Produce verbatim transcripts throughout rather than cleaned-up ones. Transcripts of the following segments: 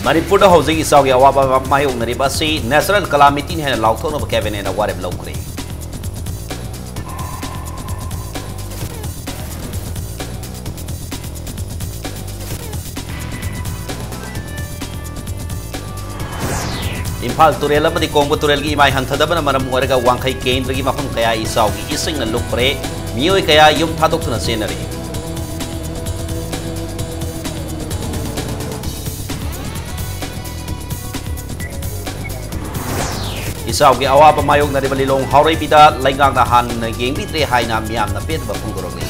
ꯃꯅꯤꯄꯨꯔꯗ ꯍꯧꯖꯤꯛ ꯏꯆꯥꯎꯒꯤ ꯑꯋꯥꯕ ꯃꯥꯌꯣꯛꯅꯔꯤꯕ ꯑꯁꯤ natural calamity ꯅꯤ ꯍꯥꯏꯅ ꯂꯥꯎꯊꯣꯛꯅꯕ cabinet ꯅ ꯋꯥꯔꯦꯞ ꯂꯧꯈ꯭ꯔꯦ꯫ ꯏꯝꯐꯥꯜ ꯇꯨꯔꯦꯜ ꯑꯃꯗꯤ ꯀꯣꯡꯕ ꯇꯨꯔꯦꯜꯒꯤ ꯏꯃꯥꯏ ꯍꯟꯊꯗꯕꯅ ꯃꯔꯝ ꯑꯣꯏꯔꯒ ꯋꯥꯡꯈꯩ ꯀꯦꯟꯗ꯭ꯔꯒꯤ ꯃꯐꯝ ꯀꯌꯥ ꯏꯆꯥꯎꯒꯤ ꯏꯁꯤꯡꯅ ꯂꯨꯞꯈ꯭ꯔꯦ꯫ ꯃꯤꯑꯣꯏ ꯀꯌꯥ ꯌꯨꯝ ꯊꯥꯗꯣꯛꯇꯨꯅ ꯆꯦꯟꯅꯔꯤ꯫ ꯏꯆꯥꯎꯒꯤ ꯑꯋꯥꯕ ꯃꯥꯌꯣꯛꯅꯔꯤꯕ ꯂꯤꯂꯣꯡ ꯍꯥꯎꯔꯩꯕꯤꯗ ꯂꯩꯉꯥꯛꯅ ꯍꯥꯟꯅ ꯌꯦꯡꯕꯤꯗ꯭ꯔꯦ ꯍꯥꯏꯅ ꯃꯤꯌꯥꯝꯅ ꯄꯦꯟꯗꯕ ꯐꯣꯡꯗꯣꯔꯛꯂꯤ꯫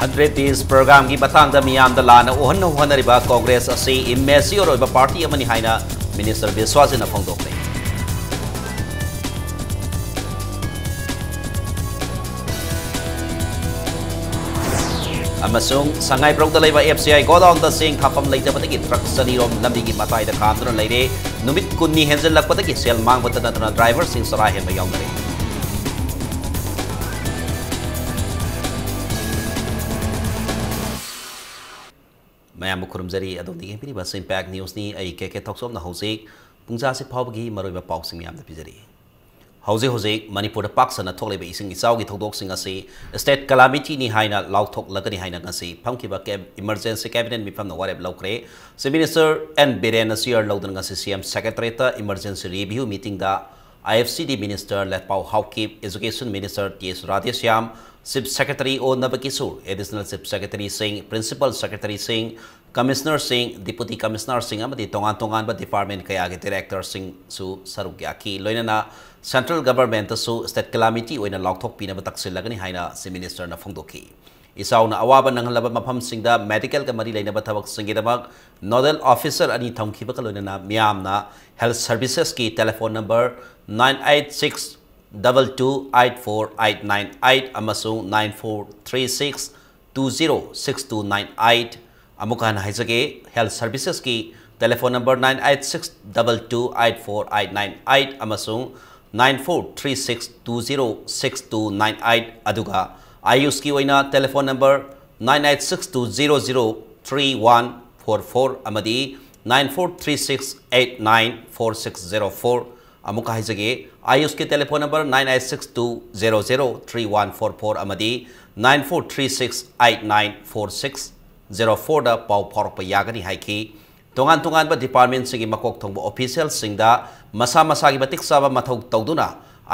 Hundred Days Programme ꯒꯤ ꯃꯇꯥꯡꯗ ꯃꯤꯌꯥꯝꯗ ꯂꯥꯟꯅ ꯎꯍꯟꯅ ꯍꯣꯠꯅꯔꯤꯕ ꯀꯣꯡꯒ꯭ꯔꯦꯁ ꯑꯁꯤ immature ꯑꯣꯏꯕ party ꯑꯃꯅꯤ ꯍꯥꯏꯅ Minister ꯕꯤꯁ꯭ꯋꯥꯖꯤꯠꯅ ꯐꯣꯡꯗꯣꯛꯂꯦ꯫ ꯑꯃꯁꯨꯡ ꯁꯉꯥꯏꯄ꯭ꯔꯧꯗ ꯂꯩꯕ F C I godown ꯗ ꯆꯦꯡ ꯊꯥꯐꯝ ꯂꯩꯇꯕꯗꯒꯤ truck ꯆꯅꯤꯔꯣꯝ ꯂꯝꯕꯤꯒꯤ ꯃꯇꯥꯏꯗ ꯈꯥꯝꯗꯨꯅ ꯂꯩꯔꯦ꯫ ꯅꯨꯃꯤꯠ ꯀꯨꯟꯅꯤ ꯍꯦꯟꯖꯜꯂꯛꯄꯗꯒꯤ ꯁꯦꯜ ꯃꯥꯡꯕꯇ ꯅꯠꯇꯅ driver ꯁꯤꯡ ꯆꯔꯥ ꯍꯦꯟꯕ ꯌꯥꯎꯅꯔꯦ꯫ ꯃꯌꯥꯝꯕꯨ ꯈꯨꯔꯨꯝꯖꯔꯤ꯫ ꯑꯗꯣꯝꯅ ꯌꯦꯡꯕꯤꯔꯤꯕ ꯑꯁꯤ Impact News ꯅꯤ꯫ ꯑꯩ ꯀꯦ ꯀꯦ ꯊꯣꯛꯆꯣꯝꯅ ꯍꯧꯖꯤꯛ ꯄꯨꯡꯖꯥꯁꯤ ꯐꯥꯎꯕꯒꯤ ꯃꯔꯨꯑꯣꯏꯕ ꯄꯥꯎꯁꯤꯡ ꯃꯌꯥꯝꯗ ꯄꯤꯖꯔꯤ꯫ ꯍꯧꯖꯤꯛ ꯍꯧꯖꯤꯛ ꯃꯅꯤꯄꯨꯔꯗ ꯄꯥꯛ ꯁꯟꯅ ꯊꯣꯛꯂꯤꯕ ꯏꯁꯤꯡ ꯏꯆꯥꯎꯒꯤ ꯊꯧꯗꯣꯛꯁꯤꯡ ꯑꯁꯤ state calamity ꯅꯤ ꯍꯥꯏꯅ ꯂꯥꯎꯊꯣꯛꯂꯒꯅꯤ ꯍꯥꯏꯅ ꯉꯁꯤ ꯐꯝꯈꯤꯕ ꯀꯦ-, emergency cabinet ꯃꯤꯐꯝꯅ ꯋꯥꯔꯦꯞ ꯂꯧꯈ꯭ꯔꯦ꯫ Chief Minister N ꯕꯤꯔꯦꯟꯅ chair ꯂꯧꯗꯨꯅ ꯉꯁꯤ C M Secretariat ꯇ emergency review meeting the I F C D Minister ꯂꯦꯠꯄꯥꯎ Haokip, Education Minister T S Radheshyam, Chief Secretary O ꯅꯕꯀꯤꯁꯣꯔ, Additional Chief Secretary ꯁꯤꯡ, Principal Secretary ꯁꯤꯡ, Commissioner ꯁꯤꯡ, Deputy Commissioner ꯁꯤꯡ ꯑꯃꯗꯤ ꯇꯣꯉꯥꯟ ꯇꯣꯉꯥꯟꯕ department ꯀꯌꯥꯒꯤ director ꯁꯤꯡꯁꯨ ꯁꯔꯨꯛ ꯌꯥꯈꯤ꯫ ꯂꯣꯏꯅꯅ central government ꯇꯁꯨ state calamity ꯑꯣꯏꯅ ꯂꯥꯎꯊꯣꯛꯄꯤꯅꯕ ꯇꯛꯁꯤꯜꯂꯒꯅꯤ ꯍꯥꯏꯅ Chief Minister ꯅ ꯐꯣꯡꯗꯣꯛꯈꯤ꯫ ꯏꯆꯥꯎꯅ ꯑꯋꯥꯕ ꯅꯪꯍꯜꯂꯕ ꯃꯐꯝꯁꯤꯡꯗ medical ꯒ ꯃꯔꯤ ꯂꯩꯅꯕ ꯊꯕꯛꯁꯤꯡꯒꯤꯗꯃꯛ nodal officer ꯑꯅꯤ ꯊꯝꯈꯤꯕꯒ ꯂꯣꯏꯅꯅ ꯃꯤꯌꯥꯝꯅ health services ꯀꯤ telephone number nine eight six double two eight four eight nine eight ꯑꯃꯁꯨꯡ nine four three six two zero six two nine eight, ꯑꯃꯨꯛ ꯍꯟꯅ ꯍꯥꯏꯖꯒꯦ, health services ꯀꯤ telephone number nine eight six double two eight four eight nine eight ꯑꯃꯁꯨꯡ nine four three six two zero six two nine eight, ꯑꯗꯨꯒ ꯑꯥꯌꯨꯁꯀꯤ ꯑꯣꯏꯅ telephone number nine eight six two zero zero three one four four ꯑꯃꯗꯤ nine four three six eight nine four six zero four꯫ ꯑꯃꯨꯛꯀ ꯍꯥꯏꯖꯒꯦ, ꯑꯥꯌꯨꯁꯀꯤ telephone number nine eight six two zero zero three one four four ꯑꯃꯗꯤ nine four three six eight nine four six zero fourꯗ ꯄꯥꯎ ꯐꯥꯎꯔꯛꯄ ꯌꯥꯒꯅꯤ ꯍꯥꯏꯈꯤ꯫ ꯇꯣꯉꯥꯟ ꯇꯣꯉꯥꯟꯕ ꯗꯤꯄꯥꯔꯠꯃꯦꯟꯁꯤꯡꯒꯤ ꯃꯀꯣꯛ ꯊꯣꯡꯕ ꯑꯣꯐꯤꯁꯤꯌꯦꯜꯁꯤꯡꯗ ꯃꯁꯥ ꯃꯁꯥꯒꯤ ꯃꯇꯤꯛ ꯆꯥꯕ ꯃꯊꯧ ꯇꯧꯗꯨꯅ,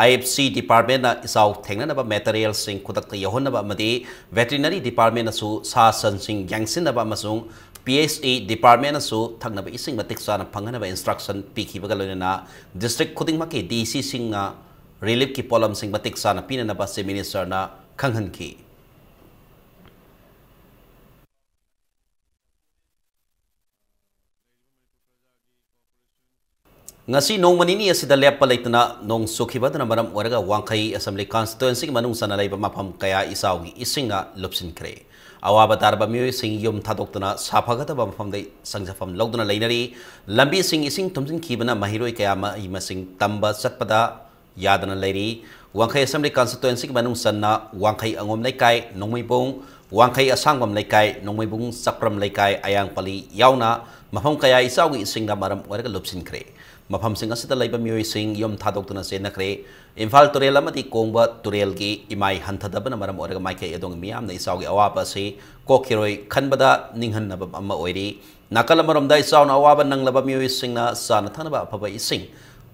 IFC ꯗꯤꯄꯥꯔꯠꯃꯦꯟꯅ ꯏꯆꯥꯎ ꯊꯦꯡꯅꯅꯕ ꯃꯦꯇꯔꯤꯌꯦꯜꯁꯤꯡ ꯈꯨꯗꯛꯇ ꯌꯧꯍꯟꯅꯕ ꯑꯃꯗꯤ ꯚꯦꯇꯦꯔꯤꯅꯔꯤ ꯗꯤꯄꯥꯔꯠꯃꯦꯟꯅꯁꯨ ꯁꯥ ꯁꯟꯁꯤꯡ ꯌꯦꯡꯁꯤꯟꯅꯕ ꯑꯃꯁꯨꯡ PHE ꯗꯤꯄꯥꯔꯠꯃꯦꯟꯅꯁꯨ ꯊꯛꯅꯕ ꯏꯁꯤꯡ ꯃꯇꯤꯛ ꯆꯥꯅ ꯐꯪꯍꯟꯅꯕ ꯏꯟꯁꯇ꯭ꯔꯛꯁꯟ ꯄꯤꯈꯤꯕꯒ ꯂꯣꯏꯅꯅ ꯗꯤꯁꯇ꯭ꯔꯤꯛ ꯈꯨꯗꯤꯡꯃꯛꯀꯤ DCꯁꯤꯡꯅ ꯔꯤꯂꯤꯐꯀꯤ ꯄꯣꯠꯂꯝꯁꯤꯡ ꯃꯇꯤꯛ ꯆꯥꯅ ꯄꯤꯅꯅꯕ ꯆꯤꯐ ꯃꯤꯅꯤꯁꯇꯔꯅ ꯈꯪꯍꯟꯈꯤ꯫ ꯉꯁꯤ ꯅꯣꯡꯃ ꯅꯤꯅꯤ ꯑꯁꯤꯗ ꯂꯦꯞꯄ ꯂꯩꯇꯅ ꯅꯣꯡ ꯆꯨꯈꯤꯕꯗꯨꯅ ꯃꯔꯝ ꯑꯣꯏꯔꯒ ꯋꯥꯡꯈꯩ ꯑꯦꯁꯦꯝꯕ꯭ꯂꯤ ꯀꯟꯁꯇꯤꯇ꯭ꯋꯦꯟꯁꯤꯒꯤ ꯃꯅꯨꯡ ꯆꯟꯅ ꯂꯩꯕ ꯃꯐꯝ ꯀꯌꯥ ꯏꯆꯥꯎꯒꯤ ꯏꯁꯤꯡꯅ ꯂꯨꯞꯁꯤꯟꯈ꯭ꯔꯦ꯫ ꯑꯋꯥꯕ ꯇꯥꯔꯕ ꯃꯤꯑꯣꯏꯁꯤꯡ ꯌꯨꯝ ꯊꯥꯗꯣꯛꯇꯨꯅ ꯁꯥꯐꯒꯗꯕ ꯃꯐꯝꯗ ꯆꯪꯖꯐꯝ ꯂꯧꯗꯨꯅ ꯂꯩꯅꯔꯤ꯫ ꯂꯝꯕꯤꯁꯤꯡ ꯏꯁꯤꯡ ꯊꯨꯝꯖꯤꯟꯈꯤꯕꯅ ꯃꯍꯩꯔꯣꯏ ꯀꯌꯥ ꯃꯍꯩ ꯃꯁꯤꯡ ꯇꯝꯕ ꯆꯠꯄꯗ ꯌꯥꯗꯅ ꯂꯩꯔꯤ꯫ ꯋꯥꯡꯈꯩ ꯑꯦꯁꯦꯝꯕ꯭ꯂꯤ ꯀꯟꯁꯇꯤꯇ꯭ꯋꯦꯟꯁꯤꯒꯤ ꯃꯅꯨꯡ ꯆꯟꯅ ꯋꯥꯡꯈꯩ ꯑꯉꯣꯝ ꯂꯩꯀꯥꯏ, ꯅꯣꯡꯃꯩꯕꯨꯡ, ꯋꯥꯡꯈꯩ ꯑꯁꯥꯡꯕꯝ ꯂꯩꯀꯥꯏ, ꯅꯣꯡꯃꯩꯕꯨꯡ ꯆꯥꯄ꯭ꯔꯝ ꯂꯩꯀꯥꯏ, ꯑꯌꯥꯡꯄꯜꯂꯤ ꯌꯥꯎꯅ ꯃꯐꯝ ꯀꯌꯥ ꯏꯆꯥꯎꯒꯤ ꯏꯁꯤꯡꯅ ꯃꯔꯝ ꯑꯣꯏꯔꯒ ꯂꯨꯞꯁꯤꯟꯈ꯭ꯔꯦ꯫ ꯃꯐꯝꯁꯤꯡ ꯑꯁꯤꯗ ꯂꯩꯕ ꯃꯤꯑꯣꯏꯁꯤꯡ ꯌꯨꯝ ꯊꯥꯗꯣꯛꯇꯨꯅ ꯆꯦꯟꯅꯈ꯭ꯔꯦ꯫ ꯏꯝꯐꯥꯜ ꯇꯨꯔꯦꯜ ꯑꯃꯗꯤ ꯀꯣꯡꯕ ꯇꯨꯔꯦꯜꯒꯤ ꯏꯃꯥꯏ ꯍꯟꯊꯗꯕꯅ ꯃꯔꯝ ꯑꯣꯏꯔꯒ ꯃꯥꯏꯀꯩ ꯑꯗꯣꯝꯒꯤ ꯃꯤꯌꯥꯝꯅ ꯏꯆꯥꯎꯒꯤ ꯑꯋꯥꯕ ꯑꯁꯤ ꯀꯣꯛꯈꯤꯔꯣꯏ ꯈꯟꯕꯗ ꯅꯤꯡꯍꯟꯅꯕ ꯑꯃ ꯑꯣꯏꯔꯤ꯫ ꯅꯥꯀꯜ ꯑꯃꯔꯣꯝꯗ ꯏꯆꯥꯎꯅ ꯑꯋꯥꯕ ꯅꯪꯂꯕ ꯃꯤꯑꯣꯏꯁꯤꯡꯅ ꯆꯥꯅ ꯊꯛꯅꯕ ꯑꯐꯕ ꯏꯁꯤꯡ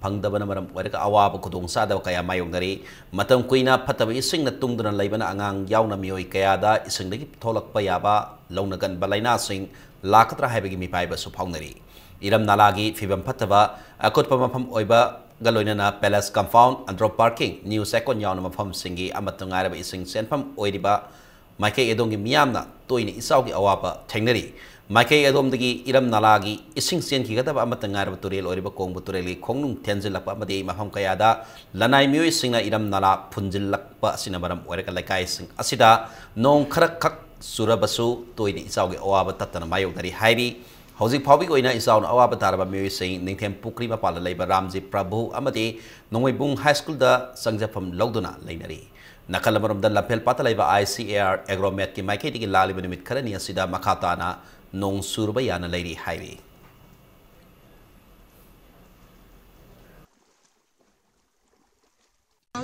ꯐꯪꯗꯕꯅ ꯃꯔꯝ ꯑꯣꯏꯔꯒ ꯑꯋꯥꯕ ꯈꯨꯗꯣꯡꯆꯥꯗꯕ ꯀꯌꯥ ꯃꯥꯌꯣꯛꯅꯔꯤ꯫ ꯃꯇꯝ ꯀꯨꯏꯅ ꯐꯠꯇꯕ ꯏꯁꯤꯡꯅ ꯇꯨꯡꯗꯨꯅ ꯂꯩꯕꯅ ꯑꯉꯥꯡ ꯌꯥꯎꯅ ꯃꯤꯑꯣꯏ ꯀꯌꯥꯗ ꯏꯁꯤꯡꯗꯒꯤ ꯊꯣꯛꯂꯛꯄ ꯌꯥꯕ ꯂꯧꯅꯒꯟꯕ ꯂꯥꯏꯅꯥꯁꯤꯡ ꯂꯥꯛꯀꯗ꯭ꯔꯥ ꯍꯥꯏꯕꯒꯤ ꯃꯤꯄꯥꯏꯕꯁꯨ ꯐꯥꯎꯅꯔꯤ꯫ ꯏꯔꯝ ꯅꯥꯂꯥꯒꯤ ꯐꯤꯕꯝ ꯐꯠꯇꯕ, ꯑꯀꯨꯠꯄ ꯃꯐꯝ ꯑꯣꯏꯕꯒ ꯂꯣꯏꯅꯅ palace compound, Andro parking, new Checkon ꯌꯥꯎꯅ ꯃꯐꯝꯁꯤꯡꯒꯤ ꯑꯃꯠꯇ ꯉꯥꯏꯔꯕ ꯏꯁꯤꯡ ꯆꯦꯟꯐꯝ ꯑꯣꯏꯔꯤꯕ ꯃꯥꯏꯀꯩ ꯑꯗꯣꯝꯒꯤ ꯃꯤꯌꯥꯝꯅ ꯇꯣꯏꯅ ꯏꯆꯥꯎꯒꯤ ꯑꯋꯥꯕ ꯊꯦꯡꯅꯔꯤ꯫ ꯃꯥꯏꯀꯩ ꯑꯗꯣꯝꯗꯒꯤ ꯏꯔꯝ ꯅꯥꯂꯥꯒꯤ ꯏꯁꯤꯡ ꯆꯦꯟꯈꯤꯒꯗꯕ ꯑꯃꯠꯇ ꯉꯥꯏꯔꯕ ꯇꯨꯔꯦꯜ ꯑꯣꯏꯔꯤꯕ ꯀꯣꯡꯕ ꯇꯨꯔꯦꯜꯒꯤ ꯈꯣꯡꯅꯨꯡ ꯊꯦꯟꯖꯤꯜꯂꯛꯄ ꯑꯃꯗꯤ ꯃꯐꯝ ꯀꯌꯥꯗ ꯂꯅꯥꯏ ꯃꯤꯑꯣꯏꯁꯤꯡꯅ ꯏꯔꯝ ꯅꯥꯂꯥ ꯐꯨꯟꯖꯤꯜꯂꯛꯄ ꯑꯁꯤꯅ ꯃꯔꯝ ꯑꯣꯏꯔꯒ ꯂꯩꯀꯥꯏꯁꯤꯡ ꯑꯁꯤꯗ ꯅꯣꯡ ꯈꯔꯈꯛ ꯆꯨꯔꯕꯁꯨ ꯇꯣꯏꯅ ꯏꯆꯥꯎꯒꯤ ꯑꯋꯥꯕ ꯇꯠꯇꯅ ꯃꯥꯌꯣꯛꯅꯔꯤ ꯍꯥꯏꯔꯤ꯫ ꯍꯧꯖꯤꯛ ꯐꯥꯎꯕꯒꯤ ꯑꯣꯏꯅ ꯏꯆꯥꯎꯅ ꯑꯋꯥꯕ ꯇꯥꯔꯕ ꯃꯤꯑꯣꯏꯁꯤꯡ ꯅꯤꯡꯊꯦꯝ ꯄꯨꯈ꯭ꯔꯤ ꯃꯄꯥꯜꯗ ꯂꯩꯕ ꯔꯥꯝꯖꯤ ꯄ꯭ꯔꯚꯨ ꯑꯃꯗꯤ ꯅꯣꯡꯃꯩꯕꯨꯡ ꯍꯥꯏ ꯁ꯭ꯀꯨꯜꯗ ꯆꯪꯖꯐꯝ ꯂꯧꯗꯨꯅ ꯂꯩꯅꯔꯤ꯫ ꯅꯥꯀꯜ ꯑꯃꯔꯣꯝꯗ ꯂꯝꯐꯦꯜ ꯄꯥꯠꯇ ꯂꯩꯕ ꯑꯥꯏ ꯁꯤ ꯑꯦ ꯑꯥꯔ ꯑꯦꯒ꯭ꯔꯣꯃꯦꯠꯀꯤ ꯃꯥꯏꯀꯩꯗꯒꯤ ꯂꯥꯛꯂꯤꯕ ꯅꯨꯃꯤꯠ ꯈꯔꯅꯤ ꯑꯁꯤꯗ ꯃꯈꯥ ꯇꯥꯅ ꯅꯣꯡ ꯆꯨꯔꯨꯕ ꯌꯥꯅ ꯂꯩꯔꯤ ꯍꯥꯏꯔꯤ꯫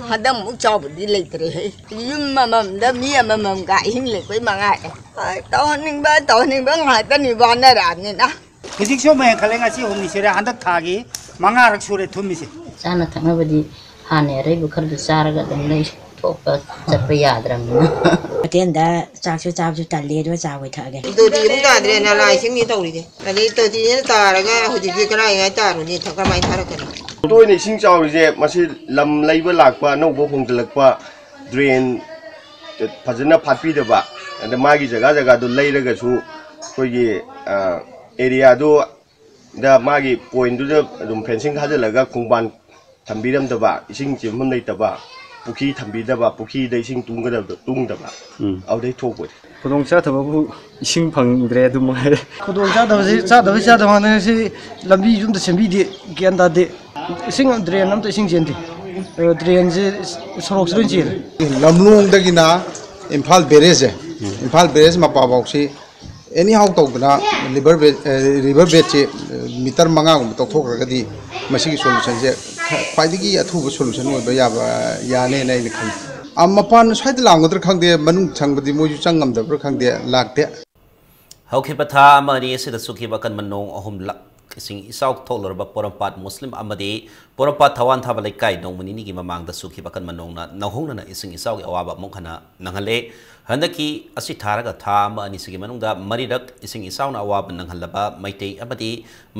ꯍꯟꯗꯛꯃꯨꯛ ꯆꯥꯎꯕꯗꯤ ꯂꯩꯇ꯭ꯔꯦꯍꯦ꯫ ꯌꯨꯝ ꯑꯃꯃꯝꯗ ꯃꯤ ꯑꯃꯃꯝꯒ ꯑꯍꯤꯡ ꯂꯦꯛꯄꯩ ꯃꯉꯥꯏꯔꯦ꯫ ꯍꯣꯏ, ꯇꯧꯍꯟꯅꯤꯡꯕ ꯇꯧꯍꯟꯅꯤꯡꯕ ꯉꯥꯛꯇꯅꯤ ꯋꯥꯅꯔꯛꯑꯕꯅꯤꯅ꯫ ꯍꯧꯖꯤꯛꯁꯨ ꯑꯃ ꯍꯦꯟꯈꯠꯂꯦ, ꯉꯁꯤ ꯍꯨꯝꯅꯤ ꯁꯨꯔꯦ, ꯍꯟꯗꯛ ꯊꯥꯒꯤ ꯃꯉꯥꯔꯛ ꯁꯨꯔꯦ ꯊꯨꯝꯃꯤꯁꯦ꯫ ꯆꯥꯅ ꯊꯛꯅꯕꯗꯤ ꯍꯥꯟꯅꯩ ꯑꯔꯩꯕ ꯈꯔꯗꯨ ꯆꯥꯔꯒ ꯑꯗꯨꯝ ꯂꯩ, ꯊꯣꯛꯄ ꯆꯠꯄ ꯌꯥꯗ꯭ꯔꯕꯅꯤꯅ꯫ ꯍꯣꯇꯦꯜꯗ ꯆꯥꯛꯁꯨ ꯆꯥꯕꯁꯨ ꯇꯜꯂꯦ, ꯑꯗꯨꯒ ꯆꯥ ꯑꯣꯏ ꯊꯛꯑꯒꯦ꯫ ꯇꯣꯇꯤ ꯑꯃꯨꯛ ꯇꯥꯗ꯭ꯔꯦ, ꯅꯂꯥ ꯏꯁꯤꯡꯅꯤ ꯇꯧꯔꯤꯁꯦ꯫ ꯑꯗꯩ ꯇꯣꯇꯤꯅ ꯇꯥꯔꯒ ꯍꯧꯖꯤꯛꯇꯤ ꯀꯔꯥꯏꯉꯥꯏ ꯇꯥꯔꯨꯅꯤ? ꯊꯛ-, ꯀꯃꯥꯏꯅ ꯊꯥꯔꯛꯀꯅꯤ? ꯇꯣꯏꯅ ꯏꯁꯤꯡ ꯆꯥꯎꯔꯤꯁꯦ ꯃꯁꯤ ꯂꯝ ꯂꯩꯕ ꯂꯥꯛꯄ, ꯑꯅꯧꯕ ꯍꯣꯡꯖꯤꯜꯂꯛꯄ, ꯗ꯭ꯔꯦꯟ ꯐꯖꯅ ꯐꯥꯠꯄꯤꯗꯕ, ꯑꯗ ꯃꯥꯒꯤ ꯖꯒꯥ ꯖꯒꯥꯗꯣ ꯂꯩꯔꯒꯁꯨ ꯑꯩꯈꯣꯏꯒꯤ, ꯑ, ꯑꯦꯔꯤꯌꯥꯗꯨꯗ ꯃꯥꯒꯤ ꯄꯣꯏꯟꯗꯨꯗ ꯑꯗꯨꯝ ꯐꯦꯟꯁꯤꯡ ꯈꯥꯖꯤꯜꯂꯒ ꯈꯣꯡꯕꯥꯟ ꯊꯝꯕꯤꯔꯝꯗꯕ, ꯏꯁꯤꯡ ꯆꯦꯟꯐꯝ ꯂꯩꯇꯕ, ꯄꯨꯈ꯭ꯔꯤ ꯊꯝꯕꯤꯗꯕ, ꯄꯨꯈ꯭ꯔꯤꯗ ꯏꯁꯤꯡ ꯇꯨꯡꯒꯗꯕꯗꯣ ꯇꯨꯡꯗꯕ, ꯎꯝ꯫ ꯑꯗꯨꯗꯩ ꯊꯣꯛꯄꯅꯤ꯫ ꯈꯨꯗꯣꯡ ꯆꯥꯗꯕꯕꯨ ꯏꯁꯤꯡ ꯐꯪꯗ꯭ꯔꯦ, ꯑꯗꯨ ꯃꯉꯥꯏꯔꯦ꯫ ꯈꯨꯗꯣꯡ ꯆꯥꯗꯕꯁꯤ, ꯆꯥꯗꯕꯩ ꯆꯥꯗꯕ ꯉꯥꯛꯇꯅꯤ꯫ ꯁꯤ ꯂꯝꯕꯤꯁꯨ ꯑꯝꯇ ꯁꯦꯝꯕꯤꯗꯦ, ꯒ꯭ꯌꯥꯟ ꯇꯥꯗꯦ꯫ ꯏꯁꯤꯡ ꯗ꯭ꯔꯦꯟ ꯑꯝꯇ ꯏꯁꯤꯡ ꯆꯦꯟꯗꯦ꯫ ꯑ, ꯗ꯭ꯔꯦꯟꯁꯦ ꯁꯣꯔꯣꯛꯁꯤ ꯂꯣꯏ ꯆꯦꯜꯂꯦ꯫ ꯂꯝꯂꯣꯡꯗꯒꯤꯅ ꯏꯝꯐꯥꯜ ꯕꯦꯔꯦꯖꯁꯦ, ꯏꯝꯐꯥꯜ ꯕꯦꯔꯦꯖ ꯃꯄꯥꯐꯥꯎꯁꯤ ꯑꯦꯅꯤ ꯍꯥꯎ ꯇꯧꯗꯅ ꯂꯤꯚꯔ ꯕꯦꯗ, ꯑ, ꯔꯤꯚꯔ ꯕꯦꯗꯁꯦ, ꯑ, ꯃꯤꯇꯔ ꯃꯉꯥꯒꯨꯝꯕ ꯇꯧꯊꯣꯛꯈ꯭ꯔꯒꯗꯤ ꯃꯁꯤꯒꯤ ꯁꯣꯂꯨꯁꯟꯁꯦ ꯈ꯭ꯋꯥꯏꯗꯒꯤ ꯑꯊꯨꯕ ꯁꯣꯂꯨꯁꯟ ꯑꯣꯏꯕ ꯌꯥꯕ ꯌꯥꯅꯦꯅ ꯑꯩꯅ ꯈꯜꯂꯤ꯫ ꯑ, ꯃꯄꯥꯟ ꯁ꯭ꯋꯥꯏꯗ ꯂꯥꯡꯒꯗ꯭ꯔꯥ ꯈꯪꯗꯦ, ꯃꯅꯨꯡ ꯆꯪꯕꯗꯤ ꯃꯣꯏꯁꯨ ꯆꯪ ꯉꯝꯗꯕ꯭ꯔꯥ ꯈꯪꯗꯦ, ꯂꯥꯛꯇꯦ꯫ ꯍꯧꯈꯤꯕ ꯊꯥ ꯑꯃ ꯑꯅꯤ ꯑꯁꯤꯗ ꯆꯨꯈꯤꯕ ꯑꯀꯟꯕ ꯅꯣꯡ ꯑꯍꯨꯝꯂꯛ ꯏꯁꯤꯡ ꯏꯆꯥꯎ ꯊꯣꯛꯂꯔꯕ ꯄꯣꯔꯣꯝꯄꯥꯠ ꯃꯨꯁꯂꯤꯝ ꯑꯃꯗꯤ ꯄꯣꯔꯣꯝꯄꯥꯠ ꯊꯋꯥꯟ ꯊꯥꯕ ꯂꯩꯀꯥꯏ ꯅꯣꯡꯃ ꯅꯤꯅꯤꯒꯤ ꯃꯃꯥꯡꯗ ꯆꯨꯈꯤꯕ ꯑꯀꯟꯕ ꯅꯣꯡꯅ ꯅꯧꯍꯧꯅꯅ ꯏꯁꯤꯡ ꯏꯆꯥꯎꯒꯤ ꯑꯋꯥꯕ ꯑꯃꯨꯛ ꯍꯟꯅ ꯅꯪꯍꯜꯂꯦ꯫ ꯍꯟꯗꯛꯀꯤ ꯑꯁꯤ ꯊꯥꯔꯒ ꯊꯥ ꯑꯃ ꯑꯅꯤꯁꯤꯒꯤ ꯃꯅꯨꯡꯗ ꯃꯔꯤꯔꯛ ꯏꯁꯤꯡ ꯏꯆꯥꯎꯅ ꯑꯋꯥꯕ ꯅꯪꯍꯜꯂꯕ ꯃꯩꯇꯩ ꯑꯃꯗꯤ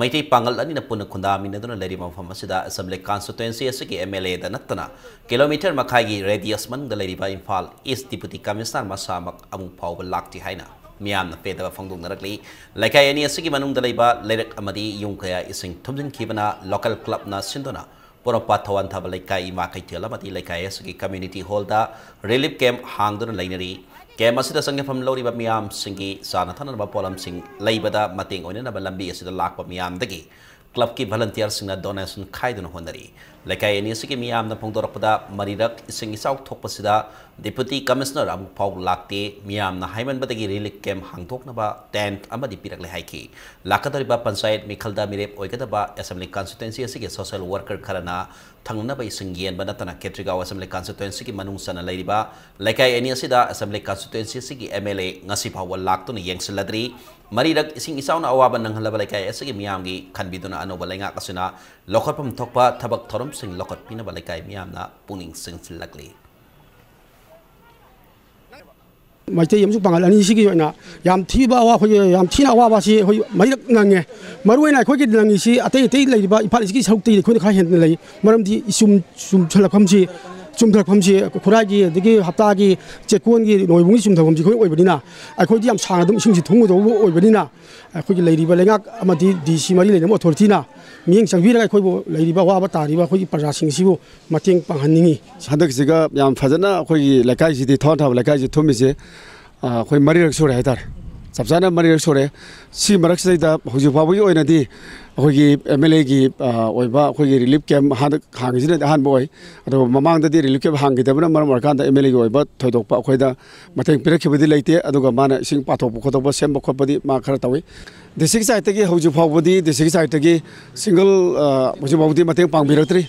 ꯃꯩꯇꯩ ꯄꯥꯡꯒꯜ ꯑꯅꯤꯅ ꯄꯨꯟꯅ ꯈꯨꯟꯗꯥꯃꯤꯟꯅꯗꯨꯅ ꯂꯩꯔꯤꯕ ꯃꯐꯝ ꯑꯁꯤꯗ ꯑꯦꯁꯦꯝꯕ꯭ꯂꯤ ꯀꯟꯁꯇꯤꯇ꯭ꯋꯦꯟꯁꯤ ꯑꯁꯤꯒꯤ ꯑꯦꯝ ꯑꯦꯜ ꯑꯦꯗ ꯅꯠꯇꯅ ꯀꯤꯂꯣꯃꯤꯇꯔ ꯃꯈꯥꯏꯒꯤ ꯔꯦꯗꯤꯌꯁ ꯃꯅꯨꯡꯗ ꯂꯩꯔꯤꯕ ꯏꯝꯐꯥꯜ ꯏꯁ ꯗꯤꯄꯨꯇꯤ ꯀꯃꯤꯁꯅꯔ ꯃꯁꯥꯃꯛ ꯑꯃꯨꯛ ꯐꯥꯎꯕ ꯂꯥꯛꯇꯦ ꯍꯥꯏꯅ ꯃꯤꯌꯥꯝꯅ ꯄꯦꯟꯗꯕ ꯐꯣꯡꯗꯣꯛꯅꯔꯛꯂꯤ꯫ ꯂꯩꯀꯥꯏ ꯑꯅꯤ ꯑꯁꯤꯒꯤ ꯃꯅꯨꯡꯗ ꯂꯩꯕ ꯂꯩꯔꯛ ꯑꯃꯗꯤ ꯌꯨꯝ ꯀꯌꯥ ꯏꯁꯤꯡ ꯊꯨꯝꯖꯤꯟꯈꯤꯕꯅ ꯂꯣꯀꯦꯜ ꯀ꯭ꯂꯕꯅ ꯁꯤꯟꯗꯨꯅ ꯄꯣꯔꯣꯝꯄꯥꯠ ꯊꯋꯥꯟ ꯊꯥꯕ ꯂꯩꯀꯥꯏ ꯏꯃꯥ ꯀꯩꯊꯦꯜ ꯑꯃꯗꯤ ꯂꯩꯀꯥꯏ ꯑꯁꯤꯒꯤ ꯀꯝꯃ꯭ꯌꯨꯅꯤꯇꯤ ꯍꯣꯜꯗ ꯔꯤꯂꯤꯐ ꯀꯦꯝꯞ ꯍꯥꯡꯗꯨꯅ ꯂꯩꯅꯔꯤ꯫ ꯀꯦꯝꯞ ꯑꯁꯤꯗ ꯆꯪꯖꯐꯝ ꯂꯧꯔꯤꯕ ꯃꯤꯌꯥꯝꯁꯤꯡꯒꯤ ꯆꯥꯅ ꯊꯛꯅꯅꯕ ꯄꯣꯠꯂꯝꯁꯤꯡ ꯂꯩꯕꯗ ꯃꯇꯦꯡ ꯑꯣꯏꯅꯅꯕ ꯂꯝꯕꯤ ꯑꯁꯤꯗ ꯂꯥꯛꯄ ꯃꯤꯌꯥꯝꯗꯒꯤ ꯀ꯭ꯂꯕꯀꯤ ꯚꯂꯟꯇꯤꯌꯔꯁꯤꯡꯅ ꯗꯣꯅꯦꯁꯟ ꯈꯥꯏꯗꯨꯅ ꯍꯣꯠꯅꯔꯤ꯫ ꯂꯩꯀꯥꯏ ꯑꯅꯤ ꯑꯁꯤꯒꯤ ꯃꯤꯌꯥꯝꯅ ꯐꯣꯡꯗꯣꯔꯛꯄꯗ, ꯃꯔꯤꯔꯛ ꯏꯁꯤꯡ ꯏꯆꯥꯎ ꯊꯣꯛꯄꯁꯤꯗ ꯗꯤꯄꯨꯇꯤ ꯀꯃꯤꯁꯅꯔ ꯑꯃꯨꯛ ꯐꯥꯎ ꯂꯥꯛꯇꯦ꯫ ꯃꯤꯌꯥꯝꯅ ꯍꯥꯏꯃꯟꯕꯗꯒꯤ ꯔꯤꯂꯤꯐ ꯀꯦꯝꯞ ꯍꯥꯡꯗꯣꯛꯅꯕ ꯇꯦꯟꯠ ꯑꯃꯗꯤ ꯄꯤꯔꯛꯂꯦ ꯍꯥꯏꯈꯤ꯫ ꯂꯥꯛꯀꯗꯧꯔꯤꯕ ꯄꯟꯆꯥꯌꯠ ꯃꯤꯈꯜꯗ ꯃꯤꯔꯦꯞ ꯑꯣꯏꯒꯗꯕ ꯑꯦꯁꯦꯝꯕ꯭ꯂꯤ ꯀꯟꯁꯇꯤꯇ꯭ꯋꯦꯟꯁꯤ ꯑꯁꯤꯒꯤ ꯁꯣꯁꯤꯌꯦꯜ ꯋꯥꯔꯀꯔ ꯈꯔꯅ ꯊꯛꯅꯕ ꯏꯁꯤꯡ ꯌꯦꯟꯕ ꯅꯠꯇꯅ ꯈꯦꯇ꯭ꯔꯤꯒꯥꯎ ꯑꯦꯁꯦꯝꯕ꯭ꯂꯤ ꯀꯟꯁꯇꯤꯇ꯭ꯋꯦꯟꯁꯤꯒꯤ ꯃꯅꯨꯡ ꯆꯟꯅ ꯂꯩꯔꯤꯕ ꯂꯩꯀꯥꯏ ꯑꯅꯤ ꯑꯁꯤꯗ ꯑꯦꯁꯦꯝꯕ꯭ꯂꯤ ꯀꯟꯁꯇꯤꯇ꯭ꯋꯦꯟꯁꯤ ꯑꯁꯤꯒꯤ ꯑꯦꯝ ꯑꯦꯜ ꯑꯦ ꯉꯁꯤ ꯐꯥꯎꯕ ꯂꯥꯛꯇꯨꯅ ꯌꯦꯡꯁꯤꯜꯂꯗ꯭ꯔꯤ꯫ ꯃꯔꯤꯔꯛ ꯏꯁꯤꯡ ꯏꯆꯥꯎꯅ ꯑꯋꯥꯕ ꯅꯪꯍꯜꯂꯕ ꯂꯩꯀꯥꯏ ꯑꯁꯤꯒꯤ ꯃꯤꯌꯥꯝꯒꯤ ꯈꯟꯕꯤꯗꯨꯅ ꯑꯅꯧꯕ ꯂꯩꯉꯥꯛ ꯑꯁꯤꯅ ꯂꯧꯈꯠꯐꯝ ꯊꯣꯛꯄ ꯊꯕꯛ ꯊꯧꯔꯝꯁꯤꯡ ꯂꯧꯈꯠꯄꯤꯅꯕ ꯂꯩꯀꯥꯏ ꯃꯤꯌꯥꯝꯅ ꯄꯨꯛꯅꯤꯡ ꯆꯤꯡꯁꯤꯜꯂꯛꯂꯤ꯫ ꯃꯩꯇꯩ ꯑꯃꯁꯨꯡ ꯄꯥꯉꯜ ꯑꯅꯤꯁꯤꯒꯤ ꯑꯣꯏꯅ ꯌꯥꯝ ꯊꯤꯕ ꯑꯋꯥ-, ꯑꯩꯈꯣꯏꯒꯤ ꯌꯥꯝ ꯊꯤꯅ ꯑꯋꯥꯕ ꯑꯁꯤ ꯑꯩꯈꯣꯏ ꯃꯔꯤꯔꯛ ꯅꯪꯉꯦ꯫ ꯃꯔꯨꯑꯣꯏꯅ ꯑꯩꯈꯣꯏꯒꯤ ꯅꯪꯉꯤꯁꯤ ꯑꯇꯩ ꯑꯇꯩ ꯂꯩꯔꯤꯕ ꯏꯝꯐꯥꯜ ꯏꯁꯀꯤ ꯁꯔꯨꯛꯇꯒꯤ ꯑꯩꯈꯣꯏꯅ ꯈꯔ ꯍꯦꯟꯅ ꯂꯩ꯫ ꯃꯔꯝꯗꯤ ꯏꯆꯨꯝ ꯆꯨꯝꯊꯔꯛꯐꯝꯁꯤ, ꯆꯨꯝꯊꯔꯛꯐꯝꯁꯤ ꯈꯨꯔꯥꯏꯒꯤ, ꯑꯗꯒꯤ ꯍꯞꯇꯥꯒꯤ, ꯆꯦꯛꯀꯣꯟꯒꯤ, ꯅꯣꯡꯃꯥꯏꯕꯨꯡꯒꯤ ꯆꯨꯝꯊꯔꯛꯐꯝꯁꯤ ꯑꯩꯈꯣꯏ ꯑꯣꯏꯕꯅꯤꯅ, ꯑꯩꯈꯣꯏꯗꯤ ꯌꯥꯝ ꯁꯥꯡꯅ ꯑꯗꯨꯝ ꯏꯁꯤꯡꯁꯤ ꯊꯨꯝꯒꯗꯧꯕ ꯑꯣꯏꯕꯅꯤꯅ, ꯑꯩꯈꯣꯏꯒꯤ ꯂꯩꯔꯤꯕ ꯂꯩꯉꯥꯛ ꯑꯃꯗꯤ ꯗꯤ ꯁꯤ ꯃꯔꯤ ꯂꯩꯅꯕ ꯑꯣꯊꯣꯔꯤꯇꯤꯅ ꯃꯤꯠꯌꯦꯡ ꯆꯪꯕꯤꯔꯒ ꯑꯩꯈꯣꯏꯕꯨ ꯂꯩꯔꯤꯕ ꯑꯋꯥꯕ ꯇꯥꯔꯤꯕ ꯑꯩꯈꯣꯏꯒꯤ ꯄ꯭ꯔꯖꯥꯁꯤꯡꯁꯤꯕꯨ ꯃꯇꯦꯡ ꯄꯥꯡꯍꯟꯅꯤꯡꯏ꯫ ꯍꯟꯗꯛꯁꯤꯒ ꯌꯥꯝ ꯐꯖꯅ ꯑꯩꯈꯣꯏꯒꯤ ꯂꯩꯀꯥꯏꯁꯤꯗꯤ, ꯊꯣꯡ ꯊꯥꯕ ꯂꯩꯀꯥꯏꯁꯤ ꯊꯨꯝꯃꯤꯁꯦ, ꯑ, ꯑꯩꯈꯣꯏ ꯃꯔꯤꯔꯛ ꯁꯨꯔꯦ ꯍꯥꯏꯇꯥꯔꯦ꯫ ꯆꯞ ꯆꯥꯅ ꯃꯔꯤꯔꯛ ꯁꯨꯔꯦ꯫ ꯁꯤ ꯃꯔꯛꯁꯤꯗꯩꯗ ꯍꯧꯖꯤꯛ ꯐꯥꯎꯕꯒꯤ ꯑꯣꯏꯅꯗꯤ ꯑꯩꯈꯣꯏꯒꯤ ꯑꯦꯝ ꯑꯦꯜ ꯑꯦꯒꯤ, ꯑ, ꯑꯣꯏꯕ ꯑꯩꯈꯣꯏꯒꯤ ꯔꯤꯂꯤꯐ ꯀꯦꯝꯞ ꯍꯥꯟꯅ ꯍꯥꯡꯉꯤꯁꯤꯅꯗꯤ ꯑꯍꯥꯟꯕ ꯑꯣꯏ꯫ ꯑꯗꯨꯒ ꯃꯃꯥꯡꯗꯗꯤ ꯔꯤꯂꯤꯐ ꯀꯦꯝꯞ ꯍꯥꯡꯈꯤꯗꯕꯅ ꯃꯔꯝ ꯑꯣꯏꯔꯀꯥꯟꯗ ꯑꯦꯝ ꯑꯦꯜ ꯑꯦꯒꯤ ꯑꯣꯏꯕ ꯊꯣꯏꯗꯣꯛꯄ ꯑꯩꯈꯣꯏꯗ ꯃꯇꯦꯡ ꯄꯤꯔꯛꯈꯤꯕꯗꯤ ꯂꯩꯇꯦ꯫ ꯑꯗꯨꯒ ꯃꯥꯅ ꯏꯁꯤꯡ ꯄꯥꯊꯣꯛꯄ ꯈꯣꯠꯇꯣꯛꯄ, ꯁꯦꯝꯕ ꯈꯣꯠꯄꯗꯤ ꯃꯥ ꯈꯔ ꯇꯧꯏ꯫ ꯗꯤꯁꯇ꯭ꯔꯤꯛ ꯁꯥꯏꯠꯇꯒꯤ ꯍꯧꯖꯤꯛ ꯐꯥꯎꯕꯗꯤ, ꯗꯤꯁꯇ꯭ꯔꯤꯛ ꯁꯥꯏꯠꯇꯒꯤ ꯁꯤꯡꯒꯜ, ꯑ, ꯍꯧꯖꯤꯛ ꯐꯥꯎꯕꯗꯤ ꯃꯇꯦꯡ ꯄꯥꯡꯕꯤꯔꯛꯇ꯭ꯔꯤ꯫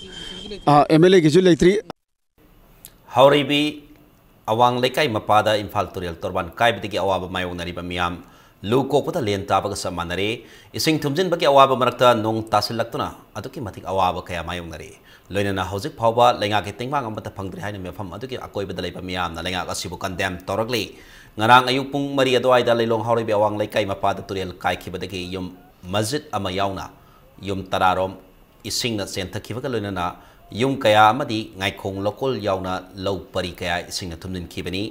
ꯑ, ꯑꯦꯝ ꯑꯦꯜ ꯑꯦꯒꯤꯁꯨ ꯂꯩꯇ꯭ꯔꯤ꯫ ꯍꯥꯎꯔꯩꯕꯤ ꯑꯋꯥꯡ ꯂꯩꯀꯥꯏ ꯃꯄꯥꯗ ꯏꯝꯐꯥꯜ ꯇꯨꯔꯦꯜ ꯇꯣꯔꯕꯥꯟ ꯀꯥꯏꯕꯗꯒꯤ ꯑꯋꯥꯕ ꯃꯥꯌꯣꯛꯅꯔꯤꯕ ꯃꯤꯌꯥꯝ ꯂꯨ ꯀꯣꯛꯄꯗ ꯂꯦꯟ ꯇꯥꯕꯒ ꯆꯞ ꯃꯥꯟꯅꯔꯦ꯫ ꯏꯁꯤꯡ ꯊꯨꯝꯖꯤꯟꯕꯒꯤ ꯑꯋꯥꯕ ꯃꯔꯛꯇ ꯅꯣꯡ ꯇꯥꯁꯤꯜꯂꯛꯇꯨꯅ ꯑꯗꯨꯛꯀꯤ ꯃꯇꯤꯛ ꯑꯋꯥꯕ ꯀꯌꯥ ꯃꯥꯌꯣꯛꯅꯔꯤ꯫ ꯂꯣꯏꯅꯅ ꯍꯧꯖꯤꯛ ꯐꯥꯎꯕ ꯂꯩꯉꯥꯛꯀꯤ ꯇꯦꯡꯕꯥꯡ ꯑꯃꯠꯇ ꯐꯪꯗ꯭ꯔꯤ ꯍꯥꯏꯅ ꯃꯐꯝ ꯑꯗꯨꯒꯤ ꯑꯀꯣꯏꯕꯗ ꯂꯩꯕ ꯃꯤꯌꯥꯝꯅ ꯂꯩꯉꯥꯛ ꯑꯁꯤꯕꯨ ꯀꯟꯗꯦꯝ ꯇꯧꯔꯛꯂꯤ꯫ ꯉꯔꯥꯡ ꯑꯌꯨꯛ ꯄꯨꯡ ꯃꯔꯤ ꯑꯗꯨꯋꯥꯏꯗ ꯂꯤꯂꯣꯡ ꯍꯥꯎꯔꯩꯕꯤ ꯑꯋꯥꯡ ꯂꯩꯀꯥꯏ ꯃꯄꯥꯗ ꯇꯨꯔꯦꯜ ꯀꯥꯏꯈꯤꯕꯗꯒꯤ ꯌꯨꯝ ꯃꯁꯖꯤꯗ ꯑꯃ ꯌꯥꯎꯅ ꯌꯨꯝ ꯇꯔꯥꯔꯣꯝ ꯏꯁꯤꯡꯅ ꯆꯦꯟꯊꯈꯤꯕꯒ ꯂꯣꯏꯅꯅ ꯌꯨꯝ ꯀꯌꯥ ꯑꯃꯗꯤ ꯉꯥꯏꯈꯣꯡ ꯂꯧꯀꯣꯜ ꯌꯥꯎꯅ ꯂꯧ ꯄꯔꯤ ꯀꯌꯥ ꯏꯁꯤꯡꯅ ꯊꯨꯝꯖꯤꯟꯈꯤꯕꯅꯤ꯫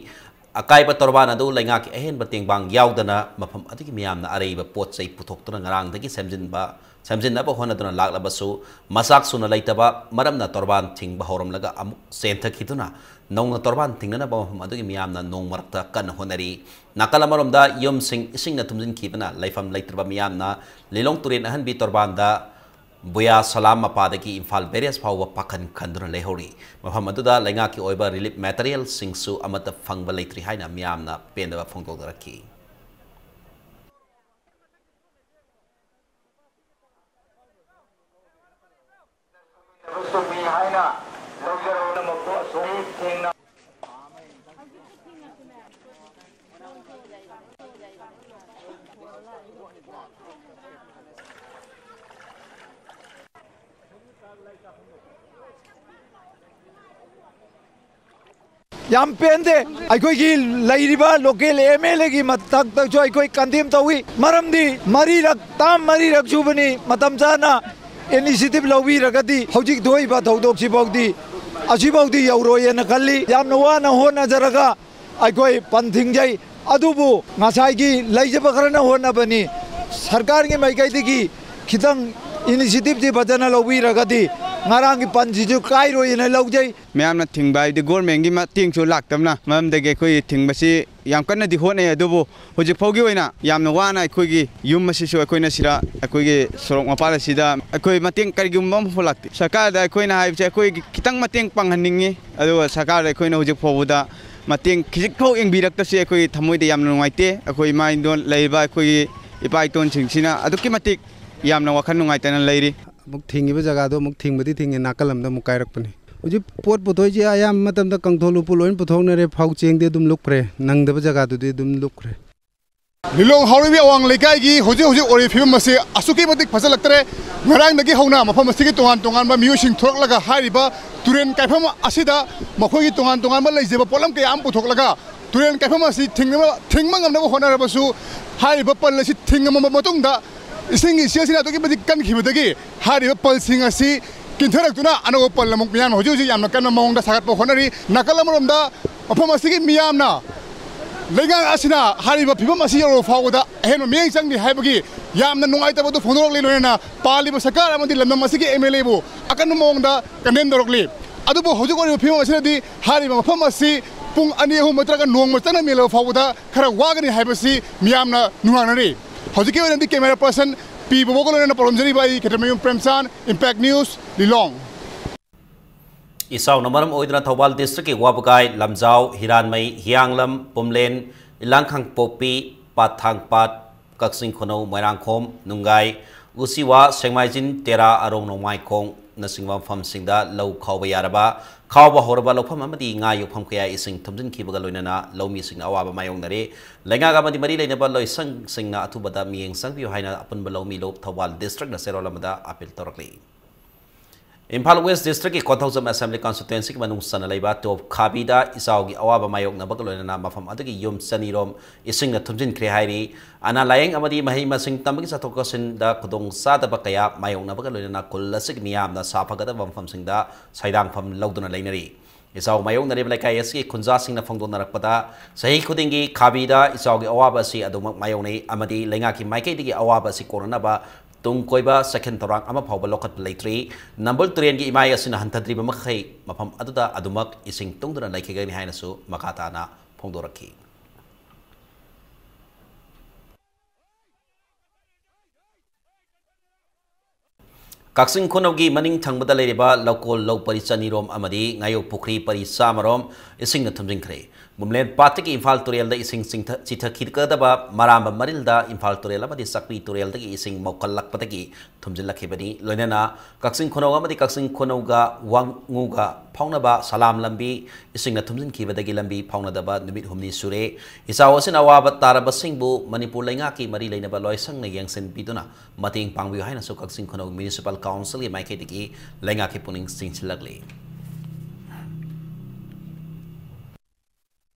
ꯑꯀꯥꯏꯕ ꯇꯣꯔꯕꯥꯟ ꯑꯗꯨ ꯂꯩꯉꯥꯛꯀꯤ ꯑꯍꯦꯟꯕ ꯇꯦꯡꯕꯥꯡ ꯌꯥꯎꯗꯅ ꯃꯐꯝ ꯑꯗꯨꯒꯤ ꯃꯤꯌꯥꯝꯅ ꯑꯔꯩꯕ ꯄꯣꯠ ꯆꯩ ꯄꯨꯊꯣꯛꯇꯨꯅ ꯉꯔꯥꯡꯗꯒꯤ ꯁꯦꯝꯖꯤꯟꯕ, ꯁꯦꯝꯖꯤꯟꯅꯕ ꯍꯣꯠꯅꯗꯨꯅ ꯂꯥꯛꯂꯕꯁꯨ, ꯃꯆꯥꯛ ꯁꯨꯅ ꯂꯩꯇꯕ ꯃꯔꯝꯅ ꯇꯣꯔꯕꯥꯟ ꯊꯤꯡꯕ ꯍꯧꯔꯝꯂꯒ ꯑꯃꯨꯛ ꯆꯦꯟꯊꯈꯤꯗꯨꯅ ꯅꯧꯅ ꯇꯣꯔꯕꯥꯟ ꯊꯤꯡꯅꯅꯕ ꯃꯐꯝ ꯑꯗꯨꯒꯤ ꯃꯤꯌꯥꯝꯅ ꯅꯣꯡ ꯃꯔꯛꯇ ꯀꯟꯅ ꯍꯣꯠꯅꯔꯤ꯫ ꯅꯥꯀꯜ ꯑꯃꯔꯣꯝꯗ ꯌꯨꯝꯁꯤꯡ ꯏꯁꯤꯡꯅ ꯊꯨꯝꯖꯤꯟꯈꯤꯕꯅ ꯂꯩꯐꯝ ꯂꯩꯇ꯭ꯔꯕ ꯃꯤꯌꯥꯝꯅ ꯂꯤꯂꯣꯡ ꯇꯨꯔꯦꯟ ꯑꯍꯟꯕꯤ ꯇꯣꯔꯕꯥꯟꯗ ꯕꯨꯌꯥ ꯁꯂꯥꯝ ꯃꯄꯥꯗꯒꯤ ꯏꯝꯐꯥꯜ ꯕꯦꯔꯦꯖ ꯐꯥꯎꯕ ꯄꯥꯈꯟ ꯈꯟꯗꯨꯅ ꯂꯩꯍꯧꯔꯤ꯫ ꯃꯐꯝ ꯑꯗꯨꯗ ꯂꯩꯉꯥꯛꯀꯤ ꯑꯣꯏꯕ ꯔꯤꯂꯤꯐ ꯃꯦꯇꯔꯤꯌꯦꯜꯁꯤꯡꯁꯨ ꯑꯃꯠꯇ ꯐꯪꯕ ꯂꯩꯇ꯭ꯔꯤ ꯍꯥꯏꯅ ꯃꯤꯌꯥꯝꯅ ꯄꯦꯟꯗꯕ ꯐꯣꯡꯗꯣꯛꯅꯔꯛꯈꯤ꯫ ꯌꯥꯝ ꯄꯦꯟꯗꯦ꯫ ꯑꯩꯈꯣꯏꯒꯤ ꯂꯩꯔꯤꯕ ꯂꯣꯀꯦꯜ ꯑꯦꯝ ꯑꯦꯜ ꯑꯦꯒꯤ ꯃꯊꯛꯇꯁꯨ ꯑꯩꯈꯣꯏ ꯀꯟꯗꯦꯝ ꯇꯧꯏ꯫ ꯃꯔꯝꯗꯤ ꯃꯔꯤꯔꯛ, ꯇꯥꯝ ꯃꯔꯤꯔꯛ ꯁꯨꯕꯅꯤ, ꯃꯇꯝ ꯆꯥꯅ ꯏꯅꯤꯁꯤꯌꯦꯇꯤꯚ ꯂꯧꯕꯤꯔꯒꯗꯤ ꯍꯧꯖꯤꯛ ꯊꯣꯛꯏꯕ ꯊꯧꯗꯣꯛꯁꯤꯐꯥꯎꯗꯤ, ꯑꯁꯤꯐꯥꯎꯗꯤ ꯌꯧꯔꯣꯏꯅ ꯈꯜꯂꯤ꯫ ꯌꯥꯝꯅ ꯋꯥꯅ ꯍꯣꯠꯅꯖꯔꯒ ꯑꯩꯈꯣꯏ ꯄꯟ ꯊꯤꯡꯖꯩ꯫ ꯑꯗꯨꯕꯨ ꯉꯁꯥꯏꯒꯤ ꯂꯩꯖꯕ ꯈꯔꯅ ꯍꯣꯠꯅꯕꯅꯤ꯫ ꯁꯔꯀꯥꯔꯒꯤ ꯃꯥꯏꯀꯩꯗꯒꯤ ꯈꯤꯇꯪ ꯏꯅꯤꯁꯤꯌꯦꯇꯤꯚꯁꯤ ꯐꯖꯅ ꯂꯧꯕꯤꯔꯒꯗꯤ ꯉꯔꯥꯡꯒꯤ ꯄꯟꯁꯤꯁꯨ ꯀꯥꯏꯔꯣꯏꯅ ꯂꯧꯖꯩ꯫ ꯃꯌꯥꯝꯅ ꯊꯤꯡꯕ ꯍꯥꯏꯕꯗꯤ ꯒꯣꯔꯃꯦꯟꯒꯤ ꯃꯇꯦꯡꯁꯨ ꯂꯥꯛꯇꯕꯅ ꯃꯔꯝꯗꯒꯤ ꯑꯩꯈꯣꯏ ꯊꯤꯡꯕꯁꯤ ꯌꯥꯝ ꯀꯟꯅꯗꯤ ꯍꯣꯠꯅꯩ, ꯑꯗꯨꯕꯨ ꯍꯧꯖꯤꯛ ꯐꯥꯎꯒꯤ ꯑꯣꯏꯅ ꯌꯥꯝꯅ ꯋꯥꯅ ꯑꯩꯈꯣꯏꯒꯤ ꯌꯨꯝ ꯑꯁꯤꯁꯨ ꯑꯩꯈꯣꯏꯅ ꯁꯤꯗ ꯑꯩꯈꯣꯏꯒꯤ ꯁꯣꯔꯣꯛ ꯃꯄꯥꯟ ꯑꯁꯤꯗ ꯑꯩꯈꯣꯏ ꯃꯇꯦꯡ ꯀꯔꯤꯒꯨꯝꯕ ꯑꯃꯐꯥꯎ ꯂꯥꯛꯇꯦ꯫ ꯁꯔꯀꯥꯔꯗ ꯑꯩꯈꯣꯏꯅ ꯍꯥꯏꯕꯁꯦ ꯑꯩꯈꯣꯏꯒꯤ ꯈꯤꯇꯪ ꯃꯇꯦꯡ ꯄꯥꯡꯍꯟꯅꯤꯡꯉꯤ, ꯑꯗꯨꯒ ꯁꯔꯀꯥꯔꯗ ꯑꯩꯈꯣꯏꯅ ꯍꯧꯖꯤꯛ ꯐꯥꯎꯕꯗ ꯃꯇꯦꯡ ꯈꯤꯖꯤꯛ ꯐꯥꯎ ꯌꯦꯡꯕꯤꯔꯛꯇꯕꯁꯦ ꯑꯩꯈꯣꯏ ꯊꯃꯣꯏꯗ ꯌꯥꯝꯅ ꯅꯨꯡꯉꯥꯏꯇꯦ꯫ ꯑꯩꯈꯣꯏ ꯏꯃꯥ ꯏꯟꯗꯣꯟ ꯂꯩꯔꯤꯕ ꯑꯩꯈꯣꯏꯒꯤ ꯏꯄꯥ ꯏꯇꯣꯟꯁꯤꯡꯁꯤꯅ ꯑꯗꯨꯛꯀꯤ ꯃꯇꯤꯛ ꯌꯥꯝꯅ ꯋꯥꯈꯜ ꯅꯨꯡꯉꯥꯏꯇꯅ ꯂꯩꯔꯤ꯫ ꯑꯃꯨꯛ ꯊꯤꯡꯉꯤꯕ ꯖꯒꯥꯗꯣ ꯑꯃꯨꯛ ꯊꯤꯡꯕꯗꯤ ꯊꯤꯡꯉꯦ, ꯅꯥꯀꯜ ꯑꯃꯗ ꯑꯃꯨꯛ ꯀꯥꯏꯔꯛꯄꯅꯤ꯫ ꯍꯧꯖꯤꯛ ꯄꯣꯠ ꯄꯨꯊꯣꯛꯏꯁꯦ ꯑꯌꯥꯝꯕ ꯃꯇꯝꯗ ꯀꯪꯊꯣꯜ ꯎꯄꯨ ꯂꯣꯏꯅ ꯄꯨꯊꯣꯛꯅꯔꯦ, ꯐꯧ ꯆꯦꯡꯗꯤ ꯑꯗꯨꯝ ꯂꯨꯞꯈ꯭ꯔꯦ, ꯅꯪꯗꯕ ꯖꯒꯥꯗꯨꯗꯤ ꯑꯗꯨꯝ ꯂꯨꯞꯈ꯭ꯔꯦ꯫ ꯂꯤꯂꯣꯡ ꯍꯥꯎꯔꯩꯕꯤ ꯑꯋꯥꯡ ꯂꯩꯀꯥꯏꯒꯤ ꯍꯧꯖꯤꯛ ꯍꯧꯖꯤꯛ ꯑꯣꯏꯔꯤꯕ ꯐꯤꯕꯝ ꯑꯁꯤ ꯑꯁꯨꯛꯀꯤ ꯃꯇꯤꯛ ꯐꯖꯜꯂꯛꯇ꯭ꯔꯦ꯫ ꯉꯔꯥꯡꯗꯒꯤ ꯍꯧꯅ ꯃꯐꯝ ꯑꯁꯤꯒꯤ ꯇꯣꯉꯥꯟ ꯇꯣꯉꯥꯟꯕ ꯃꯤꯑꯣꯏꯁꯤꯡ ꯊꯣꯔꯛꯂꯒ ꯍꯥꯏꯔꯤꯕ ꯇꯨꯔꯦꯟ ꯀꯥꯏꯐꯝ ꯑꯁꯤꯗ ꯃꯈꯣꯏꯒꯤ ꯇꯣꯉꯥꯟ ꯇꯣꯉꯥꯟꯕ ꯂꯩꯖꯕ ꯄꯣꯠꯂꯝ ꯀꯌꯥ ꯑꯃ ꯄꯨꯊꯣꯛꯂꯒ ꯇꯨꯔꯦꯟ ꯀꯥꯏꯐꯝ ꯑꯁꯤ ꯊꯤꯡꯅꯕ, ꯊꯤꯡꯕ ꯉꯝꯅꯕ ꯍꯣꯠꯅꯔꯕꯁꯨ, ꯍꯥꯏꯔꯤꯕ ꯄꯜ ꯑꯁꯤ ꯊꯤꯡꯉꯝꯃꯕ ꯃꯇꯨꯡꯗ ꯏꯁꯤꯡꯒꯤ ꯏꯆꯦꯜꯁꯤꯅ ꯑꯗꯨꯛꯀꯤ ꯃꯇꯤꯛ ꯀꯟꯈꯤꯕꯗꯒꯤ ꯍꯥꯏꯔꯤꯕ ꯄꯜꯁꯤꯡ ꯑꯁꯤ ꯀꯤꯟꯊꯔꯛꯇꯨꯅ ꯑꯅꯧꯕ ꯄꯜ ꯑꯃꯨꯛ ꯃꯤꯌꯥꯝꯅ ꯍꯧꯖꯤꯛ ꯍꯧꯖꯤꯛ ꯌꯥꯝꯅ ꯀꯟꯕ ꯃꯑꯣꯡꯗ ꯁꯥꯒꯠꯄ ꯍꯣꯠꯅꯔꯤ꯫ ꯅꯥꯀꯜ ꯑꯃꯔꯣꯝꯗ ꯃꯐꯝ ꯑꯁꯤꯒꯤ ꯃꯤꯌꯥꯝꯅ ꯂꯩꯉꯥꯛ ꯑꯁꯤꯅ ꯍꯥꯏꯔꯤꯕ ꯐꯤꯕꯝ ꯑꯁꯤ ꯌꯧꯔꯕ ꯐꯥꯎꯕꯗ ꯑꯍꯦꯟꯕ ꯃꯤꯠꯌꯦꯡ ꯆꯪꯗꯦ ꯍꯥꯏꯕꯒꯤ ꯌꯥꯝꯅ ꯅꯨꯡꯉꯥꯏꯇꯕ ꯑꯗꯨ ꯐꯣꯡꯗꯣꯔꯛꯂꯤ꯫ ꯂꯣꯏꯅꯅ ꯄꯥꯜꯂꯤꯕ ꯁꯔꯀꯥꯔ ꯑꯃꯗꯤ ꯂꯝꯗꯝ ꯑꯁꯤꯒꯤ ꯑꯦꯝ ꯑꯦꯜ ꯑꯦꯕꯨ ꯑꯀꯟꯕ ꯃꯑꯣꯡꯗ ꯀꯟꯗꯦꯝ ꯇꯧꯔꯛꯂꯤ꯫ ꯑꯗꯨꯕꯨ ꯍꯧꯖꯤꯛ ꯑꯣꯏꯔꯤꯕ ꯐꯤꯕꯝ ꯑꯁꯤꯗꯗꯤ ꯍꯥꯏꯔꯤꯕ ꯃꯐꯝ ꯑꯁꯤ ꯄꯨꯡ ꯑꯅꯤ ꯑꯍꯨꯝ ꯅꯠꯇ꯭ꯔꯒ ꯅꯣꯡꯃ ꯆꯪꯅ ꯃꯦꯜꯂꯕ ꯐꯥꯎꯕꯗ ꯈꯔ ꯋꯥꯒꯅꯤ ꯍꯥꯏꯕꯁꯤ ꯃꯤꯌꯥꯝꯅ ꯅꯨꯡꯅꯥꯡꯅꯔꯤ꯫ ꯍꯧꯖꯤꯛꯀꯤ ꯑꯣꯏꯅꯗꯤ ꯀꯦꯃꯦꯔꯥ ꯄꯔꯁꯟ ꯄꯤ ꯕꯣꯕꯣꯒ ꯂꯣꯏꯅꯅ ꯄꯥꯎꯗꯝꯖꯔꯤꯕ ꯑꯩ ꯈꯦꯇ꯭ꯔꯃꯌꯨꯝ ꯄ꯭ꯔꯦꯝꯆꯥꯟ, ꯏꯝꯄꯦꯛ ꯅ꯭ꯌꯨꯁ, ꯂꯤꯂꯣꯡ꯫ ꯏꯆꯥꯎꯅ ꯃꯔꯝ ꯑꯣꯏꯗꯨꯅ ꯊꯧꯕꯥꯜ ꯗꯤꯁꯇ꯭ꯔꯤꯛꯀꯤ ꯋꯥꯕꯒꯥꯏ, ꯂꯝꯖꯥꯎ, ꯍꯤꯔꯥꯟꯃꯩ, ꯍꯤꯌꯥꯡꯂꯝ, ꯄꯨꯝꯂꯦꯟ, ꯏꯂꯥꯡꯈꯥꯡꯄꯣꯛꯄꯤ, ꯄꯥꯠꯊꯥꯡꯄꯥꯠ, ꯀꯛꯆꯤꯡ ꯈꯨꯅꯧ, ꯃꯣꯏꯔꯥꯡꯈꯣꯝ, ꯅꯨꯡꯒꯥꯏ, ꯎꯆꯤꯋꯥ, ꯁꯦꯡꯃꯥꯏꯖꯤꯟ, ꯇꯦꯔꯥ, ꯑꯔꯣꯡ ꯅꯣꯡꯃꯥꯏꯈꯣꯡꯅꯆꯤꯡꯕ ꯃꯐꯝꯁꯤꯡꯗ ꯂꯧ ꯈꯥꯎꯕ ꯌꯥꯔꯕ, ꯈꯥꯎꯕ ꯍꯧꯔꯕ ꯂꯧꯐꯝ ꯑꯃꯗꯤ ꯉꯥ ꯌꯣꯛꯐꯝ ꯀꯌꯥ ꯏꯁꯤꯡ ꯊꯨꯝꯖꯤꯟꯈꯤꯕꯒ ꯂꯣꯏꯅꯅ ꯂꯧꯃꯤꯁꯤꯡꯅ ꯑꯋꯥꯕ ꯃꯥꯌꯣꯛꯅꯔꯦ꯫ ꯂꯩꯉꯥꯛ ꯑꯃꯗꯤ ꯃꯔꯤ ꯂꯩꯅꯕ ꯂꯣꯏꯁꯪꯁꯤꯡꯅ ꯑꯊꯨꯕꯗ ꯃꯤꯠꯌꯦꯡ ꯆꯪꯕꯤꯌꯨ ꯍꯥꯏꯅ ꯑꯄꯨꯟꯕ ꯂꯧꯃꯤ ꯂꯨꯞ ꯊꯧꯕꯥꯜ ꯗꯤꯁꯇ꯭ꯔꯤꯛꯅ ꯆꯦꯔꯣꯜ ꯑꯃꯗ ꯑꯄꯤꯜ ꯇꯧꯔꯛꯂꯤ꯫ ꯏꯝꯐꯥꯜ ꯋꯦꯁ ꯗꯤꯁꯇ꯭ꯔꯤꯛꯀꯤ ꯀꯣꯟꯊꯧꯖꯝ ꯑꯦꯁꯦꯝꯕ꯭ꯂꯤ ꯀꯟꯁꯇꯤꯇ꯭ꯋꯦꯟꯁꯤꯒꯤ ꯃꯅꯨꯡ ꯆꯟꯅ ꯂꯩꯕ ꯇꯣꯞ ꯈꯥꯕꯤꯗ ꯏꯆꯥꯎꯒꯤ ꯑꯋꯥꯕ ꯃꯥꯌꯣꯛꯅꯕꯒ ꯂꯣꯏꯅꯅ ꯃꯐꯝ ꯑꯗꯨꯒꯤ ꯌꯨꯝ ꯆꯅꯤꯔꯣꯝ ꯏꯁꯤꯡꯅ ꯊꯨꯝꯖꯤꯟꯈ꯭ꯔꯦ ꯍꯥꯏꯔꯤ꯫ ꯑꯅꯥ ꯂꯥꯌꯦꯡ ꯑꯃꯗꯤ ꯃꯍꯩ ꯃꯁꯤꯡ ꯇꯝꯕꯒꯤ ꯆꯠꯊꯣꯛ ꯆꯠꯁꯤꯟꯗ ꯈꯨꯗꯣꯡ ꯆꯥꯗꯕ ꯀꯌꯥ ꯃꯥꯌꯣꯛꯅꯕꯒ ꯂꯣꯏꯅꯅ ꯈꯨꯜ ꯑꯁꯤꯒꯤ ꯃꯤꯌꯥꯝꯅ ꯁꯥꯐꯒꯗꯕ ꯃꯐꯝꯁꯤꯡꯗ ꯁꯩꯗꯥꯡꯐꯝ ꯂꯧꯗꯨꯅ ꯂꯩꯅꯔꯤ꯫ ꯏꯆꯥꯎ ꯃꯥꯌꯣꯛꯅꯔꯤꯕ ꯂꯩꯀꯥꯏ ꯑꯁꯤꯒꯤ ꯈꯨꯟꯖꯥꯁꯤꯡꯅ ꯐꯣꯡꯗꯣꯛꯅꯔꯛꯄꯗ, ꯆꯍꯤ ꯈꯨꯗꯤꯡꯒꯤ ꯈꯥꯕꯤꯗ ꯏꯆꯥꯎꯒꯤ ꯑꯋꯥꯕ ꯑꯁꯤ ꯑꯗꯨꯃꯛ ꯃꯥꯌꯣꯛꯅꯩ ꯑꯃꯗꯤ ꯂꯩꯉꯥꯛꯀꯤ ꯃꯥꯏꯀꯩꯗꯒꯤ ꯑꯋꯥꯕ ꯑꯁꯤ ꯀꯣꯟꯅꯅꯕ ꯇꯨꯡ ꯀꯣꯏꯕ ꯆꯦꯛꯁꯤꯟ ꯊꯧꯔꯥꯡ ꯑꯃ ꯐꯥꯎꯕ ꯂꯧꯈꯠꯄ ꯂꯩꯇ꯭ꯔꯤ꯫ ꯅꯝꯕꯨꯜ ꯇꯨꯔꯦꯜꯒꯤ ꯏꯃꯥꯏ ꯑꯁꯤꯅ ꯍꯟꯊꯗ꯭ꯔꯤꯕ ꯃꯈꯩ ꯃꯐꯝ ꯑꯗꯨꯗ ꯑꯗꯨꯃꯛ ꯏꯁꯤꯡ ꯇꯨꯡꯗꯨꯅ ꯂꯩꯈꯤꯒꯅꯤ ꯍꯥꯏꯅꯁꯨ ꯃꯈꯥ ꯇꯥꯅ ꯐꯣꯡꯗꯣꯔꯛꯈꯤ꯫ ꯀꯛꯆꯤꯡ ꯈꯨꯅꯧꯒꯤ ꯃꯅꯤꯡ ꯊꯪꯕꯗ ꯂꯩꯔꯤꯕ ꯂꯧꯀꯣꯜ ꯂꯧ ꯄꯔꯤ ꯆꯅꯤꯔꯣꯝ ꯑꯃꯗꯤ ꯉꯥꯌꯣꯛ ꯄꯨꯈ꯭ꯔꯤ ꯄꯔꯤ ꯆꯥꯝꯃꯔꯣꯝ ꯏꯁꯤꯡꯅ ꯊꯨꯝꯖꯤꯟꯈ꯭ꯔꯦ꯫ ꯃꯨꯝꯂꯦꯟ ꯄꯥꯠꯇꯒꯤ ꯏꯝꯐꯥꯜ ꯇꯨꯔꯦꯜꯗ ꯏꯁꯤꯡ ꯆꯤꯡꯊ-, ꯆꯤꯊꯈꯤꯒꯗꯕ ꯃꯔꯥꯝꯕ ꯃꯔꯤꯜꯗ ꯏꯝꯐꯥꯜ ꯇꯨꯔꯦꯜ ꯑꯃꯗꯤ ꯆꯥꯛꯄꯤ ꯇꯨꯔꯦꯜꯗꯒꯤ ꯏꯁꯤꯡ ꯃꯧꯈꯠꯂꯛꯄꯗꯒꯤ ꯊꯨꯝꯖꯤꯜꯂꯛꯈꯤꯕꯅꯤ꯫ ꯂꯣꯏꯅꯅ ꯀꯛꯆꯤꯡ ꯈꯨꯅꯧ ꯑꯃꯗꯤ ꯀꯛꯆꯤꯡ ꯈꯨꯅꯧꯒ ꯋꯥꯡꯉꯨꯒ ꯐꯥꯎꯅꯕ ꯁꯂꯥꯝ ꯂꯝꯕꯤ ꯏꯁꯤꯡꯅ ꯊꯨꯝꯖꯤꯟꯈꯤꯕꯗꯒꯤ ꯂꯝꯕꯤ ꯐꯥꯎꯅꯗꯕ ꯅꯨꯃꯤꯠ ꯍꯨꯝꯅꯤ ꯁꯨꯔꯦ꯫ ꯏꯆꯥꯎ ꯑꯁꯤꯅ ꯑꯋꯥꯕ ꯇꯥꯔꯕꯁꯤꯡꯕꯨ ꯃꯅꯤꯄꯨꯔ ꯂꯩꯉꯥꯛꯀꯤ ꯃꯔꯤ ꯂꯩꯅꯕ ꯂꯣꯏꯁꯪꯅ ꯌꯦꯡꯁꯤꯟꯕꯤꯗꯨꯅ ꯃꯇꯦꯡ ꯄꯥꯡꯕꯤꯌꯨ ꯍꯥꯏꯅꯁꯨ ꯀꯛꯆꯤꯡ ꯈꯨꯅꯧ ꯃ꯭ꯌꯨꯅꯤꯁꯤꯄꯥꯜ ꯀꯥꯎꯟꯁꯤꯜꯒꯤ ꯃꯥꯏꯀꯩꯗꯒꯤ ꯂꯩꯉꯥꯛꯀꯤ ꯄꯨꯛꯅꯤꯡ ꯆꯤꯡꯁꯤꯜꯂꯛꯂꯤ꯫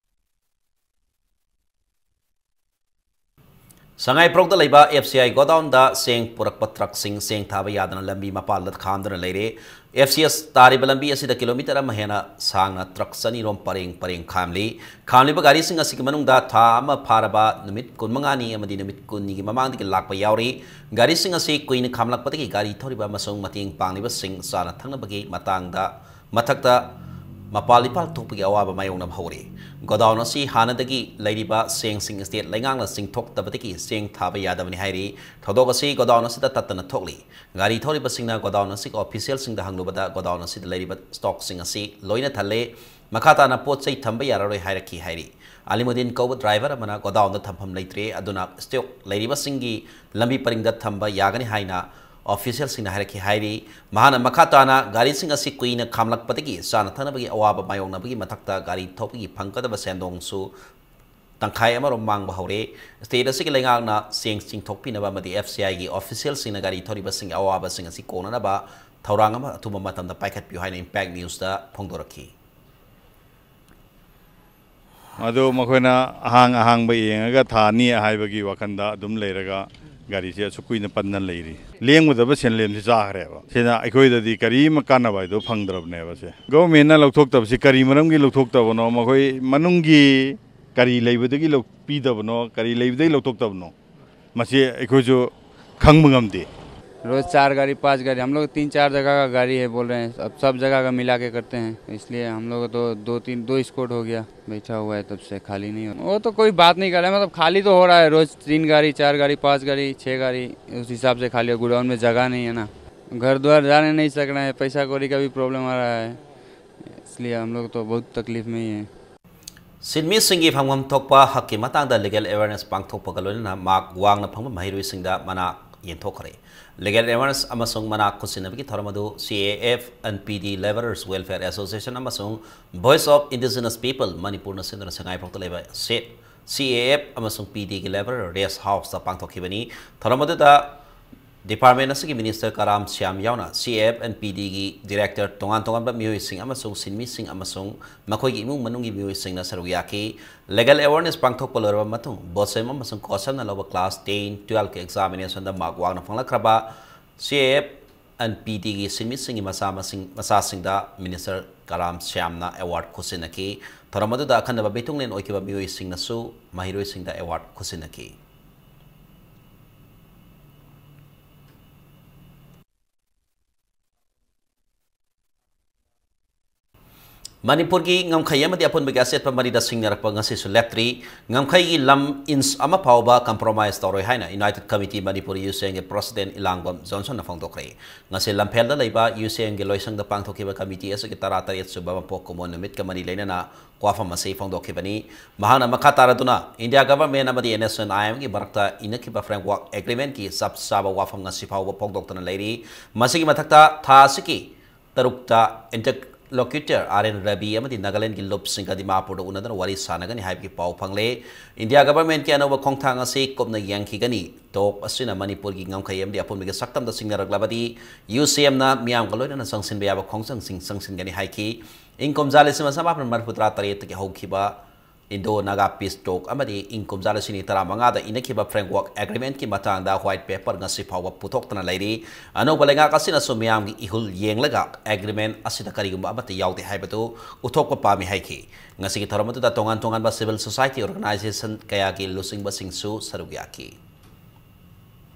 ꯁꯉꯥꯏꯄ꯭ꯔꯧꯗ ꯂꯩꯕ F C I ꯒꯣꯗꯥꯎꯟꯗ ꯆꯦꯡ ꯄꯨꯔꯛꯄ ꯇ꯭ꯔꯛꯁꯤꯡ ꯆꯦꯡ ꯊꯥꯕ ꯌꯥꯗꯅ ꯂꯝꯕꯤ ꯃꯄꯥꯜꯗ ꯈꯥꯝꯗꯨꯅ ꯂꯩꯔꯦ꯫ F C S ꯇꯥꯔꯤꯕ ꯂꯝꯕꯤ ꯑꯁꯤꯗ ꯀꯤꯂꯣꯃꯤꯇꯔ ꯑꯃ ꯍꯦꯟꯅ ꯁꯥꯡꯅ ꯇ꯭ꯔꯛ ꯆꯅꯤꯔꯣꯝ ꯄꯔꯦꯡ ꯄꯔꯦꯡ ꯈꯥꯝꯂꯤ꯫ ꯈꯥꯝꯂꯤꯕ ꯒꯥꯔꯤꯁꯤꯡ ꯑꯁꯤꯒꯤ ꯃꯅꯨꯡꯗ ꯊꯥ ꯑꯃ ꯐꯥꯔꯕ ꯅꯨꯃꯤꯠ ꯀꯨꯟꯃꯉꯥꯅꯤ ꯑꯃꯗꯤ ꯅꯨꯃꯤꯠ ꯀꯨꯟꯅꯤꯒꯤ ꯃꯃꯥꯡꯗꯒꯤ ꯂꯥꯛꯄ ꯌꯥꯎꯔꯤ꯫ ꯒꯥꯔꯤꯁꯤꯡ ꯑꯁꯤ ꯀꯨꯏꯅ ꯈꯥꯝꯂꯛꯄꯗꯒꯤ ꯒꯥꯔꯤ ꯊꯧꯔꯤꯕ ꯑꯃꯁꯨꯡ ꯃꯇꯦꯡ ꯄꯥꯡꯂꯤꯕꯁꯤꯡ ꯆꯥꯅ ꯊꯛꯅꯕꯒꯤ ꯃꯇꯥꯡꯗ ꯃꯊꯛꯇ ꯃꯄꯥꯜ ꯏꯄꯥꯜ ꯊꯣꯛꯄꯒꯤ ꯑꯋꯥꯕ ꯃꯥꯌꯣꯛꯅꯕ ꯍꯧꯔꯤ꯫ ꯒꯣꯗꯥꯎꯟ ꯑꯁꯤ ꯍꯥꯟꯅꯗꯒꯤ ꯂꯩꯔꯤꯕ ꯆꯦꯡꯁꯤꯡ ꯁ꯭ꯇꯦꯠ ꯂꯩꯉꯥꯛꯅ ꯆꯤꯡꯊꯣꯛꯇꯕꯗꯒꯤ ꯆꯦꯡ ꯊꯥꯕ ꯌꯥꯗꯕꯅꯤ ꯍꯥꯏꯔꯤ꯫ ꯊꯧꯗꯣꯛ ꯑꯁꯤ ꯒꯣꯗꯥꯎꯟ ꯑꯁꯤꯗ ꯇꯠꯇꯅ ꯊꯣꯛꯂꯤ꯫ ꯒꯥꯔꯤ ꯊꯧꯔꯤꯕꯁꯤꯡꯅ ꯒꯣꯗꯥꯎꯟ ꯑꯁꯤꯒꯤ ꯑꯣꯐꯤꯁꯤꯌꯦꯜꯁꯤꯡꯗ ꯍꯪꯂꯨꯕꯗ ꯒꯣꯗꯥꯎꯟ ꯑꯁꯤꯗ ꯂꯩꯔꯤꯕ ꯁ꯭ꯇꯣꯛꯁꯤꯡ ꯑꯁꯤ ꯂꯣꯏꯅ ꯊꯜꯂꯦ, ꯃꯈꯥ ꯇꯥꯅ ꯄꯣꯠ ꯆꯩ ꯊꯝꯕ ꯌꯥꯔꯔꯣꯏ ꯍꯥꯏꯔꯛꯈꯤ ꯍꯥꯏꯔꯤ꯫ ꯑꯂꯤꯃꯨꯗꯤꯟ ꯀꯧꯕ ꯗ꯭ꯔꯥꯏꯚꯔ ꯑꯃꯅ ꯒꯣꯗꯥꯎꯟꯗ ꯊꯝꯐꯝ ꯂꯩꯇ꯭ꯔꯦ, ꯑꯗꯨꯅ ꯁ꯭ꯇꯣꯛ ꯂꯩꯔꯤꯕꯁꯤꯡꯒꯤ ꯂꯝꯕꯤ ꯄꯔꯤꯡꯗ ꯊꯝꯕ ꯌꯥꯒꯅꯤ ꯍꯥꯏꯅ ꯑꯣꯐꯤꯁꯤꯌꯦꯜꯁꯤꯡꯅ ꯍꯥꯏꯔꯛꯈꯤ ꯍꯥꯏꯔꯤ꯫ ꯃꯍꯥꯛꯅ ꯃꯈꯥ ꯇꯥꯅ ꯒꯥꯔꯤꯁꯤꯡ ꯑꯁꯤ ꯀꯨꯏꯅ ꯈꯥꯝꯂꯛꯄꯗꯒꯤ ꯆꯥꯅ ꯊꯛꯅꯕꯒꯤ ꯑꯋꯥꯕ ꯃꯥꯌꯣꯛꯅꯕꯒꯤ ꯃꯊꯛꯇ ꯒꯥꯔꯤ ꯊꯧꯕꯒꯤ ꯐꯪꯒꯗꯕ ꯁꯦꯟꯗꯣꯡꯁꯨ ꯇꯪꯈꯥꯏ ꯑꯃꯔꯣꯝ ꯃꯥꯡꯕ ꯍꯧꯔꯦ꯫ ꯁ꯭ꯇꯦꯠ ꯑꯁꯤꯒꯤ ꯂꯩꯉꯥꯛꯅ ꯆꯦꯡ ꯆꯤꯡꯊꯣꯛꯄꯤꯅꯕ ꯑꯃꯗꯤ F C I ꯒꯤ ꯑꯣꯐꯤꯁꯤꯌꯦꯜꯁꯤꯡꯅ ꯒꯥꯔꯤ ꯊꯧꯔꯤꯕꯁꯤꯡꯒꯤ ꯑꯋꯥꯕꯁꯤꯡ ꯑꯁꯤ ꯀꯣꯛꯅꯅꯕ ꯊꯧꯔꯥꯡ ꯑꯃ ꯑꯊꯨꯕ ꯃꯇꯝꯗ ꯄꯥꯏꯈꯠꯄꯤꯌꯨ ꯍꯥꯏꯅ Impact News ꯇ ꯐꯣꯡꯗꯣꯔꯛꯈꯤ꯫ ꯑꯗꯨ ꯃꯈꯣꯏꯅ ꯑꯍꯥꯡ ꯑꯍꯥꯡꯕ ꯌꯦꯡꯉꯒ ꯊꯥꯅꯤ ꯍꯥꯏꯕꯒꯤ ꯋꯥꯈꯜꯗ ꯑꯗꯨꯝ ꯂꯩꯔꯒ ꯒꯥꯔꯤꯁꯦ ꯑꯁꯨꯛ ꯀꯨꯏꯅ ꯄꯟꯅ ꯂꯩꯔꯤ꯫ ꯂꯦꯡꯒꯗꯕ ꯁꯦꯟꯂꯦꯝꯁꯤ ꯆꯥꯈ꯭ꯔꯦꯕ꯫ ꯁꯤꯅ ꯑꯩꯈꯣꯏꯗꯗꯤ ꯀꯔꯤꯃ ꯀꯥꯟꯅꯕ ꯍꯥꯏꯗꯣ ꯐꯪꯗ꯭ꯔꯕꯅꯦꯕ꯫ ꯁꯦ ꯒꯣꯚꯔꯟꯃꯦꯟꯠꯅ ꯂꯧꯊꯣꯛꯇꯕꯁꯤ ꯀꯔꯤ ꯃꯔꯝꯒꯤ ꯂꯧꯊꯣꯛꯇꯕꯅꯣ? ꯃꯈꯣꯏ ꯃꯅꯨꯡꯒꯤ ꯀꯔꯤ ꯂꯩꯕꯗꯒꯤ ꯂꯧ-, ꯄꯤꯗꯕꯅꯣ? ꯀꯔꯤ ꯂꯩꯕꯗꯒꯤ ꯂꯧꯊꯣꯛꯇꯕꯅꯣ? ꯃꯁꯤ ꯑꯩꯈꯣꯏꯁꯨ ꯈꯪꯕ ꯉꯝꯗꯦ꯫ रोज चार गाड़ी, पांच गाड़ी, हम लोग तीन चार जगह का गाड़ी है बोल रहे हैं, अब सब जगह का मिला के करते हैं, इसलिए हम लोग तो दो तीन, दो स्कॉट हो गया, बैठा हुआ है तब से, खाली नहीं हो। वो तो कोई बात नहीं कर रहा है, मतलब खाली तो हो रहा है, रोज तीन गाड़ी, चार गाड़ी, पांच गाड़ी, छह गाड़ी, उस हिसाब से खाली हो। गोडाउन में जगह नहीं है ना, घर द्वार जाने नहीं सक रहे हैं, पैसा कौड़ी का भी प्रॉब्लम आ रहा है, इसलिए हम लोग तो बहुत तकलीफ में ही हैं। ꯁꯤꯟꯃꯤꯁꯤꯡꯒꯤ ꯐꯪꯐꯝ ꯊꯣꯛꯄ ꯍꯛꯀꯤ ꯃꯇꯥꯡꯗ ꯂꯤꯒꯦꯜ ꯑꯦꯋꯦꯌꯔꯅꯦꯁ ꯄꯥꯡꯊꯣꯛꯄꯒ ꯂꯣꯏꯅꯅ ꯃꯥꯔꯛ ꯋꯥꯡꯅ ꯐꯪꯕ ꯃꯍꯩꯔꯣꯏꯁꯤꯡꯗ ꯃꯅꯥ ꯌꯦꯟꯊꯣꯛꯈ꯭ꯔꯦ꯫ ꯂꯤꯒꯦꯜ ꯑꯦꯋꯦꯌꯔꯅꯦꯁ ꯑꯃꯁꯨꯡ ꯃꯅꯥ ꯈꯨꯠꯁꯤꯟꯅꯕꯒꯤ ꯊꯧꯔꯝ ꯑꯗꯨ C A F and P D Labourers Welfare Association ꯑꯃꯁꯨꯡ Voice of Indigenous People ꯃꯅꯤꯄꯨꯔꯅ ꯁꯤꯟꯗꯨꯅ ꯁꯉꯥꯏꯄ꯭ꯔꯧꯗ ꯂꯩꯕ ꯁꯦ-, C A F ꯑꯃꯁꯨꯡ P D ꯒꯤ Labour Rest House ꯇ ꯄꯥꯡꯊꯣꯛꯈꯤꯕꯅꯤ꯫ ꯊꯧꯔꯝ ꯑꯗꯨꯗ Department ꯑꯁꯤꯒꯤ Minister ꯀꯔꯥꯝ ꯁ꯭ꯌꯥꯝ ꯌꯥꯎꯅ C A F and P D ꯒꯤ Director, ꯇꯣꯉꯥꯟ ꯇꯣꯉꯥꯟꯕ ꯃꯤꯑꯣꯏꯁꯤꯡ ꯑꯃꯁꯨꯡ ꯁꯤꯟꯃꯤꯁꯤꯡ ꯑꯃꯁꯨꯡ ꯃꯈꯣꯏꯒꯤ ꯏꯃꯨꯡ ꯃꯅꯨꯡꯒꯤ ꯃꯤꯑꯣꯏꯁꯤꯡꯅ ꯁꯔꯨꯛ ꯌꯥꯈꯤ꯫ Legal awareness ꯄꯥꯡꯊꯣꯛꯄ ꯂꯣꯏꯔꯕ ꯃꯇꯨꯡ, BOSEM ꯑꯃꯁꯨꯡ COHSEM ꯅ ꯂꯧꯕ class ten, twelve ꯀꯤ examination ꯗ mark ꯋꯥꯡꯅ ꯐꯪꯂꯛꯈ꯭ꯔꯕ C A F and P D ꯒꯤ ꯁꯤꯟꯃꯤꯁꯤꯡꯒꯤ ꯃꯆꯥ ꯃꯁꯤꯡ, ꯃꯆꯥꯁꯤꯡꯗ Minister ꯀꯔꯥꯝ ꯁ꯭ꯌꯥꯝꯅ award ꯈꯨꯠꯁꯤꯟꯅꯈꯤ꯫ ꯊꯧꯔꯝ ꯑꯗꯨꯗ ꯑꯈꯟꯅꯕ ꯃꯤꯊꯨꯡꯂꯦꯟ ꯑꯣꯏꯈꯤꯕ ꯃꯤꯑꯣꯏꯁꯤꯡꯅꯁꯨ ꯃꯍꯩꯔꯣꯏꯁꯤꯡꯗ award ꯈꯨꯠꯁꯤꯟꯅꯈꯤ꯫ ꯃꯅꯤꯄꯨꯔꯒꯤ ꯉꯝꯈꯩ ꯑꯃꯗꯤ ꯑꯄꯨꯟꯕꯒꯤ ꯑꯆꯦꯠꯄ ꯃꯔꯤꯗ ꯁꯤꯡꯅꯔꯛꯄ ꯉꯁꯤꯁꯨ ꯂꯦꯞꯇ꯭ꯔꯤ꯫ ꯉꯝꯈꯩꯒꯤ ꯂꯝ inch ꯑꯃ ꯐꯥꯎꯕ compromise ꯇꯧꯔꯣꯏ ꯍꯥꯏꯅ United Committee Manipur, UCM ꯒꯤ President ꯏꯂꯥꯡꯕꯝ ꯖꯣꯟꯁꯟꯅ ꯐꯣꯡꯗꯣꯛꯈ꯭ꯔꯦ꯫ ꯉꯁꯤ ꯂꯝꯐꯦꯜꯗ ꯂꯩꯕ UCM ꯒꯤ ꯂꯣꯏꯁꯪꯗ ꯄꯥꯡꯊꯣꯛꯈꯤꯕ committee ꯑꯁꯤꯒꯤ ꯇꯔꯥꯇꯔꯦꯠ ꯁꯨꯕ ꯃꯄꯣꯛ ꯀꯨꯝꯑꯣꯟ ꯅꯨꯃꯤꯠꯀ ꯃꯔꯤ ꯂꯩꯅꯅ ꯋꯥꯐꯝ ꯑꯁꯤ ꯐꯣꯡꯗꯣꯛꯈꯤꯕꯅꯤ꯫ ꯃꯍꯥꯛꯅ ꯃꯈꯥ ꯇꯥꯔꯗꯨꯅ India Government ꯑꯃꯗꯤ NSCN-IM ꯒꯤ ꯃꯔꯛꯇ ꯏꯅꯈꯤꯕ Framework Agreement ꯀꯤ ꯆꯞ ꯆꯥꯕ ꯋꯥꯐꯝ ꯉꯁꯤ ꯐꯥꯎꯕ ꯐꯣꯡꯗꯣꯛꯇꯅ ꯂꯩꯔꯤ꯫ ꯃꯁꯤꯒꯤ ꯃꯊꯛꯇ ꯊꯥ ꯑꯁꯤꯒꯤ ꯇꯔꯨꯛꯇ interlocutor R N Ravi ꯑꯃꯗꯤ ꯅꯥꯒꯥꯂꯦꯟꯒꯤ ꯂꯨꯞꯁꯤꯡꯒ ꯗꯤꯃꯥꯄꯨꯔꯗ ꯎꯅꯗꯨꯅ ꯋꯥꯔꯤ ꯁꯥꯟꯅꯒꯅꯤ ꯍꯥꯏꯕꯒꯤ ꯄꯥꯎ ꯐꯪꯂꯦ꯫ India Government ꯀꯤ ꯑꯅꯧꯕ ꯈꯣꯡꯊꯥꯡ ꯑꯁꯤ ꯀꯨꯞꯅ ꯌꯦꯡꯈꯤꯒꯅꯤ꯫ Talk ꯑꯁꯤꯅ ꯃꯅꯤꯄꯨꯔꯒꯤ ꯉꯝꯈꯩ ꯑꯃꯗꯤ ꯑꯄꯨꯟꯕꯒꯤ ꯁꯛꯇꯝꯗ ꯁꯤꯡꯅꯔꯛꯂꯕꯗꯤ UCM ꯅ ꯃꯤꯌꯥꯝꯒ ꯂꯣꯏꯅꯅ ꯆꯪꯁꯤꯟꯕ ꯌꯥꯕ ꯈꯣꯡꯖꯪꯁꯤꯡ ꯆꯪꯁꯤꯟꯒꯅꯤ ꯍꯥꯏꯈꯤ꯫ ꯏꯪ ꯀꯨꯝꯖꯥ ꯂꯤꯁꯤꯡ ꯑꯃ ꯆꯃꯥꯄꯟ ꯃꯔꯤꯐꯨ ꯇꯔꯥ ꯇꯔꯦꯠꯇꯒꯤ ꯍꯧꯈꯤꯕ Indo-Naga Peace Talk ꯑꯃꯗꯤ ꯏꯪ ꯀꯨꯝꯖꯥ ꯂꯤꯁꯤꯡ ꯑꯅꯤ ꯇꯔꯥꯃꯉꯥꯗ ꯏꯅꯈꯤꯕ Framework Agreement ꯀꯤ ꯃꯇꯥꯡꯗ white paper ꯉꯁꯤ ꯐꯥꯎꯕ ꯄꯨꯊꯣꯛꯇꯅ ꯂꯩꯔꯤ꯫ ꯑꯅꯧꯕ ꯂꯩꯉꯥꯛ ꯑꯁꯤꯅꯁꯨ ꯃꯤꯌꯥꯝꯒꯤ ꯏꯍꯨꯜ ꯌꯦꯡꯂꯒ agreement ꯑꯁꯤꯗ ꯀꯔꯤꯒꯨꯝꯕ ꯑꯃꯠꯇ ꯌꯥꯎꯗꯦ ꯍꯥꯏꯕꯗꯨ ꯎꯠꯊꯣꯛꯄ ꯄꯥꯝꯃꯤ ꯍꯥꯏꯈꯤ꯫ ꯉꯁꯤꯒꯤ ꯊꯧꯔꯝ ꯑꯗꯨꯗ ꯇꯣꯉꯥꯟ ꯇꯣꯉꯥꯟꯕ civil society organization ꯀꯌꯥꯒꯤ ꯂꯨꯆꯤꯡꯕꯁꯤꯡꯁꯨ ꯁꯔꯨꯛ ꯌꯥꯈꯤ꯫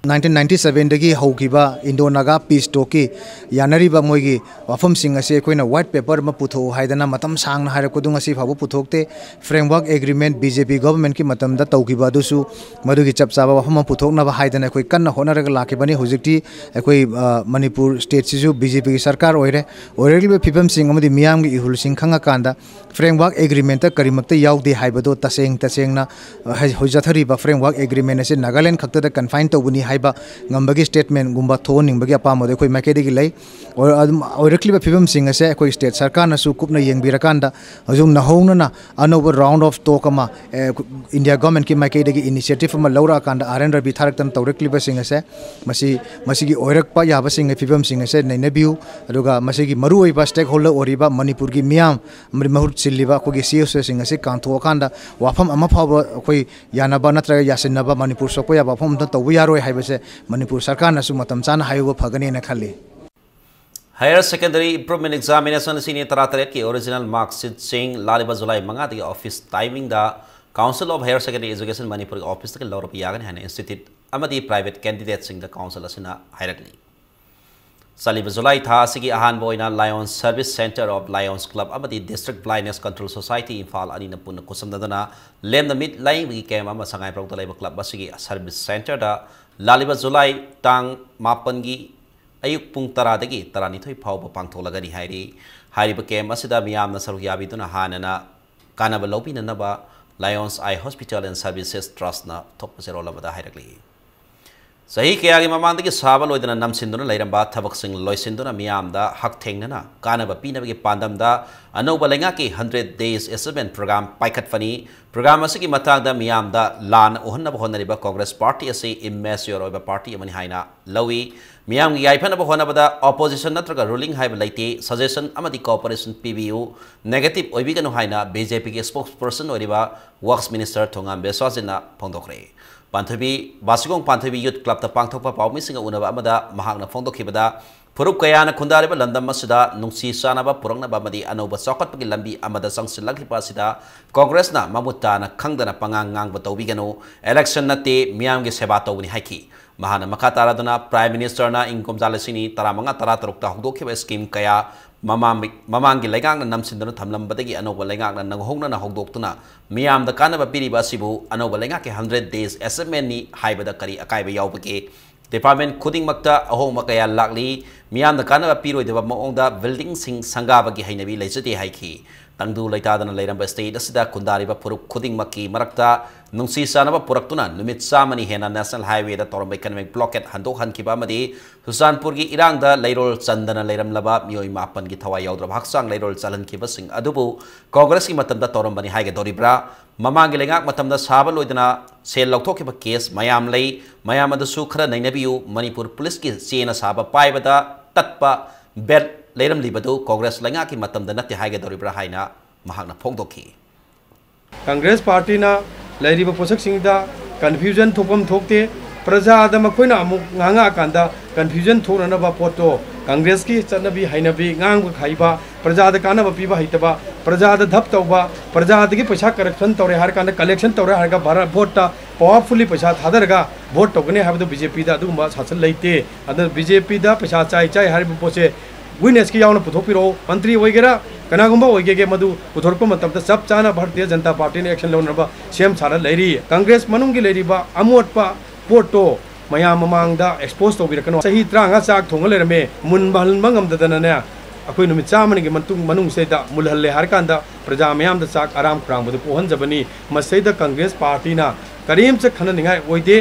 Nineteen ninety seven ꯗꯒꯤ ꯍꯧꯈꯤꯕ Indo-Naga Peace Talk ꯀꯤ ꯌꯥꯅꯔꯤꯕ ꯃꯣꯏꯒꯤ ꯋꯥꯐꯝꯁꯤꯡ ꯑꯁꯤ ꯑꯩꯈꯣꯏꯅ white paper ꯑꯃ ꯄꯨꯊꯣꯛꯎ ꯍꯥꯏꯗꯅ ꯃꯇꯝ ꯁꯥꯡꯅ ꯍꯥꯏꯔꯛꯄꯗꯨ ꯉꯁꯤ ꯐꯥꯎꯕ ꯄꯨꯊꯣꯛꯇꯦ꯫ Framework Agreement B J P government ꯀꯤ ꯃꯇꯝꯗ ꯇꯧꯈꯤꯕ ꯑꯗꯨꯁꯨ ꯃꯗꯨꯒꯤ ꯆꯞ ꯆꯥꯕ ꯋꯥꯐꯝ ꯑꯃ ꯄꯨꯊꯣꯛꯅꯕ ꯍꯥꯏꯗꯅ ꯑꯩꯈꯣꯏ ꯀꯟꯅ ꯍꯣꯠꯅꯔꯒ ꯂꯥꯛꯈꯤꯕꯅꯤ꯫ ꯍꯧꯖꯤꯛꯇꯤ ꯑꯩꯈꯣꯏ, ꯑ, ꯃꯅꯤꯄꯨꯔ state ꯁꯤꯁꯨ B J P ꯒꯤ ꯁꯔꯀꯥꯔ ꯑꯣꯏꯔꯦ꯫ ꯑꯣꯏꯔꯛꯂꯤꯕ ꯐꯤꯕꯝꯁꯤꯡ ꯑꯃꯗꯤ ꯃꯤꯌꯥꯝꯒꯤ ꯏꯍꯨꯜꯁꯤꯡ ꯈꯪꯉꯀꯥꯟꯗ Framework Agreement ꯇ ꯀꯔꯤꯃꯛꯇ ꯌꯥꯎꯗꯦ ꯍꯥꯏꯕꯗꯣ ꯇꯁꯦꯡ ꯇꯁꯦꯡꯅ, ꯑ, ꯍꯧꯖꯤꯛ ꯆꯠꯊꯔꯤꯕ Framework Agreement ꯑꯁꯤ ꯅꯥꯒꯥꯂꯦꯟ ꯈꯛꯇꯗ confine ꯇꯧꯕꯅꯤ ꯍꯥꯏꯕ ꯉꯝꯕꯒꯤ statementꯒꯨꯝꯕ ꯊꯣꯛꯍꯟꯅꯤꯡꯕꯒꯤ ꯑꯄꯥꯝꯕꯗꯣ ꯑꯩꯈꯣꯏ ꯃꯥꯏꯀꯩꯗꯒꯤ ꯂꯩ꯫ ꯑꯣꯏ-, ꯑꯗꯨꯝ ꯑꯣꯏꯔꯛꯂꯤꯕ ꯐꯤꯕꯝꯁꯤꯡ ꯑꯁꯦ ꯑꯩꯈꯣꯏ state ꯁꯔꯀꯥꯔꯅꯁꯨ ꯀꯨꯞꯅ ꯌꯦꯡꯕꯤꯔꯀꯥꯟꯗ ꯍꯧꯖꯤꯛ ꯅꯧꯍꯧꯅꯅ ꯑꯅꯧꯕ round of talk ꯑꯃ, ꯑꯦ, India governmentꯀꯤ ꯃꯥꯏꯀꯩꯗꯒꯤ initiative ꯑꯃ ꯂꯧꯔꯛꯑꯀꯥꯟꯗ R N Ravi ꯊꯥꯔꯛꯇꯅ ꯇꯧꯔꯛꯂꯤꯕꯁꯤꯡ ꯑꯁꯦ ꯃꯁꯤ, ꯃꯁꯤꯒꯤ ꯑꯣꯏꯔꯛꯄ ꯌꯥꯕꯁꯤꯡ ꯐꯤꯕꯝꯁꯤꯡ ꯑꯁꯦ ꯅꯩꯅꯕꯤꯌꯨ꯫ ꯑꯗꯨꯒ ꯃꯁꯤꯒꯤ ꯃꯔꯨꯑꯣꯏꯕ stakeholder ꯑꯣꯏꯔꯤꯕ ꯃꯅꯤꯄꯨꯔꯒꯤ ꯃꯤꯌꯥꯝ, ꯃꯔꯤ ꯃꯍꯨꯠ ꯁꯤꯜꯂꯤꯕ ꯑꯩꯈꯣꯏꯒꯤ C S Oꯁꯤꯡ ꯑꯁꯤ ꯀꯥꯟꯊꯣꯛꯑꯀꯥꯟꯗ ꯋꯥꯐꯝ ꯑꯃ ꯐꯥꯎꯕ ꯑꯩꯈꯣꯏ ꯌꯥꯅꯕ ꯅꯠꯇ꯭ꯔꯒ ꯌꯥꯁꯤꯟꯅꯕ ꯃꯅꯤꯄꯨꯔ ꯁꯣꯛꯄ ꯌꯥꯕ ꯋꯥꯐꯝ ꯑꯃꯇ ꯇꯧꯕ ꯌꯥꯔꯣꯏ ꯍꯥꯏꯕꯁꯦ ꯃꯅꯤꯄꯨꯔ ꯁꯔꯀꯥꯔꯅꯁꯨ ꯃꯇꯝ ꯆꯥꯅ ꯍꯥꯏꯍꯧꯕ ꯐꯒꯅꯦꯅ ꯈꯜꯂꯤ꯫ Higher Secondary Improvement Examination ꯑꯁꯤꯅꯤ ꯇꯔꯥꯇꯔꯦꯠꯀꯤ original mark sheetꯁꯤꯡ ꯂꯥꯛꯂꯤꯕ ꯖꯨꯂꯥꯏ ꯃꯉꯥꯗꯒꯤ office timingꯗ Council of Higher Secondary Education ꯃꯅꯤꯄꯨꯔꯒꯤ officeꯇꯒꯤ ꯂꯧꯔꯕ ꯌꯥꯒꯅꯤ ꯍꯥꯏꯅ institute ꯑꯃꯗꯤ private candidateꯁꯤꯡꯗ council ꯑꯁꯤꯅ ꯍꯥꯏꯔꯛꯂꯤ꯫ ꯆꯠꯂꯤꯕ ꯖꯨꯂꯥꯏ ꯊꯥ ꯑꯁꯤꯒꯤ ꯑꯍꯥꯟꯕ ꯑꯣꯏꯅ Lions Service Centre of Lions Club ꯑꯃꯗꯤ District Blindness Control Society Imphal ꯑꯅꯤꯅ ꯄꯨꯟꯅ ꯈꯨꯠꯁꯝꯅꯗꯨꯅ ꯂꯦꯝꯅ ꯃꯤꯠ ꯂꯥꯌꯦꯡꯕꯒꯤ camp ꯑꯃ ꯁꯉꯥꯏꯄ꯭ꯔꯧꯗ ꯂꯩꯕ club ꯑꯁꯤꯒꯤ service centreꯗ ꯂꯥꯛꯂꯤꯕ ꯖꯨꯂꯥꯏ ꯇꯥꯡ ꯃꯥꯄꯟꯒꯤ ꯑꯌꯨꯛ ꯄꯨꯡ ꯇꯔꯥꯗꯒꯤ ꯇꯔꯥꯅꯤꯊꯣꯏ ꯐꯥꯎꯕ ꯄꯥꯡꯊꯣꯛꯂꯒꯅꯤ ꯍꯥꯏꯔꯤ꯫ ꯍꯥꯏꯔꯤꯕ camp ꯑꯁꯤꯗ ꯃꯤꯌꯥꯝꯅ ꯁꯔꯨꯛ ꯌꯥꯕꯤꯗꯨꯅ ꯍꯥꯟꯅꯅ ꯀꯥꯟꯅꯕ ꯂꯧꯕꯤꯅꯅꯕ Lions Eye Hospital and Services Trustꯅ ꯊꯣꯛꯄ ꯆꯦꯔꯣꯜ ꯑꯃꯗ ꯍꯥꯏꯔꯛꯂꯤ꯫ ꯆꯍꯤ ꯀꯌꯥꯒꯤ ꯃꯃꯥꯡꯗꯒꯤ ꯁꯥꯕ ꯂꯣꯏꯗꯅ ꯅꯝꯁꯤꯟꯗꯨꯅ ꯂꯩꯔꯝꯕ ꯊꯕꯛꯁꯤꯡ ꯂꯣꯏꯁꯤꯟꯗꯨꯅ ꯃꯤꯌꯥꯝꯗ ꯍꯛꯊꯦꯡꯅꯅ ꯀꯥꯟꯅꯕ ꯄꯤꯅꯕꯒꯤ ꯄꯥꯟꯗꯝꯗ ꯑꯅꯧꯕ ꯂꯩꯉꯥꯛꯀꯤ hundred days achievement program ꯄꯥꯏꯈꯠꯄꯅꯤ꯫ Program ꯑꯁꯤꯒꯤ ꯃꯇꯥꯡꯗ ꯃꯤꯌꯥꯝꯗ ꯂꯥꯟꯅ ꯎꯍꯟꯅꯕ ꯍꯣꯠꯅꯔꯤꯕ Congress party ꯑꯁꯤ immature ꯑꯣꯏꯕ party ꯑꯃꯅꯤ ꯍꯥꯏꯅ ꯂꯧꯏ꯫ ꯃꯤꯌꯥꯝꯒꯤ ꯌꯥꯏꯐꯅꯕ ꯍꯣꯠꯅꯕꯗ opposition ꯅꯠꯇ꯭ꯔꯒ ruling ꯍꯥꯏꯕ ꯂꯩꯇꯦ꯫ Suggestion ꯑꯃꯗꯤ cooperation ꯄꯤꯕꯤꯌꯨ꯫ Negative ꯑꯣꯏꯕꯤꯒꯅꯨ ꯍꯥꯏꯅ BJPꯒꯤ spokesperson ꯑꯣꯏꯔꯤꯕ Works Minister ꯊꯣꯉꯥꯝ ꯕꯦꯁ꯭ꯋꯥꯖꯤꯠꯅ ꯐꯣꯡꯗꯣꯛꯈ꯭ꯔꯦ꯫ ꯄꯥꯟꯊꯣꯏꯕꯤ, ꯕꯥꯁꯤꯈꯣꯡ ꯄꯥꯟꯊꯣꯏꯕꯤ Youth Clubꯇ ꯄꯥꯡꯊꯣꯛꯄ ꯄꯥꯎꯃꯤꯁꯤꯡꯒ ꯎꯅꯕ ꯑꯃꯗ ꯃꯍꯥꯛꯅ ꯐꯣꯡꯗꯣꯛꯈꯤꯕꯗ, ꯐꯨꯔꯨꯞ ꯀꯌꯥꯅ ꯈꯨꯟꯗꯥꯔꯤꯕ ꯂꯝꯗꯝ ꯑꯁꯤꯗ ꯅꯨꯡꯁꯤ ꯆꯥꯟꯅꯕ ꯄꯨꯔꯛꯅꯕ ꯑꯃꯗꯤ ꯑꯅꯧꯕ ꯆꯥꯎꯈꯠꯄꯒꯤ ꯂꯝꯕꯤ ꯑꯃꯗ ꯆꯪꯁꯤꯜꯂꯛꯂꯤꯕ ꯑꯁꯤꯗ Congressꯅ ꯃꯃꯨꯠ ꯇꯥꯅ ꯈꯪꯗꯅ ꯄꯉꯥꯡ ꯉꯥꯡꯕ ꯇꯧꯕꯤꯒꯅꯨ꯫ Election ꯅꯠꯇꯦ, ꯃꯤꯌꯥꯝꯒꯤ ꯁꯦꯕꯥ ꯇꯧꯕꯅꯤ ꯍꯥꯏꯈꯤ꯫ ꯃꯍꯥꯛꯅ ꯃꯈꯥ ꯇꯥꯔꯗꯨꯅ Prime Ministerꯅ ꯏꯪ ꯀꯨꯝꯖꯥ ꯂꯤꯁꯤꯡ ꯑꯅꯤ ꯇꯔꯥꯃꯉꯥ ꯇꯔꯥꯇꯔꯨꯛꯇ ꯍꯧꯗꯣꯛꯈꯤꯕ scheme ꯀꯌꯥ ꯃꯃꯥꯡ-, ꯃꯃꯥꯡꯒꯤ ꯂꯩꯉꯥꯛꯅ ꯅꯝꯁꯤꯟꯗꯨꯅ ꯊꯝꯂꯝꯕꯗꯒꯤ ꯑꯅꯧꯕ ꯂꯩꯉꯥꯛꯅ ꯅꯧꯍꯧꯅꯅ ꯍꯧꯗꯣꯛꯇꯨꯅ ꯃꯤꯌꯥꯝꯗ ꯀꯥꯟꯅꯕ ꯄꯤꯔꯤꯕ ꯑꯁꯤꯕꯨ ꯑꯅꯧꯕ ꯂꯩꯉꯥꯛꯀꯤ hundred days achievementꯅꯤ ꯍꯥꯏꯕꯗ ꯀꯔꯤ ꯑꯀꯥꯏꯕ ꯌꯥꯎꯕꯒꯦ? Department ꯈꯨꯗꯤꯡꯃꯛꯇ ꯑꯍꯣꯡꯕ ꯀꯌꯥ ꯂꯥꯛꯂꯤ꯫ ꯃꯤꯌꯥꯝꯗ ꯀꯥꯟꯅꯕ ꯄꯤꯔꯣꯏꯗꯕ ꯃꯑꯣꯡꯗ buildingꯁꯤꯡ ꯁꯪꯒꯥꯕꯒꯤ ꯍꯩꯅꯕꯤ ꯂꯩꯖꯗꯦ ꯍꯥꯏꯈꯤ꯫ ꯇꯪꯗꯨ ꯂꯩꯇꯥꯗꯅ ꯂꯩꯔꯝꯕ state ꯑꯁꯤꯗ ꯈꯨꯟꯗꯥꯔꯤꯕ ꯐꯨꯔꯨꯞ ꯈꯨꯗꯤꯡꯃꯛꯀꯤ ꯃꯔꯛꯇ ꯅꯨꯡꯁꯤ ꯆꯥꯟꯅꯕ ꯄꯨꯔꯛꯇꯨꯅ ꯅꯨꯃꯤꯠ ꯆꯥꯝꯃꯅꯤ ꯍꯦꯟꯅ National Highwayꯗ ꯇꯧꯔꯝꯕ economic blockade ꯍꯟꯗꯣꯛꯍꯟꯈꯤꯕ ꯑꯃꯗꯤ ꯆꯨꯔꯆꯥꯟꯄꯨꯔꯒꯤ ꯏꯔꯥꯡꯗ ꯂꯩꯔꯣꯜ ꯆꯟꯗꯅ ꯂꯩꯔꯝꯂꯕ ꯃꯤꯑꯣꯏ ꯃꯥꯄꯟꯒꯤ ꯊꯋꯥꯏ ꯌꯥꯎꯗ꯭ꯔꯕ ꯍꯛꯆꯥꯡ ꯂꯩꯔꯣꯜ ꯆꯜꯍꯟꯈꯤꯕꯁꯤꯡ ꯑꯗꯨꯕꯨ ꯀꯣꯡꯒ꯭ꯔꯦꯁꯀꯤ ꯃꯇꯝꯗ ꯇꯧꯔꯝꯕꯅꯤ ꯍꯥꯏꯒꯗꯧꯔꯤꯕ꯭ꯔꯥ? ꯃꯃꯥꯡꯒꯤ ꯂꯩꯉꯥꯛ ꯃꯇꯝꯗ ꯁꯥꯕ ꯂꯣꯏꯗꯅ ꯁꯦꯜ ꯂꯧꯊꯣꯛꯈꯤꯕ case ꯃꯌꯥꯝ ꯂꯩ꯫ ꯃꯌꯥꯝ ꯑꯗꯨꯁꯨ ꯈꯔ ꯅꯩꯅꯕꯤꯌꯨ꯫ ꯃꯅꯤꯄꯨꯔ ꯄꯨꯂꯤꯁꯀꯤ ꯆꯦꯅ ꯁꯥꯕ ꯄꯥꯏꯕꯗ ꯇꯠꯄ belt ꯂꯩꯔꯝꯂꯤꯕꯗꯨ ꯀꯣꯡꯒ꯭ꯔꯦꯁ ꯂꯩꯉꯥꯛꯀꯤ ꯃꯇꯝꯗ ꯅꯠꯇꯦ ꯍꯥꯏꯒꯗꯧꯔꯤꯕ꯭ꯔꯥ ꯍꯥꯏꯅ ꯃꯍꯥꯛꯅ ꯐꯣꯡꯗꯣꯛꯈꯤ꯫ ꯀꯪꯒ꯭ꯔꯦꯁ ꯄꯥꯔꯇꯤꯅ ꯂꯩꯔꯤꯕ ꯄꯣꯠꯁꯛꯁꯤꯡꯗ confusion ꯊꯣꯛꯐꯝ ꯊꯣꯛꯇꯦ꯫ ꯄ꯭ꯔꯖꯥꯗ ꯃꯈꯣꯏꯅ ꯑꯃꯨꯛ ꯉꯥꯡꯉꯛꯑꯀꯥꯟꯗ confusion ꯊꯣꯛꯅꯅꯕ ꯄꯣꯠꯇꯣ ꯀꯪꯒ꯭ꯔꯦꯁꯀꯤ ꯆꯠꯅꯕꯤ ꯍꯩꯅꯕꯤ, ꯉꯥꯡꯕ ꯍꯩꯕ, ꯄ꯭ꯔꯖꯥꯗ ꯀꯥꯟꯅꯕ ꯄꯤꯕ ꯍꯩꯇꯕ, ꯄ꯭ꯔꯖꯥꯗ ꯙꯞ ꯇꯧꯕ, ꯄ꯭ꯔꯖꯥꯗꯒꯤ ꯄꯩꯁꯥ corruption ꯇꯧꯔꯦ ꯍꯥꯏꯔ ꯀꯥꯟꯗ collection ꯇꯧꯔꯦ ꯍꯥꯏꯔꯒ ꯚꯥꯔꯠ ꯚꯣꯠꯇ powerfully ꯄꯩꯁꯥ ꯊꯥꯗꯔꯒ ꯚꯣꯠ ꯇꯧꯒꯅꯤ ꯍꯥꯏꯕꯗꯨ BJPꯗ ꯑꯗꯨꯒꯨꯝꯕ ꯁꯥꯁꯟ ꯂꯩꯇꯦ꯫ ꯑꯗꯨꯅ BJPꯗ ꯄꯩꯁꯥ ꯆꯥꯏ ꯆꯥꯏ ꯍꯥꯏꯔꯤꯕ ꯄꯣꯠꯁꯦ witnessꯀꯤ ꯌꯥꯎꯅ ꯄꯨꯊꯣꯛꯄꯤꯔꯛꯑꯣ꯫ ꯃꯟꯇ꯭ꯔꯤ ꯑꯣꯏꯒꯦꯔꯥ, ꯀꯅꯥꯒꯨꯝꯕ ꯑꯣꯏꯒꯦꯒꯦ, ꯃꯗꯨ ꯄꯨꯊꯣꯔꯛꯄ ꯃꯇꯝꯗ ꯆꯞ ꯆꯥꯅ ꯚꯥꯔꯇꯤꯌ ꯖꯅꯇꯥ ꯄꯥꯔꯇꯤꯅ action ꯂꯧꯅꯅꯕ ꯁꯦꯝ ꯁꯥꯔ ꯂꯩꯔꯤ꯫ ꯀꯪꯒ꯭ꯔꯦꯁ ꯃꯅꯨꯡꯒꯤ ꯂꯩꯔꯤꯕ ꯑꯃꯣꯠꯄ ꯄꯣꯠꯇꯣ ꯃꯌꯥꯝ ꯃꯃꯥꯡꯗ expose ꯇꯧꯕꯤꯔꯛꯀꯅꯨ꯫ ꯆꯍꯤ ꯇꯔꯥꯃꯉꯥ ꯆꯥꯛ ꯊꯣꯡꯉ ꯂꯩꯔꯝꯃꯦ, ꯃꯨꯟꯕ ꯍꯟꯕ ꯉꯝꯗꯗꯅꯅꯦ, ꯑꯩꯈꯣꯏ ꯅꯨꯃꯤꯠ ꯆꯥꯝꯃꯅꯤꯒꯤ ꯃꯇꯨꯡ, ꯃꯅꯨꯡꯁꯤꯗꯩꯗ ꯃꯨꯜꯍꯜꯂꯦ ꯍꯥꯏꯔ ꯀꯥꯟꯗ ꯄ꯭ꯔꯖꯥ ꯃꯌꯥꯝꯗ ꯆꯥꯛ ꯑꯔꯥꯝ ꯈꯧꯔꯥꯡꯕꯗꯨ ꯄꯣꯛꯍꯟꯖꯕꯅꯤ꯫ ꯃꯁꯤꯗꯩꯗ ꯀꯪꯒ꯭ꯔꯦꯁ ꯄꯥꯔꯇꯤꯅ ꯀꯔꯤꯝꯇ ꯈꯟꯅꯅꯤꯡꯉꯥꯏ ꯑꯣꯏꯗꯦ꯫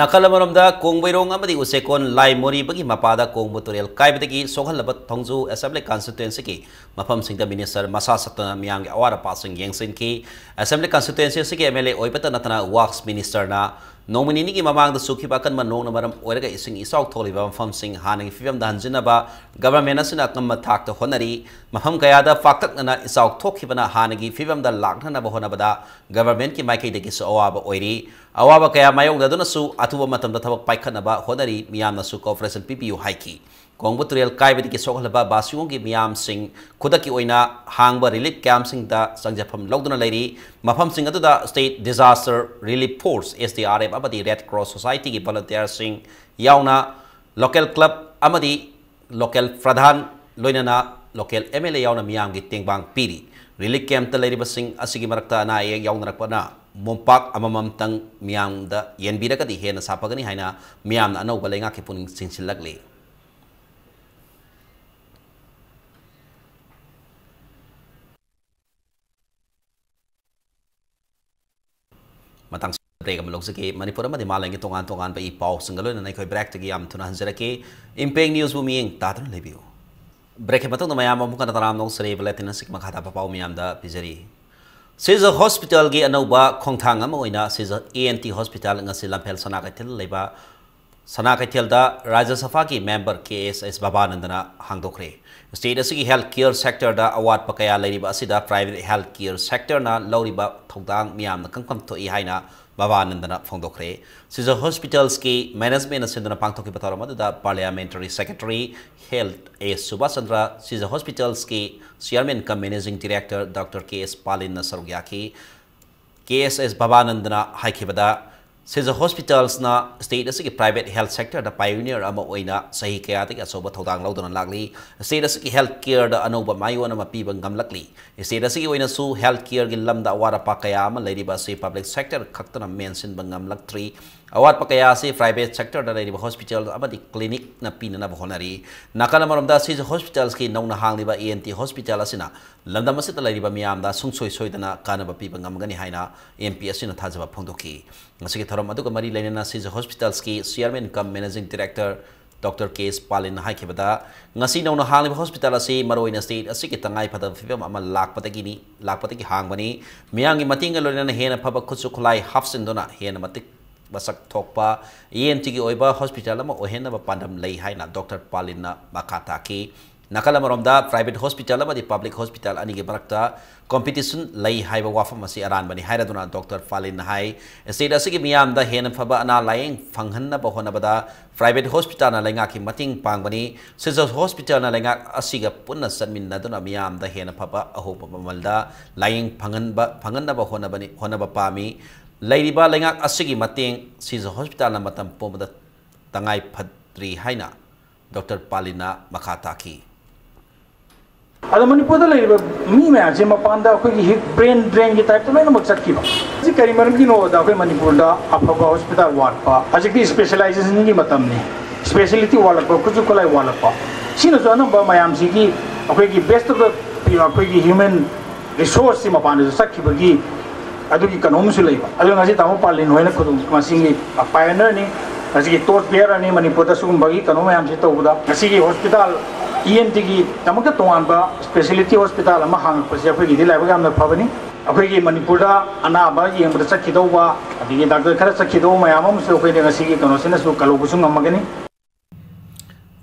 ꯅꯥꯀꯜ ꯑꯃꯔꯣꯝꯗ ꯀꯣꯡꯕꯩꯔꯣꯡ ꯑꯃꯗꯤ ꯎꯆꯦꯀꯣꯟ ꯂꯥꯏ ꯃꯣꯔꯤꯕꯒꯤ ꯃꯄꯥꯗ ꯀꯣꯡꯕ ꯇꯨꯔꯦꯜ ꯀꯥꯏꯕꯗꯒꯤ ꯁꯣꯛꯍꯜꯂꯕ ꯊꯣꯡꯖꯨ Assembly Constituencyꯒꯤ ꯃꯐꯝꯁꯤꯡꯗ minister ꯃꯁꯥ ꯁꯠꯇꯨꯅ ꯃꯤꯌꯥꯝꯒꯤ ꯑꯋꯥꯠ ꯑꯄꯥꯁꯤꯡ ꯌꯦꯡꯁꯤꯟꯈꯤ꯫ Assembly Constituency ꯑꯁꯤꯒꯤ MLA ꯑꯣꯏꯕꯇ ꯅꯠꯇꯅ Works Ministerꯅ ꯅꯣꯡꯃ ꯅꯤꯅꯤꯒꯤ ꯃꯃꯥꯡꯗ ꯆꯨꯈꯤꯕ ꯑꯀꯟꯕ ꯅꯣꯡꯅ ꯃꯔꯝ ꯑꯣꯏꯔꯒ ꯏꯁꯤꯡ ꯏꯆꯥꯎ ꯊꯣꯛꯂꯤꯕ ꯃꯐꯝꯁꯤꯡ ꯍꯥꯟꯅꯒꯤ ꯐꯤꯕꯝꯗ ꯍꯟꯖꯤꯟꯅꯕ government ꯑꯁꯤꯅ ꯑꯉꯝꯕ ꯊꯥꯛꯇ ꯍꯣꯠꯅꯔꯤ꯫ ꯃꯐꯝ ꯀꯌꯥꯗ ꯄꯥꯛꯇꯛꯅꯅ ꯏꯆꯥꯎ ꯊꯣꯛꯈꯤꯕꯅ ꯍꯥꯟꯅꯒꯤ ꯐꯤꯕꯝꯗ ꯂꯥꯛꯅꯅꯕ ꯍꯣꯠꯅꯕꯗ governmentꯀꯤ ꯃꯥꯏꯀꯩꯗꯒꯤꯁꯨ ꯑꯋꯥꯕ ꯑꯣꯏꯔꯤ꯫ ꯑꯋꯥꯕ ꯀꯌꯥ ꯃꯥꯌꯣꯛꯅꯗꯨꯅꯁꯨ ꯑꯊꯨꯕ ꯃꯇꯝꯗ ꯊꯕꯛ ꯄꯥꯏꯈꯠꯅꯕ ꯍꯣꯠꯅꯔꯤ꯫ ꯃꯤꯌꯥꯝꯅꯁꯨ cooperation ꯄꯤꯕꯤꯌꯨ ꯍꯥꯏꯈꯤ꯫ ꯀꯣꯡꯕ ꯇꯨꯔꯦꯜ ꯀꯥꯏꯕꯗꯒꯤ ꯁꯣꯛꯍꯜꯂꯕ ꯕꯥꯁꯤꯌꯣꯡꯒꯤ ꯃꯤꯌꯥꯝꯁꯤꯡ ꯈꯨꯗꯛꯀꯤ ꯑꯣꯏꯅ ꯍꯥꯡꯕ relief campꯁꯤꯡꯗ ꯆꯪꯖꯐꯝ ꯂꯧꯗꯨꯅ ꯂꯩꯔꯤ꯫ ꯃꯐꯝꯁꯤꯡ ꯑꯗꯨꯗ State Disaster Relief Force, SDRF, ꯑꯃꯗꯤ Red Cross Societyꯒꯤ volunteerꯁꯤꯡ ꯌꯥꯎꯅ local club ꯑꯃꯗꯤ local ꯄ꯭ꯔꯙꯥꯟ, ꯂꯣꯏꯅꯅ local MLA ꯌꯥꯎꯅ ꯃꯤꯌꯥꯝꯒꯤ ꯇꯦꯡꯕꯥꯡ ꯄꯤꯔꯤ꯫ Relief campꯇ ꯂꯩꯔꯤꯕꯁꯤꯡ ꯑꯁꯤꯒꯤ ꯃꯔꯛꯇ ꯑꯅꯥ ꯑꯌꯦꯛ ꯌꯥꯎꯅꯔꯛꯄꯅ ꯃꯣꯝꯄꯥꯛ ꯑꯃꯃꯝꯇꯪ ꯃꯤꯌꯥꯝꯗ ꯌꯦꯟꯕꯤꯔꯒꯗꯤ ꯍꯦꯟꯅ ꯁꯥꯐꯒꯅꯤ ꯍꯥꯏꯅ ꯃꯤꯌꯥꯝꯅ ꯑꯅꯧꯕ ꯂꯩꯉꯥꯛꯀꯤ ꯄꯨꯛꯅꯤꯡ ꯆꯤꯡꯁꯤꯜꯂꯛꯂꯤ꯫ ꯃꯇꯥꯡ ꯕ꯭ꯔꯦꯛ ꯑꯃ ꯂꯧꯖꯒꯦ꯫ ꯃꯅꯤꯄꯨꯔ ꯑꯃꯗꯤ ꯃꯥꯂꯦꯝꯒꯤ ꯇꯣꯉꯥꯟ ꯇꯣꯉꯥꯟꯕ ꯏ ꯄꯥꯎꯁꯤꯡꯒ ꯂꯣꯏꯅꯅ ꯑꯩꯈꯣꯏ ꯕ꯭ꯔꯦꯛꯇꯒꯤ ꯌꯥꯝ ꯊꯨꯅ ꯍꯟꯖꯔꯛꯀꯦ꯫ ꯏꯝꯄꯦꯛ ꯅ꯭ꯌꯨꯁꯕꯨ ꯃꯤꯠꯌꯦꯡ ꯇꯥꯗꯨꯅ ꯂꯩꯕꯤꯌꯨ꯫ ꯕ꯭ꯔꯦꯛꯀꯤ ꯃꯇꯨꯡꯗ ꯃꯌꯥꯝ ꯑꯃꯨꯛ ꯍꯟꯅ ꯇꯔꯥꯝꯅ ꯑꯣꯛꯆꯔꯤ꯫ ꯕꯨꯂꯦꯇꯤꯟ ꯑꯁꯤꯒꯤ ꯃꯈꯥ ꯇꯥꯕ ꯄꯥꯎ ꯃꯌꯥꯝꯗ ꯄꯤꯖꯔꯤ꯫ ꯁꯤꯖ ꯍꯣꯁꯄꯤꯇꯥꯜꯒꯤ ꯑꯅꯧꯕ ꯈꯣꯡꯊꯥꯡ ꯑꯃ ꯑꯣꯏꯅ ꯁꯤꯖ ꯏ ꯑꯦꯟ ꯇꯤ ꯍꯣꯁꯄꯤꯇꯥꯜ ꯉꯁꯤ ꯂꯝꯐꯦꯜ ꯁꯅꯥ ꯀꯩꯊꯦꯜ ꯂꯩꯕ ꯁꯅꯥ ꯀꯩꯊꯦꯜꯗ ꯔꯥꯖ꯭ꯌ ꯁꯚꯥꯒꯤ ꯃꯦꯝꯕꯔ ꯀꯦ ꯑꯦꯁ ꯑꯦꯁ ꯕꯕꯥꯅꯟꯗꯅ ꯍꯥꯡꯗꯣꯛꯈ꯭ꯔꯦ꯫ ꯁ꯭ꯇꯦꯠ ꯑꯁꯤꯒꯤ ꯍꯦꯜꯊ ꯀꯦꯌꯔ ꯁꯦꯛꯇꯔꯗ ꯑꯋꯥꯠꯄ ꯀꯌꯥ ꯂꯩꯔꯤꯕ ꯑꯁꯤꯗ ꯄ꯭ꯔꯥꯏꯚꯦꯠ ꯍꯦꯜꯊ ꯀꯦꯌꯔ ꯁꯦꯛꯇꯔꯅ ꯂꯧꯔꯤꯕ ꯊꯧꯗꯥꯡ ꯃꯤꯌꯥꯝꯅ ꯈꯪꯐꯝ ꯊꯣꯛꯏ ꯍꯥꯏꯅ ꯕꯕꯥꯅꯟꯗꯅ ꯐꯣꯡꯗꯣꯛꯈ꯭ꯔꯦ꯫ ꯁꯤꯖ ꯍꯣꯁꯄꯤꯇꯥꯜꯁꯀꯤ ꯃꯦꯅꯦꯖꯃꯦꯟꯅ ꯁꯤꯟꯗꯨꯅ ꯄꯥꯡꯊꯣꯛꯈꯤꯕ ꯊꯧꯔꯝ ꯑꯗꯨꯗ ꯄꯥꯔꯂꯤꯌꯥꯃꯦꯟꯇꯔꯤ ꯁꯦꯀ꯭ꯔꯦꯇꯔꯤ ꯍꯦꯜꯊ ꯑꯦ ꯁꯨꯕꯥꯁ ꯆꯟꯗ꯭ꯔ, ꯁꯤꯖ ꯍꯣꯁꯄꯤꯇꯥꯜꯁꯀꯤ ꯆꯤꯌꯔꯃꯦꯟ ꯀꯝ ꯃꯦꯅꯦꯖꯤꯡ ꯗꯤꯔꯦꯛꯇꯔ ꯗꯣꯛꯇꯔ ꯀꯦ ꯑꯦꯁ ꯄꯥꯂꯤꯟꯅ ꯁꯔꯨꯛ ꯌꯥꯈꯤ꯫ ꯀꯦ ꯑꯦꯁ ꯑꯦꯁ ꯕꯕꯥꯅꯟꯗꯅ ꯍꯥꯏꯈꯤꯕꯗ, ꯁꯤꯖ ꯍꯣꯁꯄꯤꯇꯥꯜꯁꯅ ꯁ꯭ꯇꯦꯠ ꯑꯁꯤꯒꯤ ꯄ꯭ꯔꯥꯏꯚꯦꯠ ꯍꯦꯜꯊ ꯁꯦꯛꯇꯔꯗ ꯄꯥꯏꯑꯣꯅꯤꯌꯔ ꯑꯃ ꯑꯣꯏꯅ ꯆꯍꯤ ꯀꯌꯥꯗꯒꯤ ꯑꯆꯧꯕ ꯊꯧꯗꯥꯡ ꯂꯧꯗꯨꯅ ꯂꯥꯛꯂꯤ꯫ ꯁ꯭ꯇꯦꯠ ꯑꯁꯤꯒꯤ ꯍꯦꯜꯊ ꯀꯦꯌꯔꯗ ꯑꯅꯧꯕ ꯃꯥꯏꯑꯣꯟ ꯑꯃ ꯄꯤꯕ ꯉꯝꯂꯛꯂꯤ꯫ ꯁ꯭ꯇꯦꯠ ꯑꯁꯤꯒꯤ ꯑꯣꯏꯅꯁꯨ ꯍꯦꯜꯊ ꯀꯦꯌꯔꯒꯤ ꯂꯝꯗ ꯑꯋꯥꯠ ꯑꯄꯥ ꯀꯌꯥ ꯑꯃ ꯂꯩꯔꯤꯕ ꯑꯁꯤ ꯄꯕ꯭ꯂꯤꯛ ꯁꯦꯛꯇꯔ ꯈꯛꯇꯅ ꯃꯦꯟꯁꯤꯟꯕ ꯉꯝꯂꯛꯇ꯭ꯔꯤ꯫ ꯑꯋꯥꯠꯄ ꯀꯌꯥ ꯑꯁꯤ ꯄ꯭ꯔꯥꯏꯚꯦꯠ ꯁꯦꯛꯇꯔꯗ ꯂꯩꯔꯤꯕ ꯍꯣꯁꯄꯤꯇꯥꯜ ꯑꯃꯗꯤ ꯀ꯭ꯂꯤꯅꯤꯛꯅ ꯄꯤꯅꯅꯕ ꯍꯣꯠꯅꯔꯤ꯫ ꯅꯥꯀꯜ ꯑꯃꯔꯣꯝꯗ, ꯁꯤꯖ ꯍꯣꯁꯄꯤꯇꯥꯜꯁꯀꯤ ꯅꯧꯅ ꯍꯥꯡꯂꯤꯕ ꯏ ꯑꯦꯟ ꯇꯤ ꯍꯣꯁꯄꯤꯇꯥꯜ ꯑꯁꯤꯅ ꯂꯝꯗꯝ ꯑꯁꯤꯗ ꯂꯩꯔꯤꯕ ꯃꯤꯌꯥꯝꯗ ꯁꯨꯡꯁꯣꯏ ꯁꯣꯏꯗꯅ ꯀꯥꯟꯅꯕ ꯄꯤꯕ ꯉꯝꯒꯅꯤ ꯍꯥꯏꯅ ꯑꯦꯝ ꯄꯤ ꯑꯁꯤꯅ ꯊꯥꯖꯕ ꯐꯣꯡꯗꯣꯛꯈꯤ꯫ ꯃꯁꯤꯒꯤ ꯊꯧꯔꯝ ꯑꯗꯨꯒ ꯃꯔꯤ ꯂꯩꯅꯅ ꯁꯤꯖ ꯍꯣꯁꯄꯤꯇꯥꯜꯁꯀꯤ ꯆꯤꯌꯔꯃꯦꯟ ꯀꯝ ꯃꯦꯅꯦꯖꯤꯡ ꯗꯤꯔꯦꯛꯇꯔ ꯗꯣꯛꯇꯔ ꯀꯦ ꯑꯦꯁ ꯄꯥꯂꯤꯟꯅ ꯍꯥꯏꯈꯤꯕꯗ, ꯉꯁꯤ ꯅꯧꯅ ꯍꯥꯡꯂꯤꯕ ꯍꯣꯁꯄꯤꯇꯥꯜ ꯑꯁꯤ ꯃꯔꯨꯑꯣꯏꯅ ꯁ꯭ꯇꯦꯠ ꯑꯁꯤꯒꯤ ꯇꯉꯥꯏꯐꯗꯕ ꯐꯤꯕꯝ ꯑꯃ ꯂꯥꯛꯄꯗꯒꯤꯅꯤ, ꯂꯥꯛꯄꯗꯒꯤ ꯍꯥꯡꯕꯅꯤ꯫ ꯃꯤꯌꯥꯝꯒꯤ ꯃꯇꯦꯡꯒ ꯂꯣꯏꯅꯅ ꯍꯦꯟꯅ ꯐꯕ ꯈꯨꯠꯁꯨ ꯈꯨꯠꯂꯥꯏ ꯍꯥꯞꯆꯤꯟꯗꯨꯅ ꯍꯦꯟꯅ ꯃꯇꯤꯛ ꯃꯁꯛ ꯊꯣꯛꯄ ꯏ ꯑꯦꯟ ꯇꯤꯒꯤ ꯑꯣꯏꯕ ꯍꯣꯁꯄꯤꯇꯥꯜ ꯑꯃ ꯑꯣꯏꯍꯟꯅꯕ ꯄꯥꯟꯗꯝ ꯂꯩ ꯍꯥꯏꯅ ꯗꯣꯛꯇꯔ ꯄꯥꯂꯤꯟꯅ ꯃꯈꯥ ꯇꯥꯈꯤ꯫ ꯅꯥꯀꯜ ꯑꯃꯔꯣꯝꯗ, ꯄ꯭ꯔꯥꯏꯚꯦꯠ ꯍꯣꯁꯄꯤꯇꯥꯜ ꯑꯃꯗꯤ ꯄꯕ꯭ꯂꯤꯛ ꯍꯣꯁꯄꯤꯇꯥꯜ ꯑꯅꯤꯒꯤ ꯃꯔꯛꯇ ꯀꯣꯝꯄꯤꯇꯤꯁꯟ ꯂꯩ ꯍꯥꯏꯕ ꯋꯥꯐꯝ ꯑꯁꯤ ꯑꯔꯥꯟꯕꯅꯤ ꯍꯥꯏꯔꯗꯨꯅ ꯗꯣꯛꯇꯔ ꯄꯥꯂꯤꯟꯅ ꯍꯥꯏ, ꯁ꯭ꯇꯦꯠ ꯑꯁꯤꯒꯤ ꯃꯤꯌꯥꯝꯗ ꯍꯦꯟꯅ ꯐꯕ ꯑꯅꯥ ꯂꯥꯌꯦꯡ ꯐꯪꯍꯟꯅꯕ ꯍꯣꯠꯅꯕꯗ ꯄ꯭ꯔꯥꯏꯚꯦꯠ ꯍꯣꯁꯄꯤꯇꯥꯜꯅ ꯂꯩꯉꯥꯛꯀꯤ ꯃꯇꯦꯡ ꯄꯥꯡꯕꯅꯤ꯫ ꯁꯤꯖ ꯍꯣꯁꯄꯤꯇꯥꯜꯅ ꯂꯩꯉꯥꯛ ꯑꯁꯤꯒ ꯄꯨꯟꯅ ꯆꯠꯃꯤꯟꯅꯗꯨꯅ ꯃꯤꯌꯥꯝꯗ ꯍꯦꯟꯅ ꯐꯕ ꯑꯍꯣꯡꯕ ꯃꯃꯜꯗ ꯂꯥꯌꯦꯡ ꯐꯪꯍꯟꯕ, ꯐꯪꯍꯟꯅꯕ ꯍꯣꯠꯅꯕꯅꯤ, ꯍꯣꯠꯅꯕ ꯄꯥꯝꯃꯤ꯫ ꯂꯩꯔꯤꯕ ꯂꯩꯉꯥꯛ ꯑꯁꯤꯒꯤ ꯃꯇꯦꯡ ꯁꯤꯖ ꯍꯣꯁꯄꯤꯇꯥꯜꯅ ꯃꯇꯝ ꯄꯨꯝꯕꯗ ꯇꯉꯥꯏ ꯐꯗ꯭ꯔꯤ ꯍꯥꯏꯅ ꯗꯣꯛꯇꯔ ꯄꯥꯂꯤꯟꯅ ꯃꯈꯥ ꯇꯥꯈꯤ꯫ ꯑꯗꯣ ꯃꯅꯤꯄꯨꯔꯗ ꯂꯩꯔꯤꯕ ꯃꯤ ꯃꯌꯥꯝꯁꯦ ꯃꯄꯥꯟꯗ ꯑꯩꯈꯣꯏꯒꯤ ꯍꯤꯠ ꯕ꯭ꯔꯦꯟ ꯗ꯭ꯔꯦꯟꯒꯤ ꯇꯥꯏꯞꯇ ꯂꯣꯏꯅꯃꯛ ꯆꯠꯈꯤꯕ꯫ ꯁꯤ ꯀꯔꯤ ꯃꯔꯝꯒꯤꯅꯣꯗ ꯑꯩꯈꯣꯏ ꯃꯅꯤꯄꯨꯔꯗ ꯑꯐꯕ ꯍꯣꯁꯄꯤꯇꯥꯜ ꯋꯥꯠꯄ, ꯍꯧꯖꯤꯛꯇꯤ ꯁ꯭ꯄꯦꯁꯦꯂꯥꯏꯖꯦꯁꯟꯒꯤ ꯃꯇꯝꯅꯤ, ꯁ꯭ꯄꯦꯁꯦꯂꯤꯇꯤ ꯋꯥꯠꯂꯛꯄ, ꯈꯨꯠꯁꯨ ꯈꯨꯠꯂꯥꯏ ꯋꯥꯠꯂꯛꯄ, ꯁꯤꯅꯁꯨ ꯑꯅꯝꯕ ꯃꯌꯥꯝꯁꯤꯒꯤ ꯑꯩꯈꯣꯏꯒꯤ ꯕꯦꯁ ꯑꯣꯐ ꯗ ꯑꯩꯈꯣꯏꯒꯤ ꯍ꯭ꯌꯨꯃꯦꯟ ꯔꯤꯁꯣꯔꯁꯁꯤ ꯃꯄꯥꯟꯗꯁꯨ ꯆꯠꯈꯤꯕꯒꯤ ꯑꯗꯨꯒꯤ ꯀꯩꯅꯣꯝꯁꯨ ꯂꯩꯕ꯫ ꯑꯗꯨ ꯉꯁꯤ ꯇꯥꯃꯣ ꯄꯥꯂꯤꯟ ꯍꯣꯏꯅ ꯈꯨꯗꯣꯡ, ꯃꯁꯤꯒꯤ pioneerꯅꯤ, ꯉꯁꯤꯒꯤ torch bearerꯅꯤ ꯃꯅꯤꯄꯨꯔꯗ ꯁꯤꯒꯨꯝꯕꯒꯤ ꯀꯩꯅꯣ ꯃꯌꯥꯝꯁꯤ ꯇꯧꯕꯗ꯫ ꯉꯁꯤꯒꯤ hospital, ENTꯒꯤꯗꯃꯛꯇ ꯇꯣꯉꯥꯟꯕ speciality hospital ꯑꯃ ꯍꯥꯡꯉꯛꯄꯁꯦ ꯑꯩꯈꯣꯏꯒꯤꯗꯤ ꯂꯥꯏꯕꯛ ꯌꯥꯝꯅ ꯐꯕꯅꯤ꯫ ꯑꯩꯈꯣꯏꯒꯤ ꯃꯅꯤꯄꯨꯔꯗ ꯑꯅꯥꯕ ꯌꯦꯡꯕꯗ ꯆꯠꯈꯤꯗꯧꯕ, ꯑꯗꯒꯤ doctor ꯈꯔ ꯆꯠꯈꯤꯗꯧꯕ ꯃꯌꯥꯝ ꯑꯃꯁꯨ ꯑꯩꯈꯣꯏꯅ ꯉꯁꯤꯒꯤ ꯀꯩꯅꯣꯁꯤꯅꯁꯨ ꯀꯜꯍꯧꯕꯁꯨ ꯉꯝꯃꯒꯅꯤ꯫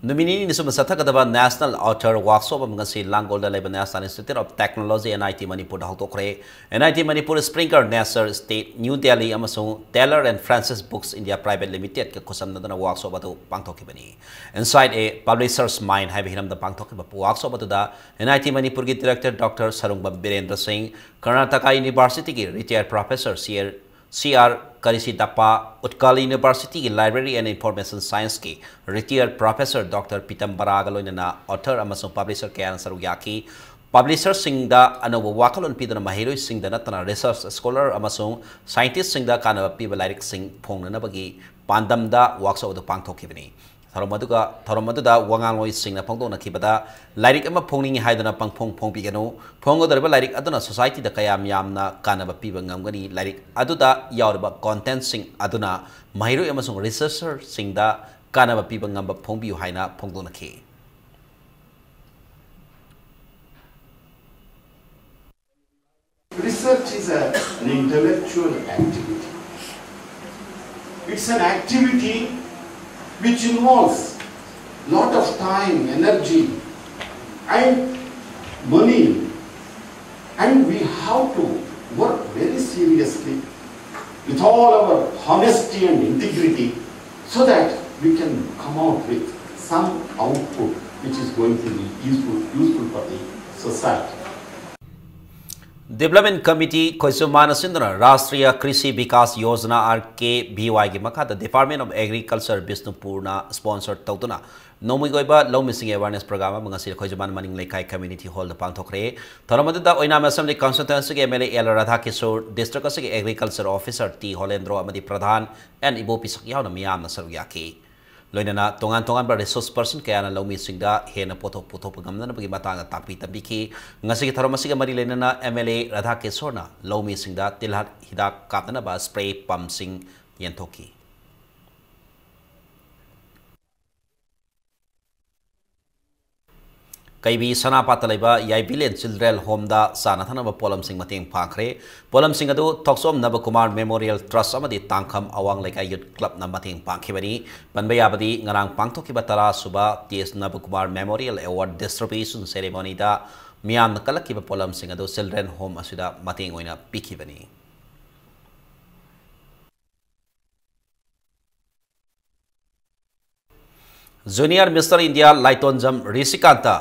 ꯅꯨꯃꯤꯠ ꯅꯤꯅꯤꯅꯤ ꯁꯨꯝꯕ ꯆꯠꯊꯒꯗꯕ National Author Workshop ꯑꯃ ꯉꯁꯤ ꯂꯥꯡꯒꯣꯜꯗ ꯂꯩꯕ National Institute of Technology, NIT ꯃꯅꯤꯄꯨꯔꯗ ꯍꯧꯗꯣꯛꯈ꯭ꯔꯦ꯫ NIT Manipur, Springer Nature Estate, New Delhi ꯑꯃꯁꯨꯡ Taylor and Francis Books India Private Limitedꯀ ꯈꯨꯠꯁꯝꯅꯗꯨꯅ workshop ꯑꯗꯨ ꯄꯥꯡꯊꯣꯛꯈꯤꯕꯅꯤ꯫ Inside a Publisher's Mind ꯍꯥꯏꯕ ꯍꯤꯔꯝꯗ ꯄꯥꯡꯊꯣꯛꯈꯤꯕ workshop ꯑꯗꯨꯗ NIT ꯃꯅꯤꯄꯨꯔꯒꯤ Director Doctor Sarungbam Birendra Singh, Karnataka Universityꯒꯤ retired professor C R C R ꯀꯔꯤꯁꯤꯗꯞꯄꯥ, Utkal Universityꯒꯤ Library and Information Scienceꯀꯤ retired professor Doctor ꯄꯤꯇꯝꯕꯔꯥꯒ ꯂꯣꯏꯅꯅ author ꯑꯃꯁꯨꯡ publisher ꯀꯌꯥꯅ ꯁꯔꯨꯛ ꯌꯥꯈꯤ꯫ Publisherꯁꯤꯡꯗ ꯑꯅꯧꯕ ꯋꯥꯈꯜꯂꯣꯟ ꯄꯤꯗꯨꯅ ꯃꯍꯩꯔꯣꯏꯁꯤꯡꯗ ꯅꯠꯇꯅ research scholar ꯑꯃꯁꯨꯡ scientistꯁꯤꯡꯗ ꯀꯥꯟꯅꯕ ꯄꯤꯕ ꯂꯥꯏꯔꯤꯛꯁꯤꯡ ꯐꯣꯡꯅꯅꯕꯒꯤ ꯄꯥꯟꯗꯝꯗ workshop ꯑꯗꯨ ꯄꯥꯡꯊꯣꯛꯈꯤꯕꯅꯤ꯫ ꯊꯧꯔꯝ ꯑꯗꯨꯒ, ꯊꯧꯔꯝ ꯑꯗꯨꯗ ꯋꯥ ꯉꯥꯡꯂꯣꯏꯁꯤꯡꯅ ꯐꯣꯡꯗꯣꯛꯅꯈꯤꯕꯗ, ꯂꯥꯏꯔꯤꯛ ꯑꯃ ꯐꯣꯡꯅꯤꯡꯏ ꯍꯥꯏꯗꯨꯅ ꯄꯪꯐꯣꯡ ꯐꯣꯡꯕꯤꯒꯅꯨ꯫ ꯐꯣꯡꯒꯗꯧꯔꯤꯕ ꯂꯥꯏꯔꯤꯛ ꯑꯗꯨꯅ societyꯗ ꯀꯌꯥꯝ ꯌꯥꯝꯅ ꯀꯥꯟꯅꯕ ꯄꯤꯕ ꯉꯝꯒꯅꯤ? ꯂꯥꯏꯔꯤꯛ ꯑꯗꯨꯗ ꯌꯥꯎꯔꯤꯕ contentꯁꯤꯡ ꯑꯗꯨꯅ ꯃꯍꯩꯔꯣꯏ ꯑꯃꯁꯨꯡ researcherꯁꯤꯡꯗ ꯀꯥꯟꯅꯕ ꯄꯤꯕ ꯉꯝꯕ ꯐꯣꯡꯕꯤꯌꯨ ꯍꯥꯏꯅ ꯐꯣꯡꯗꯣꯛꯅꯈꯤ꯫ Research is a, an intellectual activity. It's an activity which involves lot of time, energy, and money, and we have to work very seriously with all our honesty and integrity so that we can come out with some output which is going to be useful, useful for the society. Development Committee ꯈꯣꯏꯖꯨꯃꯥꯟ ꯑꯁꯤꯟꯗꯨꯅ Rashtriya Krishi Vikas Yojana, RKVYꯒꯤ ꯃꯈꯥꯗ Department of Agriculture ꯕꯤꯁꯅꯨꯄꯨꯔꯅ sponsor ꯇꯧꯗꯨꯅ ꯅꯣꯡꯃꯒꯤ ꯑꯣꯏꯕ ꯂꯧꯃꯤꯁꯤꯡꯒꯤ awareness program ꯑꯃ ꯉꯁꯤ ꯈꯣꯏꯖꯨꯃꯥꯟ ꯃꯅꯤꯡ ꯂꯩꯀꯥꯏ community hallꯗ ꯄꯥꯡꯊꯣꯛꯈ꯭ꯔꯦ꯫ ꯊꯧꯔꯝ ꯑꯗꯨꯗ ꯑꯣꯏꯅꯥꯝ Assembly Constituencyꯒꯤ MLA L ꯔꯥꯙꯥꯀꯤꯁꯣꯔ, district ꯑꯁꯤꯒꯤ agriculture officer ꯇꯤ ꯍꯣꯂꯦꯟꯗ꯭ꯔꯣ ꯑꯃꯗꯤ ꯄ꯭ꯔꯙꯥꯟ ꯑꯦꯟ ꯏꯕꯣꯄꯤꯁꯛ ꯌꯥꯎꯅ ꯃꯤꯌꯥꯝꯅ ꯁꯔꯨꯛ ꯌꯥꯈꯤ꯫ ꯂꯣꯏꯅꯅ ꯇꯣꯉꯥꯟ ꯇꯣꯉꯥꯟꯕ resource person ꯀꯌꯥꯅ ꯂꯧꯃꯤꯁꯤꯡꯗ ꯍꯦꯟꯅ ꯄꯣꯠꯊꯣꯛ ꯄꯨꯊꯣꯛꯄ ꯉꯝꯅꯅꯕꯒꯤ ꯃꯇꯥꯡꯗ ꯇꯥꯛꯄꯤ ꯇꯝꯕꯤꯈꯤ꯫ ꯉꯁꯤꯒꯤ ꯊꯧꯔꯝ ꯑꯁꯤꯒ ꯃꯔꯤ ꯂꯩꯅꯅ MLA ꯔꯥꯙꯥ ꯀꯦꯁꯣꯔꯅ ꯂꯧꯃꯤꯁꯤꯡꯗ ꯇꯤꯜꯍꯥꯠ ꯍꯤꯗꯥꯛ ꯀꯥꯞꯅꯅꯕ spray pumpꯁꯤꯡ ꯌꯦꯟꯊꯣꯛꯈꯤ꯫ ꯀꯩꯕꯤ ꯁꯅꯥꯄꯥꯠꯇ ꯂꯩꯕ ꯌꯥꯏꯕꯤꯂꯦꯟ Children Homeꯗ ꯆꯥꯅ ꯊꯛꯅꯕ ꯄꯣꯠꯂꯝꯁꯤꯡ ꯃꯇꯦꯡ ꯄꯥꯡꯈ꯭ꯔꯦ꯫ ꯄꯣꯠꯂꯝꯁꯤꯡ ꯑꯗꯨ ꯊꯣꯛꯆꯣꯝ ꯅꯕꯀꯨꯃꯥꯔ Memorial Trust ꯑꯃꯗꯤ ꯇꯥꯡꯈꯝ ꯑꯋꯥꯡ ꯂꯩꯀꯥꯏ Youth Clubꯅ ꯃꯇꯦꯡ ꯄꯥꯡꯈꯤꯕꯅꯤ꯫ ꯄꯟꯕ ꯌꯥꯕꯗꯤ, ꯉꯔꯥꯡ ꯄꯥꯡꯊꯣꯛꯈꯤꯕ ꯇꯔꯥ ꯁꯨꯕ ꯇꯤ ꯑꯦꯁ ꯅꯕꯀꯨꯃꯥꯔ Memorial Award Distribution Ceremonyꯗ ꯃꯤꯌꯥꯝꯅ ꯀꯜꯂꯛꯈꯤꯕ ꯄꯣꯠꯂꯝꯁꯤꯡ ꯑꯗꯨ Children Home ꯑꯁꯤꯗ ꯃꯇꯦꯡ ꯑꯣꯏꯅ ꯄꯤꯈꯤꯕꯅꯤ꯫ Junior Mister India ꯂꯥꯏꯇꯣꯟꯖꯝ ꯔꯤꯁꯤꯀꯥꯟꯇ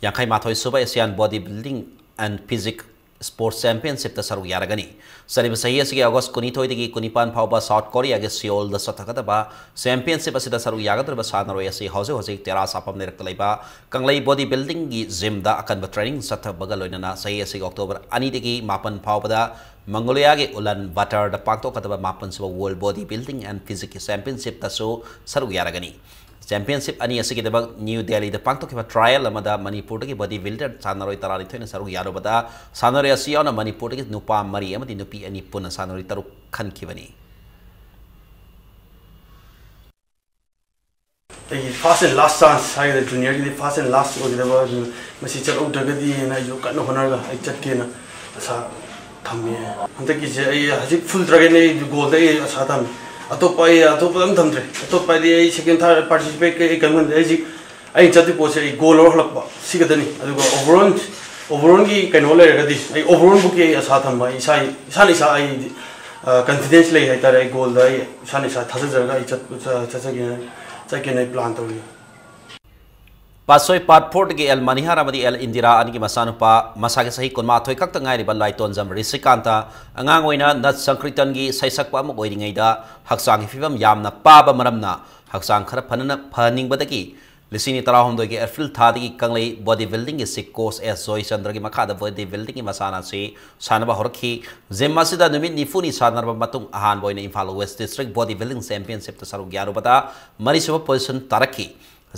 ꯌꯥꯡꯈꯩ ꯃꯥꯊꯣꯏ ꯁꯨꯕ Asian Body Building and Physique Sports Championshipꯇ ꯁꯔꯨꯛ ꯌꯥꯔꯒꯅꯤ꯫ ꯆꯠꯂꯤꯕ ꯆꯍꯤ ꯑꯁꯤꯒꯤ ꯑꯣꯒꯁ ꯀꯨꯟꯅꯤꯊꯣꯏꯗꯒꯤ ꯀꯨꯟꯅꯤꯄꯥꯟ ꯐꯥꯎꯕ ꯁꯥꯎꯠ ꯀꯣꯔꯤꯌꯥꯒꯤ ꯁꯤꯑꯣꯜꯗ ꯆꯠꯊꯒꯗꯕ ꯆꯦꯝꯄꯤꯌꯟꯁꯤꯞ ꯑꯁꯤꯗ ꯁꯔꯨꯛ ꯌꯥꯒꯗꯧꯔꯤꯕ ꯁꯥꯟꯅꯔꯣꯏ ꯑꯁꯤ ꯍꯧꯖꯤꯛ ꯍꯧꯖꯤꯛ ꯇꯦꯔꯥꯁ ꯍꯥꯐꯝ ꯂꯩꯔꯛꯇ ꯂꯩꯕ ꯀꯪꯂꯩ ꯕꯣꯗꯤ ꯕꯤꯜꯗꯤꯡꯒꯤ ꯖꯤꯝꯗ ꯑꯀꯟꯕ ꯇ꯭ꯔꯦꯅꯤꯡ ꯆꯠꯊꯕꯒ ꯂꯣꯏꯅꯅ ꯆꯍꯤ ꯑꯁꯤꯒꯤ ꯑꯣꯛꯇꯣꯕꯔ ꯑꯅꯤꯗꯒꯤ ꯃꯥꯄꯟ ꯐꯥꯎꯕꯗ ꯃꯪꯒꯣꯂꯤꯌꯥꯒꯤ ꯎꯂꯥꯟ ꯕꯥꯇꯔꯗ ꯄꯥꯡꯊꯣꯛꯀꯗꯕ ꯃꯥꯄꯟꯁꯨꯕ World Body Building and Physique Championshipꯇꯁꯨ ꯁꯔꯨꯛ ꯌꯥꯔꯒꯅꯤ꯫ ꯆꯦꯝꯄꯤꯌꯟꯁꯤꯞ ꯑꯅꯤ ꯑꯁꯤꯒꯤꯗꯃꯛ ꯅ꯭ꯌꯨ ꯗꯦꯜꯂꯤꯗ ꯄꯥꯡꯊꯣꯛꯈꯤꯕ ꯇ꯭ꯔꯥꯌꯦꯜ ꯑꯃꯗ ꯃꯅꯤꯄꯨꯔꯗꯒꯤ ꯕꯣꯗꯤ ꯕꯤꯜꯗꯔ ꯁꯥꯟꯅꯔꯣꯏ ꯇꯔꯥꯅꯤꯊꯣꯏꯅ ꯁꯔꯨꯛ ꯌꯥꯔꯨꯕꯗ ꯁꯥꯟꯅꯔꯣꯏ ꯑꯁꯤ ꯌꯥꯎꯅ ꯃꯅꯤꯄꯨꯔꯗꯒꯤ ꯅꯨꯄꯥ ꯃꯔꯤ ꯑꯃꯗꯤ ꯅꯨꯄꯤ ꯑꯅꯤ ꯄꯨꯟꯅ ꯁꯥꯟꯅꯔꯣꯏ ꯇꯔꯨꯛ ꯈꯟꯈꯤꯕꯅꯤ꯫ ꯑꯩꯒꯤ first and last chance ꯍꯥꯏꯒꯗ꯭ꯔꯥ, ꯖꯨꯅꯤꯌꯔꯒꯤꯗꯤ first and last ꯑꯣꯏꯒꯗꯕ, ꯑꯗꯨ ꯃꯁꯤ ꯆꯠꯍꯧꯗ꯭ꯔꯒꯗꯤ ꯍꯥꯏꯅ ꯑꯩꯁꯨ ꯀꯟꯅ ꯍꯣꯠꯅꯔꯒ ꯑꯩ ꯆꯠꯀꯦꯅ ꯑꯁꯥ ꯊꯝꯃꯤ꯫ ꯍꯟꯗꯛꯀꯤꯁꯦ ꯑꯩ ꯍꯧꯖꯤꯛ ꯐꯨꯜ ꯇ꯭ꯔꯒꯦꯠꯅꯦ, ꯑꯩ ꯒꯣꯜꯗ ꯑꯩ ꯑꯁꯥ ꯊꯝꯃꯤ꯫ ꯑꯇꯣꯞꯄ ꯑꯩ ꯑꯇꯣꯞꯄ ꯑꯝ ꯊꯝꯗ꯭ꯔꯦ꯫ ꯑꯇꯣꯞꯄ ꯍꯥꯏꯗꯤ ꯑꯩ ꯁꯦꯀꯦꯟ, ꯊꯥꯔꯠ ꯄꯥꯔꯇꯤꯁꯤꯄꯦꯠ ꯀꯩ ꯑꯩ ꯀꯩꯝ ꯈꯟꯗꯦ꯫ ꯑꯩ ꯍꯧꯖꯤꯛ ꯑꯩꯅ ꯆꯠꯇꯣꯏ ꯄꯣꯠꯁꯦ ꯑꯩ ꯒꯣꯜ ꯂꯧꯔ ꯍꯜꯂꯛꯄ ꯁꯤ ꯈꯛꯇꯅꯤ꯫ ꯑꯗꯨꯒ ꯑꯣꯚꯔꯑꯣꯜ, ꯑꯣꯚꯔꯑꯣꯜꯒꯤ ꯀꯩꯅꯣ ꯂꯩꯔꯒꯗꯤ ꯑꯩ ꯑꯣꯚꯔꯑꯣꯜꯕꯨꯛꯀꯤ ꯑꯩ ꯑꯁꯥ ꯊꯝꯕ, ꯑꯩ ꯏꯁꯥ, ꯏꯁꯥꯅ ꯏꯁꯥ ꯑꯩ, ꯑ, ꯀꯟꯐꯤꯗꯦꯟꯁ ꯂꯩ ꯍꯥꯏꯇꯥꯔꯦ꯫ ꯑꯩ ꯒꯣꯜꯗ ꯑꯩ ꯏꯁꯥꯅ ꯏꯁꯥ ꯊꯥꯖꯖꯔꯒ ꯑꯩ ꯆꯠ-, ꯆ-, ꯆꯠꯆꯒꯦꯅ, ꯆꯠꯀꯦꯅ ꯑꯩ ꯄ꯭ꯂꯥꯟ ꯇꯧꯔꯤ꯫ ꯄꯥꯠꯁꯣꯏ ꯄꯥꯠ ꯐꯣꯔꯗꯒꯤ ꯑꯦꯜ ꯃꯅꯤꯍꯥꯔ ꯑꯃꯗꯤ ꯑꯦꯜ ꯏꯟꯗꯤꯔꯥ ꯑꯅꯤꯒꯤ ꯃꯆꯥꯅꯨꯄꯥ, ꯃꯁꯥꯒꯤ ꯆꯍꯤ ꯀꯨꯟꯃꯥꯊꯣꯏ ꯈꯛꯇ ꯉꯥꯏꯔꯤꯕ ꯂꯥꯏꯇꯣꯟꯖꯝ ꯔꯤꯁꯤꯀꯥꯟꯇ ꯑꯉꯥꯡ ꯑꯣꯏꯅ ꯅꯠ ꯁꯪꯀ꯭ꯔꯤꯇꯟꯒꯤ ꯁꯩꯁꯛꯄ ꯑꯃ ꯑꯣꯏꯔꯤꯉꯩꯗ ꯍꯛꯆꯥꯡꯒꯤ ꯐꯤꯕꯝ ꯌꯥꯝꯅ ꯄꯥꯕ ꯃꯔꯝꯅ ꯍꯛꯆꯥꯡ ꯈꯔ ꯐꯅꯅ ꯐꯍꯟꯅꯤꯡꯕꯗꯒꯤ ꯂꯤꯁꯤꯡ ꯑꯅꯤ ꯇꯔꯥꯍꯨꯝꯗꯣꯏꯒꯤ ꯑꯦꯄ꯭ꯔꯤꯜ ꯊꯥꯗꯒꯤ ꯀꯪꯂꯩ ꯕꯣꯗꯤ ꯕꯤꯜꯗꯤꯡꯒꯤ ꯁꯤ ꯀꯣꯆ ꯑꯦꯁ ꯖꯣꯏꯆꯟꯗ꯭ꯔꯒꯤ ꯃꯈꯥꯗ ꯕꯣꯗꯤ ꯕꯤꯜꯗꯤꯡꯒꯤ ꯃꯁꯥꯟꯅ ꯑꯁꯤ ꯁꯥꯟꯅꯕ ꯍꯧꯔꯛꯈꯤ꯫ ꯖꯤꯝ ꯑꯁꯤꯗ ꯅꯨꯃꯤꯠ ꯅꯤꯐꯨꯅꯤ ꯁꯥꯟꯅꯔꯕ ꯃꯇꯨꯡ ꯑꯍꯥꯟꯕ ꯑꯣꯏꯅ Imphal west district body building ꯆꯦꯝꯄꯤꯌꯟꯁꯤꯞꯇ ꯁꯔꯨꯛ ꯌꯥꯔꯨꯕꯗ ꯃꯔꯤꯁꯨꯕ ꯄꯣꯖꯤꯁꯟ ꯇꯥꯔꯛꯈꯤ꯫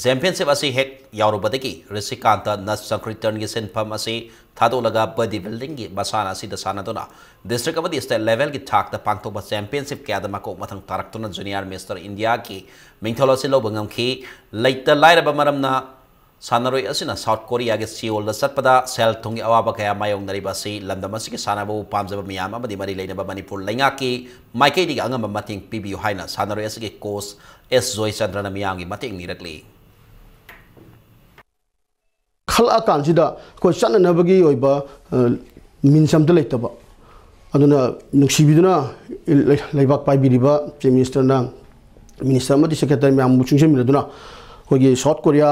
ꯆꯦꯝꯄꯤꯌꯟꯁꯤꯞ ꯑꯁꯤ ꯍꯦꯛ ꯌꯥꯎꯔꯨꯕꯗꯒꯤ ꯔꯤꯁꯤꯀꯥꯟꯇ ꯅꯁ ꯁꯪꯀ꯭ꯔꯤꯇꯟꯒꯤ ꯁꯤꯟꯐꯝ ꯑꯁꯤ ꯊꯥꯗꯣꯛꯂꯒ ꯕꯣꯗꯤ ꯕꯤꯜꯗꯤꯡꯒꯤ ꯃꯁꯥꯟꯅ ꯑꯁꯤꯗ ꯁꯥꯟꯅꯗꯨꯅ ꯗꯤꯁꯇ꯭ꯔꯤꯛ ꯑꯃꯗꯤ ꯁ꯭ꯇꯦꯠ ꯂꯦꯚꯦꯜꯒꯤ ꯊꯥꯛꯇ ꯄꯥꯡꯊꯣꯛꯄ ꯆꯦꯝꯄꯤꯌꯟꯁꯤꯞ ꯀꯌꯥꯗ ꯃꯀꯣꯛ ꯃꯊꯪ ꯇꯥꯔꯛꯇꯨꯅ ꯖꯨꯅꯤꯌꯔ ꯃꯤꯁꯇꯔ ꯏꯟꯗꯤꯌꯥꯒꯤ ꯃꯤꯡꯊꯣꯜ ꯑꯁꯤ ꯂꯧꯕ ꯉꯝꯈꯤ꯫ ꯂꯩꯇ ꯂꯥꯏꯔꯕ ꯃꯔꯝꯅ ꯁꯥꯟꯅꯔꯣꯏ ꯑꯁꯤꯅ ꯁꯥꯎꯠ ꯀꯣꯔꯤꯌꯥꯒꯤ ꯁꯤꯑꯣꯜꯗ ꯆꯠꯄꯗ ꯁꯦꯜ ꯊꯨꯝꯒꯤ ꯑꯋꯥꯕ ꯀꯌꯥ ꯃꯥꯌꯣꯛꯅꯔꯤꯕ ꯑꯁꯤ ꯂꯝꯗꯝ ꯑꯁꯤꯒꯤ ꯁꯥꯟꯅꯕꯕꯨ ꯄꯥꯝꯖꯕ ꯃꯤꯌꯥꯝ ꯑꯃꯗꯤ ꯃꯔꯤ ꯂꯩꯅꯕ ꯃꯅꯤꯄꯨꯔ ꯂꯩꯉꯥꯛꯀꯤ ꯃꯥꯏꯀꯩꯗꯒꯤ ꯑꯉꯝꯕ ꯃꯇꯦꯡ ꯄꯤꯕꯤꯌꯨ ꯍꯥꯏꯅ ꯁꯥꯟꯅꯔꯣꯏ ꯑꯁꯤꯒꯤ ꯀꯣꯆ ꯑꯦꯁ ꯖꯣꯏꯆꯟꯗ꯭ꯔꯅ ꯃꯤꯌꯥꯝꯒꯤ ꯃꯇꯦꯡ ꯅꯤꯔꯛꯂꯤ꯫ ꯈꯜꯂꯛꯑꯀꯥꯟꯁꯤꯗ ꯑꯩꯈꯣꯏ ꯆꯠꯅꯅꯕꯒꯤ ꯑꯣꯏꯕ ꯃꯤꯟꯁ ꯑꯝꯇ ꯂꯩꯇꯕ꯫ ꯑꯗꯨꯅ ꯅꯨꯡꯁꯤꯕꯤꯗꯨꯅ ꯂꯩ- ꯂꯩꯕꯥꯛ ꯄꯥꯏꯕꯤꯔꯤꯕ ꯆꯤꯐ ꯃꯤꯅꯤꯁꯇꯔꯅ, ꯃꯤꯅꯤꯁꯇꯔ ꯑꯃꯗꯤ ꯁꯦꯀ꯭ꯔꯦꯇꯔꯤ ꯃꯌꯥꯝꯕꯨ ꯆꯨꯡꯁꯤꯟꯕꯤꯔꯗꯨꯅ ꯑꯩꯈꯣꯏꯒꯤ ꯁꯥꯎꯠ ꯀꯣꯔꯤꯌꯥ,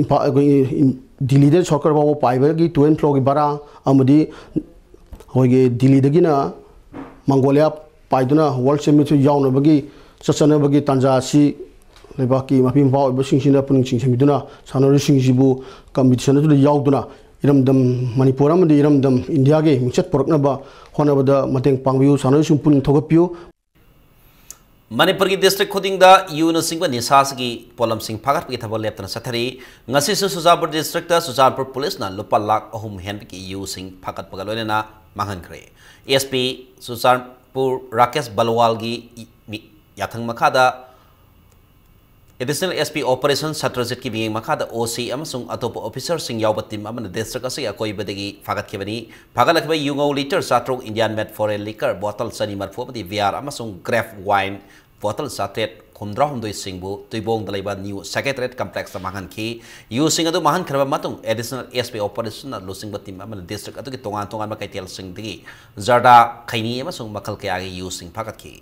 ꯏꯝꯐꯥꯜ, ꯑꯩꯈꯣꯏꯒꯤ ꯏꯝ- ꯗꯤꯜꯂꯤꯗꯒꯤ ꯁꯥꯎꯠ ꯀꯣꯔꯤꯌꯥ ꯐꯥꯎꯕ ꯄꯥꯏꯕꯒꯤ ꯇꯨ ꯑꯦꯟ ꯐ꯭ꯔꯣꯒꯤ ꯚꯔꯥ ꯑꯃꯗꯤ ꯑꯩꯈꯣꯏꯒꯤ ꯗꯤꯜꯂꯤꯗꯒꯤꯅ ꯃꯪꯒꯣꯂꯤꯌꯥ ꯄꯥꯏꯗꯨꯅ ꯋꯥꯔꯜ ꯆꯦꯝꯄꯤꯌꯟꯁꯤꯞ ꯌꯥꯎꯅꯕꯒꯤ ꯆꯠꯆꯅꯕꯒꯤ ꯇꯥꯟꯖꯥ ꯑꯁꯤ ꯂꯩꯕꯥꯛꯀꯤ ꯃꯄꯤ ꯃꯄꯥ ꯑꯣꯏꯕꯁꯤꯡꯁꯤꯅ ꯄꯨꯛꯅꯤꯡ ꯆꯤꯡꯁꯤꯟꯕꯤꯗꯨꯅ ꯁꯥꯟꯅꯔꯣꯏꯁꯤꯡꯁꯤꯕꯨ ꯀꯝꯄꯤꯇꯤꯁꯟ ꯑꯗꯨꯗ ꯌꯥꯎꯗꯨꯅ ꯏꯔꯝꯗꯝ ꯃꯅꯤꯄꯨꯔ ꯑꯃꯗꯤ ꯏꯔꯝꯗꯝ ꯏꯟꯗꯤꯌꯥꯒꯤ ꯃꯤꯡꯆꯠ ꯄꯨꯔꯛꯅꯕ ꯍꯣꯠꯅꯕꯗ ꯃꯇꯦꯡ ꯄꯥꯡꯕꯤꯌꯨ, ꯁꯥꯟꯅꯔꯣꯏꯁꯤꯡ ꯄꯨꯛꯅꯤꯡ ꯊꯧꯒꯠꯄꯤꯌꯨ꯫ ꯃꯅꯤꯄꯨꯔꯒꯤ ꯗꯤꯁꯇ꯭ꯔꯤꯛ ꯈꯨꯗꯤꯡꯗ ꯌꯨꯅꯆꯤꯡꯕ ꯅꯤꯁꯥꯁꯤꯒꯤ ꯄꯣꯠꯂꯝꯁꯤꯡ ꯐꯥꯒꯠꯄꯒꯤ ꯊꯕꯛ ꯂꯦꯞꯇꯅ ꯆꯠꯊꯔꯤ꯫ ꯉꯁꯤꯁꯨ ꯆꯨꯔꯆꯥꯟꯄꯨꯔ ꯗꯤꯁꯇ꯭ꯔꯤꯛꯇ ꯆꯨꯔꯆꯥꯟꯄꯨꯔ ꯄꯨꯂꯤꯁꯅ ꯂꯨꯄꯥ ꯂꯥꯈ ꯑꯍꯨꯝ ꯍꯦꯟꯕꯒꯤ ꯌꯨꯁꯤꯡ ꯐꯥꯒꯠꯄꯒ ꯂꯣꯏꯅꯅ ꯃꯥꯡꯍꯟꯈ꯭ꯔꯦ꯫ ꯑꯦꯁ ꯄꯤ ꯆꯨꯔꯆꯥꯟꯄꯨꯔ ꯔꯥꯀꯦꯁ ꯕꯜꯋꯥꯜꯒꯤ ꯃꯤ- ꯌꯥꯊꯪ ꯃꯈꯥꯗ ꯑꯦꯗꯤꯁꯅꯦꯜ ꯑꯦꯁ ꯄꯤ ꯑꯣꯄꯔꯦꯁꯟ ꯁꯇ꯭ꯔꯖꯤꯠꯀꯤ ꯃꯤꯠꯌꯦꯡ ꯃꯈꯥꯗ ꯑꯣ ꯁꯤ ꯑꯃꯁꯨꯡ ꯑꯇꯣꯞꯄ ꯑꯣꯐꯤꯁꯔꯁꯤꯡ ꯌꯥꯎꯕ ꯇꯤꯝ ꯑꯃꯅ ꯗꯤꯁꯇ꯭ꯔꯤꯛ ꯑꯁꯤꯒꯤ ꯑꯀꯣꯏꯕꯗꯒꯤ ꯐꯥꯒꯠꯈꯤꯕꯅꯤ꯫ ꯐꯥꯒꯠꯂꯛꯈꯤꯕ ꯌꯨꯉꯧ ꯂꯤꯇꯔ ꯆꯥꯇ꯭ꯔꯨꯛ, ꯏꯟꯗꯤꯌꯥꯟ ꯃꯦꯠ ꯐꯣꯔꯦꯟ ꯂꯤꯀꯔ ꯕꯣꯇꯜ ꯆꯅꯤ ꯃꯔꯤꯐꯨ ꯑꯃꯗꯤ ꯕꯤꯌꯥꯔ ꯑꯃꯁꯨꯡ ꯒ꯭ꯔꯦꯞ ꯋꯥꯏꯟ ꯕꯣꯇꯜ ꯆꯥꯇ꯭ꯔꯦꯠ ꯍꯨꯝꯗ꯭ꯔꯥꯍꯨꯝꯗꯣꯏꯁꯤꯡꯕꯨ ꯇꯨꯏꯕꯣꯡꯗ ꯂꯩꯕ ꯅ꯭ꯌꯨ ꯁꯦꯀ꯭ꯔꯦꯇꯔꯤꯌꯦꯠ ꯀꯝꯄ꯭ꯂꯦꯛꯁꯇ ꯃꯥꯡꯍꯟꯈꯤ꯫ ꯌꯨꯁꯤꯡ ꯑꯗꯨ ꯃꯥꯡꯍꯟꯈ꯭ꯔꯕ ꯃꯇꯨꯡ ꯑꯦꯗꯤꯁꯅꯦꯜ ꯑꯦꯁ ꯄꯤ ꯑꯣꯄꯔꯦꯁꯟꯅ ꯂꯨꯆꯤꯡꯕ ꯇꯤꯝ ꯑꯃꯅ ꯗꯤꯁꯇ꯭ꯔꯤꯛ ꯑꯗꯨꯒꯤ ꯇꯣꯉꯥꯟ ꯇꯣꯉꯥꯟꯕ ꯀꯩꯊꯦꯜꯁꯤꯡꯗꯒꯤ ꯖꯔꯗꯥ, ꯈꯩꯅꯤ ꯑꯃꯁꯨꯡ ꯃꯈꯜ ꯀꯌꯥꯒꯤ ꯌꯨꯁꯤꯡ ꯐꯥꯒꯠꯈꯤ꯫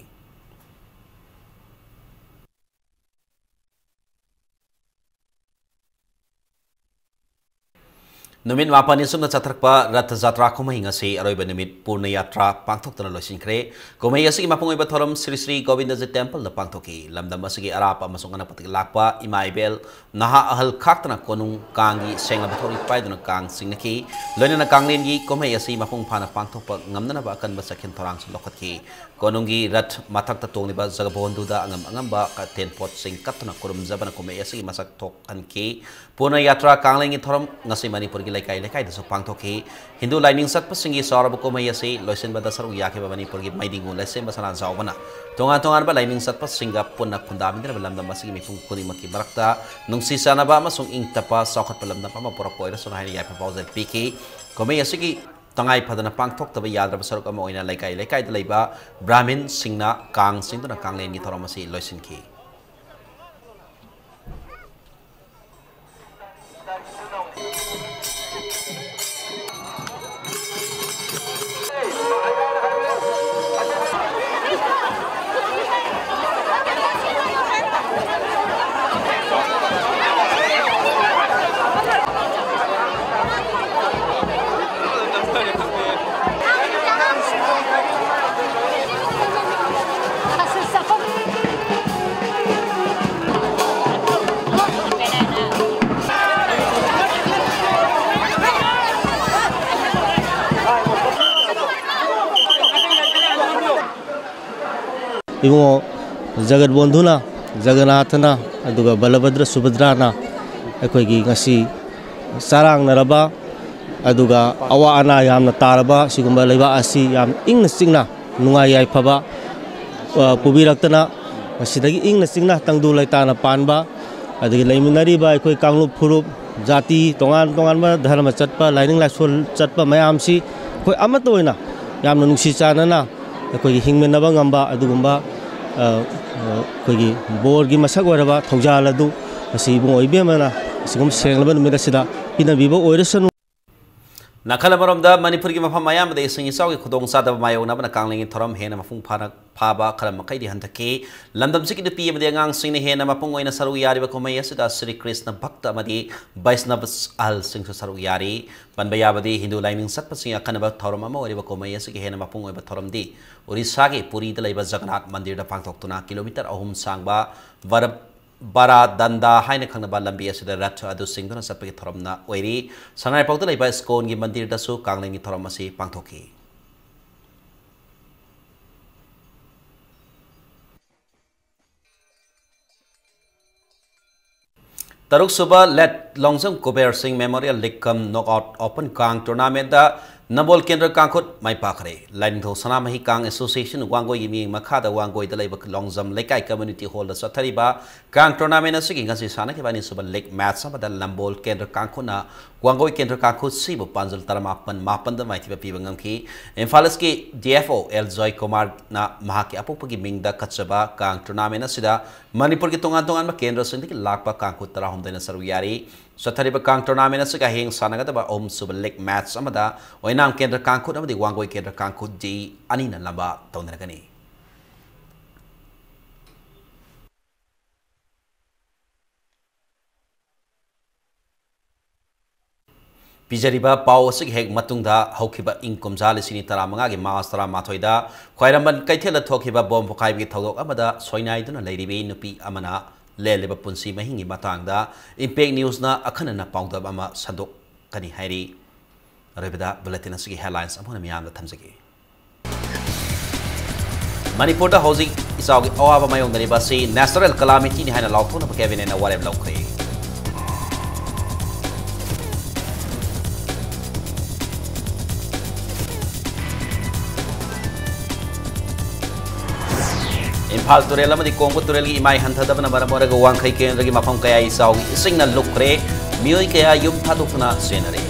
ꯅꯨꯃꯤꯠ ꯃꯥꯄꯟꯅꯤ ꯁꯨꯞꯅ ꯆꯠꯊꯔꯛꯄ ꯔꯊ ꯖꯥꯇ꯭ꯔꯥ ꯀꯨꯝꯍꯩ ꯉꯁꯤ ꯑꯔꯣꯏꯕ ꯅꯨꯃꯤꯠ ꯄꯨꯔꯅ ꯌꯥꯇ꯭ꯔꯥ ꯄꯥꯡꯊꯣꯛꯇꯨꯅ ꯂꯣꯏꯁꯤꯟꯈ꯭ꯔꯦ꯫ ꯀꯨꯝꯍꯩ ꯑꯁꯤꯒꯤ ꯃꯄꯨꯡ ꯑꯣꯏꯕ ꯊꯧꯔꯝ ꯁ꯭ꯔꯤ ꯁ꯭ꯔꯤ ꯒꯣꯕꯤꯟꯗꯖꯤ ꯇꯦꯝꯄꯜꯗ ꯄꯥꯡꯊꯣꯛꯈꯤ꯫ ꯂꯝꯗꯝ ꯑꯁꯤꯒꯤ ꯑꯔꯥꯞꯄ ꯑꯃꯁꯨꯡ ꯑꯅꯛꯄꯗꯒꯤ ꯂꯥꯛꯄ ꯏꯃꯥ ꯏꯕꯦꯜ, ꯅꯍꯥ ꯑꯍꯜ ꯈꯥꯛꯇꯅ ꯀꯣꯅꯨꯡ ꯀꯥꯡꯒꯤ ꯁꯦꯡꯂꯕ ꯊꯧꯔꯤ ꯄꯥꯏꯗꯨꯅ ꯀꯥꯡ ꯆꯤꯡꯅꯈꯤ꯫ ꯂꯣꯏꯅꯅ ꯀꯥꯡꯂꯦꯟꯒꯤ ꯀꯨꯝꯍꯩ ꯑꯁꯤ ꯃꯄꯨꯡ ꯐꯥꯅ ꯄꯥꯡꯊꯣꯛꯄ ꯉꯝꯅꯅꯕ ꯑꯀꯟꯕ ꯆꯦꯛꯁꯤꯟ ꯊꯧꯔꯥꯡꯁꯨ ꯂꯧꯈꯠꯈꯤ꯫ ꯀꯣꯅꯨꯡꯒꯤ ꯔꯊ ꯃꯊꯛꯇ ꯇꯣꯡꯂꯤꯕ ꯖꯒꯕꯣꯟꯙꯨꯗ ꯑꯉꯝ ꯑꯉꯝꯕ ꯇꯦꯟꯄꯣꯠꯁꯤꯡ ꯀꯠꯇꯨꯅ ꯈꯨꯔꯨꯝꯖꯕꯅ ꯀꯨꯝꯍꯩ ꯑꯁꯤꯒꯤ ꯃꯁꯛ ꯊꯣꯛꯍꯟꯈꯤ꯫ ꯄꯨꯔꯅ ꯌꯥꯇ꯭ꯔꯥ ꯀꯥꯡꯂꯦꯟꯒꯤ ꯊꯧꯔꯝ ꯉꯁꯤ ꯃꯅꯤꯄꯨꯔꯒꯤ ꯂꯩꯀꯥꯏ ꯂꯩꯀꯥꯏꯗꯁꯨ ꯄꯥꯡꯊꯣꯛꯈꯤ꯫ ꯍꯤꯟꯗꯨ ꯂꯥꯏꯅꯤꯡ ꯆꯠꯄꯁꯤꯡꯒꯤ ꯆꯥꯎꯔꯕ ꯀꯨꯝꯍꯩ ꯑꯁꯤ ꯂꯣꯏꯁꯤꯟꯕꯗ ꯁꯔꯨꯛ ꯌꯥꯈꯤꯕ ꯃꯅꯤꯄꯨꯔꯒꯤ ꯃꯩꯗꯤꯡꯒꯨ ꯂꯩꯁꯦꯝꯕ ꯁꯅꯥꯖꯥꯎꯕꯅ ꯇꯣꯉꯥꯟ ꯇꯣꯉꯥꯟꯕ ꯂꯥꯏꯅꯤꯡ ꯆꯠꯄꯁꯤꯡꯒ ꯄꯨꯟꯅ ꯈꯨꯟꯗꯥꯃꯤꯟꯅꯔꯕ ꯂꯝꯗꯝ ꯑꯁꯤꯒꯤ ꯃꯤꯄꯨꯝ ꯈꯨꯗꯤꯡꯃꯛꯀꯤ ꯃꯔꯛꯇ ꯅꯨꯡꯁꯤ ꯆꯥꯟꯅꯕ ꯑꯃꯁꯨꯡ ꯏꯪ ꯇꯞꯄ ꯆꯥꯎꯈꯠꯄ ꯂꯝꯗꯝ ꯑꯃ ꯄꯨꯔꯛꯄ ꯑꯣꯏꯔꯁꯅꯨ ꯍꯥꯏꯅ ꯌꯥꯏꯐ ꯄꯥꯎꯖꯦꯜ ꯄꯤꯈꯤ꯫ ꯀꯨꯝꯍꯩ ꯑꯁꯤꯒꯤ ꯇꯉꯥꯏ ꯐꯗꯅ ꯄꯥꯡꯊꯣꯛꯇꯕ ꯌꯥꯗ꯭ꯔꯕ ꯁꯔꯨꯛ ꯑꯃ ꯑꯣꯏꯅ ꯂꯩꯀꯥꯏ ꯂꯩꯀꯥꯏꯗ ꯂꯩꯕ ꯕ꯭ꯔꯥꯍꯃꯤꯟꯁꯤꯡꯅ ꯀꯥꯡ ꯆꯤꯡꯗꯨꯅ ꯀꯥꯡꯂꯦꯟꯒꯤ ꯊꯧꯔꯝ ꯑꯁꯤ ꯂꯣꯏꯁꯤꯟꯈꯤ꯫ ꯏꯕꯨꯡꯉꯣ ꯖꯒꯠ ꯕꯣꯟꯙꯨꯅ, ꯖꯒꯟꯅꯥꯊꯅ, ꯑꯗꯨꯒ ꯕꯂꯚꯗ꯭ꯔ ꯁꯨꯚꯗ꯭ꯔꯥꯅ ꯑꯩꯈꯣꯏꯒꯤ ꯉꯁꯤ ꯆꯔꯥꯡꯅꯔꯕ, ꯑꯗꯨꯒ ꯑꯋꯥ ꯑꯅꯥ ꯌꯥꯝꯅ ꯇꯥꯔꯕ ꯁꯤꯒꯨꯝꯕ ꯂꯩꯕꯥꯛ ꯑꯁꯤ ꯌꯥꯝ ꯏꯪꯅ ꯆꯤꯛꯅ, ꯅꯨꯡꯉꯥꯏ ꯌꯥꯏꯐꯕ, ꯑ, ꯄꯨꯕꯤꯔꯛꯇꯅ, ꯃꯁꯤꯗꯒꯤ ꯏꯪꯅ ꯆꯤꯛꯅ ꯇꯪꯗꯨ ꯂꯩꯇꯥꯅ ꯄꯥꯟꯕ, ꯑꯗꯒꯤ ꯂꯩꯃꯤꯟꯅꯔꯤꯕ ꯑꯩꯈꯣꯏ ꯀꯥꯡꯂꯨꯞ ꯐꯨꯔꯨꯞ, ꯖꯥꯇꯤ, ꯇꯣꯉꯥꯟ ꯇꯣꯉꯥꯟꯕ ꯙꯔꯃ ꯆꯠꯄ, ꯂꯥꯏꯅꯤꯡ ꯂꯥꯏꯁꯣꯜ ꯆꯠꯄ ꯃꯌꯥꯝꯁꯤ ꯑꯩꯈꯣꯏ ꯑꯃꯠꯇ ꯑꯣꯏꯅ ꯌꯥꯝꯅ ꯅꯨꯡꯁꯤ ꯆꯥꯟꯅꯅ ꯑꯩꯈꯣꯏꯒꯤ ꯍꯤꯡꯃꯤꯟꯅꯕ ꯉꯝꯕ ꯑꯗꯨꯒꯨꯝꯕ, ꯑ, ꯑ, ꯑꯩꯈꯣꯏꯒꯤ ꯕꯣꯔꯒꯤ ꯃꯁꯛ ꯑꯣꯏꯔꯕ ꯊꯧꯖꯥꯜ ꯑꯗꯨ ꯉꯁꯤ ꯏꯕꯨꯡꯉꯣ ꯏꯕꯦꯝꯃꯅ ꯑꯁꯤꯒꯨꯝꯕ ꯁꯦꯡꯂꯕ ꯅꯨꯃꯤꯠ ꯑꯁꯤꯗ ꯄꯤꯅꯕꯤꯕ ꯑꯣꯏꯔꯁꯅꯨ꯫ ꯅꯥꯀꯜ ꯑꯃꯔꯣꯝꯗ, ꯃꯅꯤꯄꯨꯔꯒꯤ ꯃꯐꯝ ꯑꯌꯥꯝꯕꯗ ꯏꯁꯤꯡ ꯏꯆꯥꯎꯒꯤ ꯈꯨꯗꯣꯡꯆꯥꯗꯕ ꯃꯥꯌꯣꯛꯅꯕꯅ ꯀꯥꯡꯂꯦꯟꯒꯤ ꯊꯧꯔꯝ ꯍꯦꯟꯅ ꯃꯄꯨꯡ ꯐꯥꯅ ꯐꯥꯕ ꯈꯔ ꯃꯈꯩꯗꯤ ꯍꯟꯊꯈꯤ꯫ ꯂꯝꯗꯝꯁꯤꯒꯤ ꯅꯨꯄꯤ ꯑꯃꯗꯤ ꯑꯉꯥꯡꯁꯤꯡꯅ ꯍꯦꯟꯅ ꯃꯄꯨꯡ ꯑꯣꯏꯅ ꯁꯔꯨꯛ ꯌꯥꯔꯤꯕ ꯀꯨꯝꯍꯩ ꯑꯁꯤꯗ ꯁ꯭ꯔꯤ ꯀ꯭ꯔꯤꯁꯅ ꯚꯛꯇ ꯑꯃꯗꯤ ꯕꯩꯁꯅꯕ ꯑꯍꯜꯁꯤꯡꯁꯨ ꯁꯔꯨꯛ ꯌꯥꯔꯤ꯫ ꯄꯟꯕ ꯌꯥꯕꯗꯤ, ꯍꯤꯟꯗꯨ ꯂꯥꯏꯅꯤꯡ ꯆꯠꯄꯁꯤꯡꯒꯤ ꯑꯈꯟꯅꯕ ꯊꯧꯔꯝ ꯑꯃ ꯑꯣꯏꯔꯤꯕ ꯀꯨꯝꯍꯩ ꯑꯁꯤꯒꯤ ꯍꯦꯟꯅ ꯃꯄꯨꯡ ꯑꯣꯏꯕ ꯊꯧꯔꯝꯗꯤ ꯑꯣꯔꯤꯁꯥꯒꯤ ꯄꯨꯔꯤꯗ ꯂꯩꯕ ꯖꯒꯟꯅꯥꯊ ꯃꯟꯗꯤꯔꯗ ꯄꯥꯡꯊꯣꯛꯇꯨꯅ ꯀꯤꯂꯣꯃꯤꯇꯔ ꯑꯍꯨꯝ ꯁꯥꯡꯕ ꯚꯔ-, ꯕꯥꯔꯥ ꯗꯟꯗꯥ ꯍꯥꯏꯅ ꯈꯪꯅꯕ ꯂꯝꯕꯤ ꯑꯁꯤꯗ ꯔꯊ ꯑꯗꯨ ꯆꯤꯡꯗꯨꯅ ꯆꯠꯄꯒꯤ ꯊꯧꯔꯝꯅ ꯑꯣꯏꯔꯤ꯫ ꯁꯉꯥꯏꯄ꯭ꯔꯧꯗ ꯂꯩꯕ ꯏꯁꯀꯣꯟꯒꯤ ꯃꯟꯗꯤꯔꯗꯁꯨ ꯀꯥꯡꯂꯦꯟꯒꯤ ꯊꯧꯔꯝ ꯑꯁꯤ ꯄꯥꯡꯊꯣꯛꯈꯤ꯫ ꯇꯔꯨꯛꯁꯨꯕ ꯂꯦꯠ ꯂꯣꯡꯖꯝ ꯀꯨꯕꯦꯔ ꯁꯤꯡ ꯃꯦꯃꯣꯔꯤꯌꯦꯜ ꯂꯤꯒ ꯀꯝ ꯅꯣꯛꯑꯥꯎꯠ ꯑꯣꯄꯟ ꯀꯥꯡ ꯇꯣꯔꯅꯥꯃꯦꯟꯗ ꯅꯝꯕꯣꯜ ꯀꯦꯟꯗ꯭ꯔ ꯀꯥꯡꯈꯨꯠ ꯃꯥꯏ ꯄꯥꯛꯈ꯭ꯔꯦ꯫ ꯂꯥꯏꯅꯤꯡꯊꯧ ꯁꯅꯥꯃꯍꯤ ꯀꯥꯡ ꯑꯦꯁꯣꯁꯤꯌꯦꯁꯟ ꯋꯥꯡꯒꯣꯏꯒꯤ ꯃꯤꯠꯌꯦꯡ ꯃꯈꯥꯗ ꯋꯥꯡꯒꯣꯏꯗ ꯂꯩꯕ ꯂꯣꯡꯖꯝ ꯂꯩꯀꯥꯏ ꯀꯝꯃ꯭ꯌꯨꯅꯤꯇꯤ ꯍꯣꯜꯗ ꯆꯠꯊꯔꯤꯕ ꯀꯥꯡ ꯇꯣꯔꯅꯥꯃꯦꯟ ꯑꯁꯤꯒꯤ ꯉꯁꯤ ꯁꯥꯟꯅꯈꯤꯕ ꯑꯅꯤꯁꯨꯕ ꯂꯤꯒ ꯃꯦꯠꯆ ꯑꯃꯗ ꯅꯝꯕꯣꯜ ꯀꯦꯟꯗ꯭ꯔ ꯀꯥꯡꯈꯨꯠꯅ ꯋꯥꯡꯒꯣꯏ ꯀꯦꯟꯗ꯭ꯔ ꯀꯥꯡꯈꯨꯠ ꯁꯤꯕꯨ ꯄꯥꯟꯖꯜ ꯇꯔꯥꯃꯥꯄꯟ ꯃꯥꯄꯟꯗ ꯃꯥꯏꯊꯤꯕ ꯄꯤꯕ ꯉꯝꯈꯤ꯫ ꯏꯝꯐꯥꯜ ꯏꯁꯀꯤ ꯗꯤ ꯑꯦꯐ ꯑꯣ ꯑꯦꯜ ꯖꯣꯏ ꯀꯨꯃꯥꯔꯅ ꯃꯍꯥꯛꯀꯤ ꯑꯄꯣꯛꯄꯒꯤ ꯃꯤꯡꯗ ꯀꯠꯆꯕ ꯀꯥꯡ ꯇꯣꯔꯅꯥꯃꯦꯟ ꯑꯁꯤꯗ ꯃꯅꯤꯄꯨꯔꯒꯤ ꯇꯣꯉꯥꯟ ꯇꯣꯉꯥꯟꯕ ꯀꯦꯟꯗ꯭ꯔꯁꯤꯡꯗꯒꯤ ꯂꯥꯛꯄ ꯀꯥꯡꯈꯨꯠ ꯇꯔꯥꯍꯨꯝꯗꯣꯏꯅ ꯁꯔꯨꯛ ꯌꯥꯔꯤ꯫ ꯆꯠꯊꯔꯤꯕ ꯀꯥꯡ ꯇꯣꯔꯅꯥꯃꯦꯟ ꯑꯁꯤꯒ ꯍꯌꯦꯡ ꯁꯥꯟꯅꯒꯗꯕ ꯑꯍꯨꯝꯁꯨꯕ ꯂꯤꯒ ꯃꯦꯠꯆ ꯑꯃꯗ ꯑꯣꯏꯅꯥꯝ ꯀꯦꯟꯗ꯭ꯔ ꯀꯥꯡꯈꯨꯠ ꯑꯃꯗꯤ ꯋꯥꯡꯒꯣꯏ ꯀꯦꯟꯗ꯭ꯔ ꯀꯥꯡꯈꯨꯠ ꯗꯤ ꯑꯅꯤꯅ ꯂꯝꯕꯥ ꯇꯧꯅꯔꯒꯅꯤ꯫ ꯄꯤꯖꯔꯤꯕ ꯄꯥꯎ ꯑꯁꯤꯒꯤ ꯍꯦꯛ ꯃꯇꯨꯡꯗ, ꯍꯧꯈꯤꯕ ꯏꯪ ꯀꯨꯝꯖꯥ ꯂꯤꯁꯤꯡ ꯑꯅꯤ ꯇꯔꯥꯃꯉꯥꯒꯤ ꯃꯥꯔꯆ ꯇꯔꯥꯃꯥꯊꯣꯏꯗ ꯈ꯭ꯋꯥꯏꯔꯝꯕꯟ ꯀꯩꯊꯦꯜꯗ ꯊꯣꯛꯈꯤꯕ ꯕꯣꯝ ꯄꯣꯈꯥꯏꯕꯒꯤ ꯊꯧꯗꯣꯛ ꯑꯃꯗ ꯁꯣꯏꯅꯥꯏꯗꯨꯅ ꯂꯩꯔꯤꯕꯤ ꯅꯨꯄꯤ ꯑꯃꯅ ꯂꯦꯜꯂꯤꯕ ꯄꯨꯟꯁꯤ ꯃꯍꯤꯡꯒꯤ ꯃꯇꯥꯡꯗ ꯏꯝꯄꯦꯛ ꯅ꯭ꯌꯨꯁꯅ ꯑꯈꯟꯅꯅ ꯄꯥꯎꯗꯝ ꯑꯃ ꯁꯟꯗꯣꯛꯀꯅꯤ ꯍꯥꯏꯔꯤ꯫ ꯑꯔꯣꯏꯕꯗ ꯕꯨꯂꯦꯇꯤꯟ ꯑꯁꯤꯒꯤ ꯍꯦꯗꯂꯥꯏꯟꯁ ꯑꯃꯨꯛ ꯍꯟꯅ ꯃꯤꯌꯥꯝꯗ ꯊꯝꯖꯒꯦ꯫ ꯃꯅꯤꯄꯨꯔꯗ ꯍꯧꯖꯤꯛ ꯏꯆꯥꯎꯒꯤ ꯑꯋꯥꯕ ꯃꯥꯌꯣꯛꯅꯔꯤꯕ ꯑꯁꯤ ꯅꯦꯆꯔꯦꯜ ꯀꯂꯥꯃꯤꯇꯤꯅꯤ ꯍꯥꯏꯅ ꯂꯥꯎꯊꯣꯛꯅꯕ ꯀꯦꯕꯤꯅꯦꯠꯅ ꯋꯥꯔꯦꯞ ꯂꯧꯈ꯭ꯔꯦ꯫ ꯏꯝꯐꯥꯜ ꯇꯨꯔꯦꯜ ꯑꯃꯗꯤ ꯀꯣꯡꯕ ꯇꯨꯔꯦꯜꯒꯤ ꯏꯃꯥꯏ ꯍꯟꯊꯗꯕꯅ ꯃꯔꯝ ꯑꯣꯏꯔꯒ ꯋꯥꯡꯈꯩ ꯀꯦꯟꯗ꯭ꯔꯒꯤ ꯃꯐꯝ ꯀꯌꯥ ꯏꯆꯥꯎꯒꯤ ꯏꯁꯤꯡꯅ ꯂꯨꯞꯈ꯭ꯔꯦ꯫ ꯃꯤꯑꯣꯏ ꯀꯌꯥ ꯌꯨꯝ ꯊꯥꯗꯣꯛꯇꯨꯅ ꯆꯦꯟꯅꯔꯦ꯫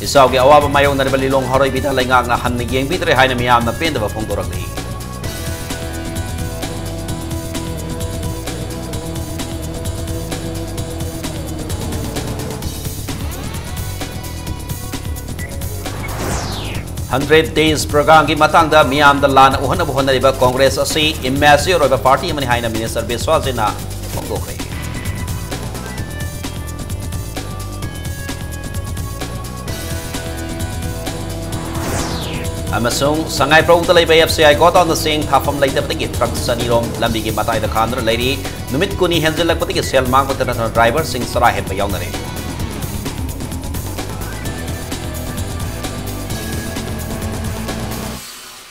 ꯏꯆꯥꯎꯒꯤ ꯑꯋꯥꯕ ꯃꯥꯌꯣꯛꯅꯔꯤꯕ ꯂꯤꯂꯣꯡ ꯍꯥꯔꯣꯏꯕꯤꯗ ꯂꯩꯉꯥꯛꯅ ꯍꯟꯅ ꯌꯦꯡꯕꯤꯗ꯭ꯔꯦ ꯍꯥꯏꯅ ꯃꯤꯌꯥꯝꯅ ꯄꯦꯟꯗꯕ ꯐꯣꯡꯗꯣꯔꯛꯂꯤ꯫ Hundred Days Programꯒꯤ ꯃꯇꯥꯡꯗ ꯃꯤꯌꯥꯝꯗ ꯂꯥꯟꯅ ꯎꯍꯟꯅꯕ ꯍꯣꯠꯅꯔꯤꯕ ꯀꯣꯡꯒ꯭ꯔꯦꯁ ꯑꯁꯤ immature ꯑꯣꯏꯕ party ꯑꯃꯅꯤ ꯍꯥꯏꯅ Minister ꯕꯤꯁ꯭ꯋꯖꯤꯠꯅ ꯐꯣꯡꯗꯣꯛꯈ꯭ꯔꯦ꯫ ꯑꯃꯁꯨꯡ ꯁꯉꯥꯏꯄ꯭ꯔꯧꯗ ꯂꯩꯕ F C I godownꯗ ꯆꯦꯡ ꯊꯥꯐꯝ ꯂꯩꯇꯕꯗꯒꯤ truck ꯆꯅꯤꯔꯣꯝ ꯂꯝꯕꯤꯒꯤ ꯃꯇꯥꯏꯗ ꯈꯥꯝꯗꯨꯅ ꯂꯩꯔꯤ꯫ ꯅꯨꯃꯤꯠ ꯀꯨꯟꯅꯤ ꯍꯦꯟꯖꯤꯜꯂꯛꯄꯗꯒꯤ ꯁꯦꯜ ꯃꯥꯡꯕꯇ ꯅꯠꯇꯅ driverꯁꯤꯡ ꯆꯔꯥ ꯍꯦꯟꯕ ꯌꯥꯎꯅꯔꯦ꯫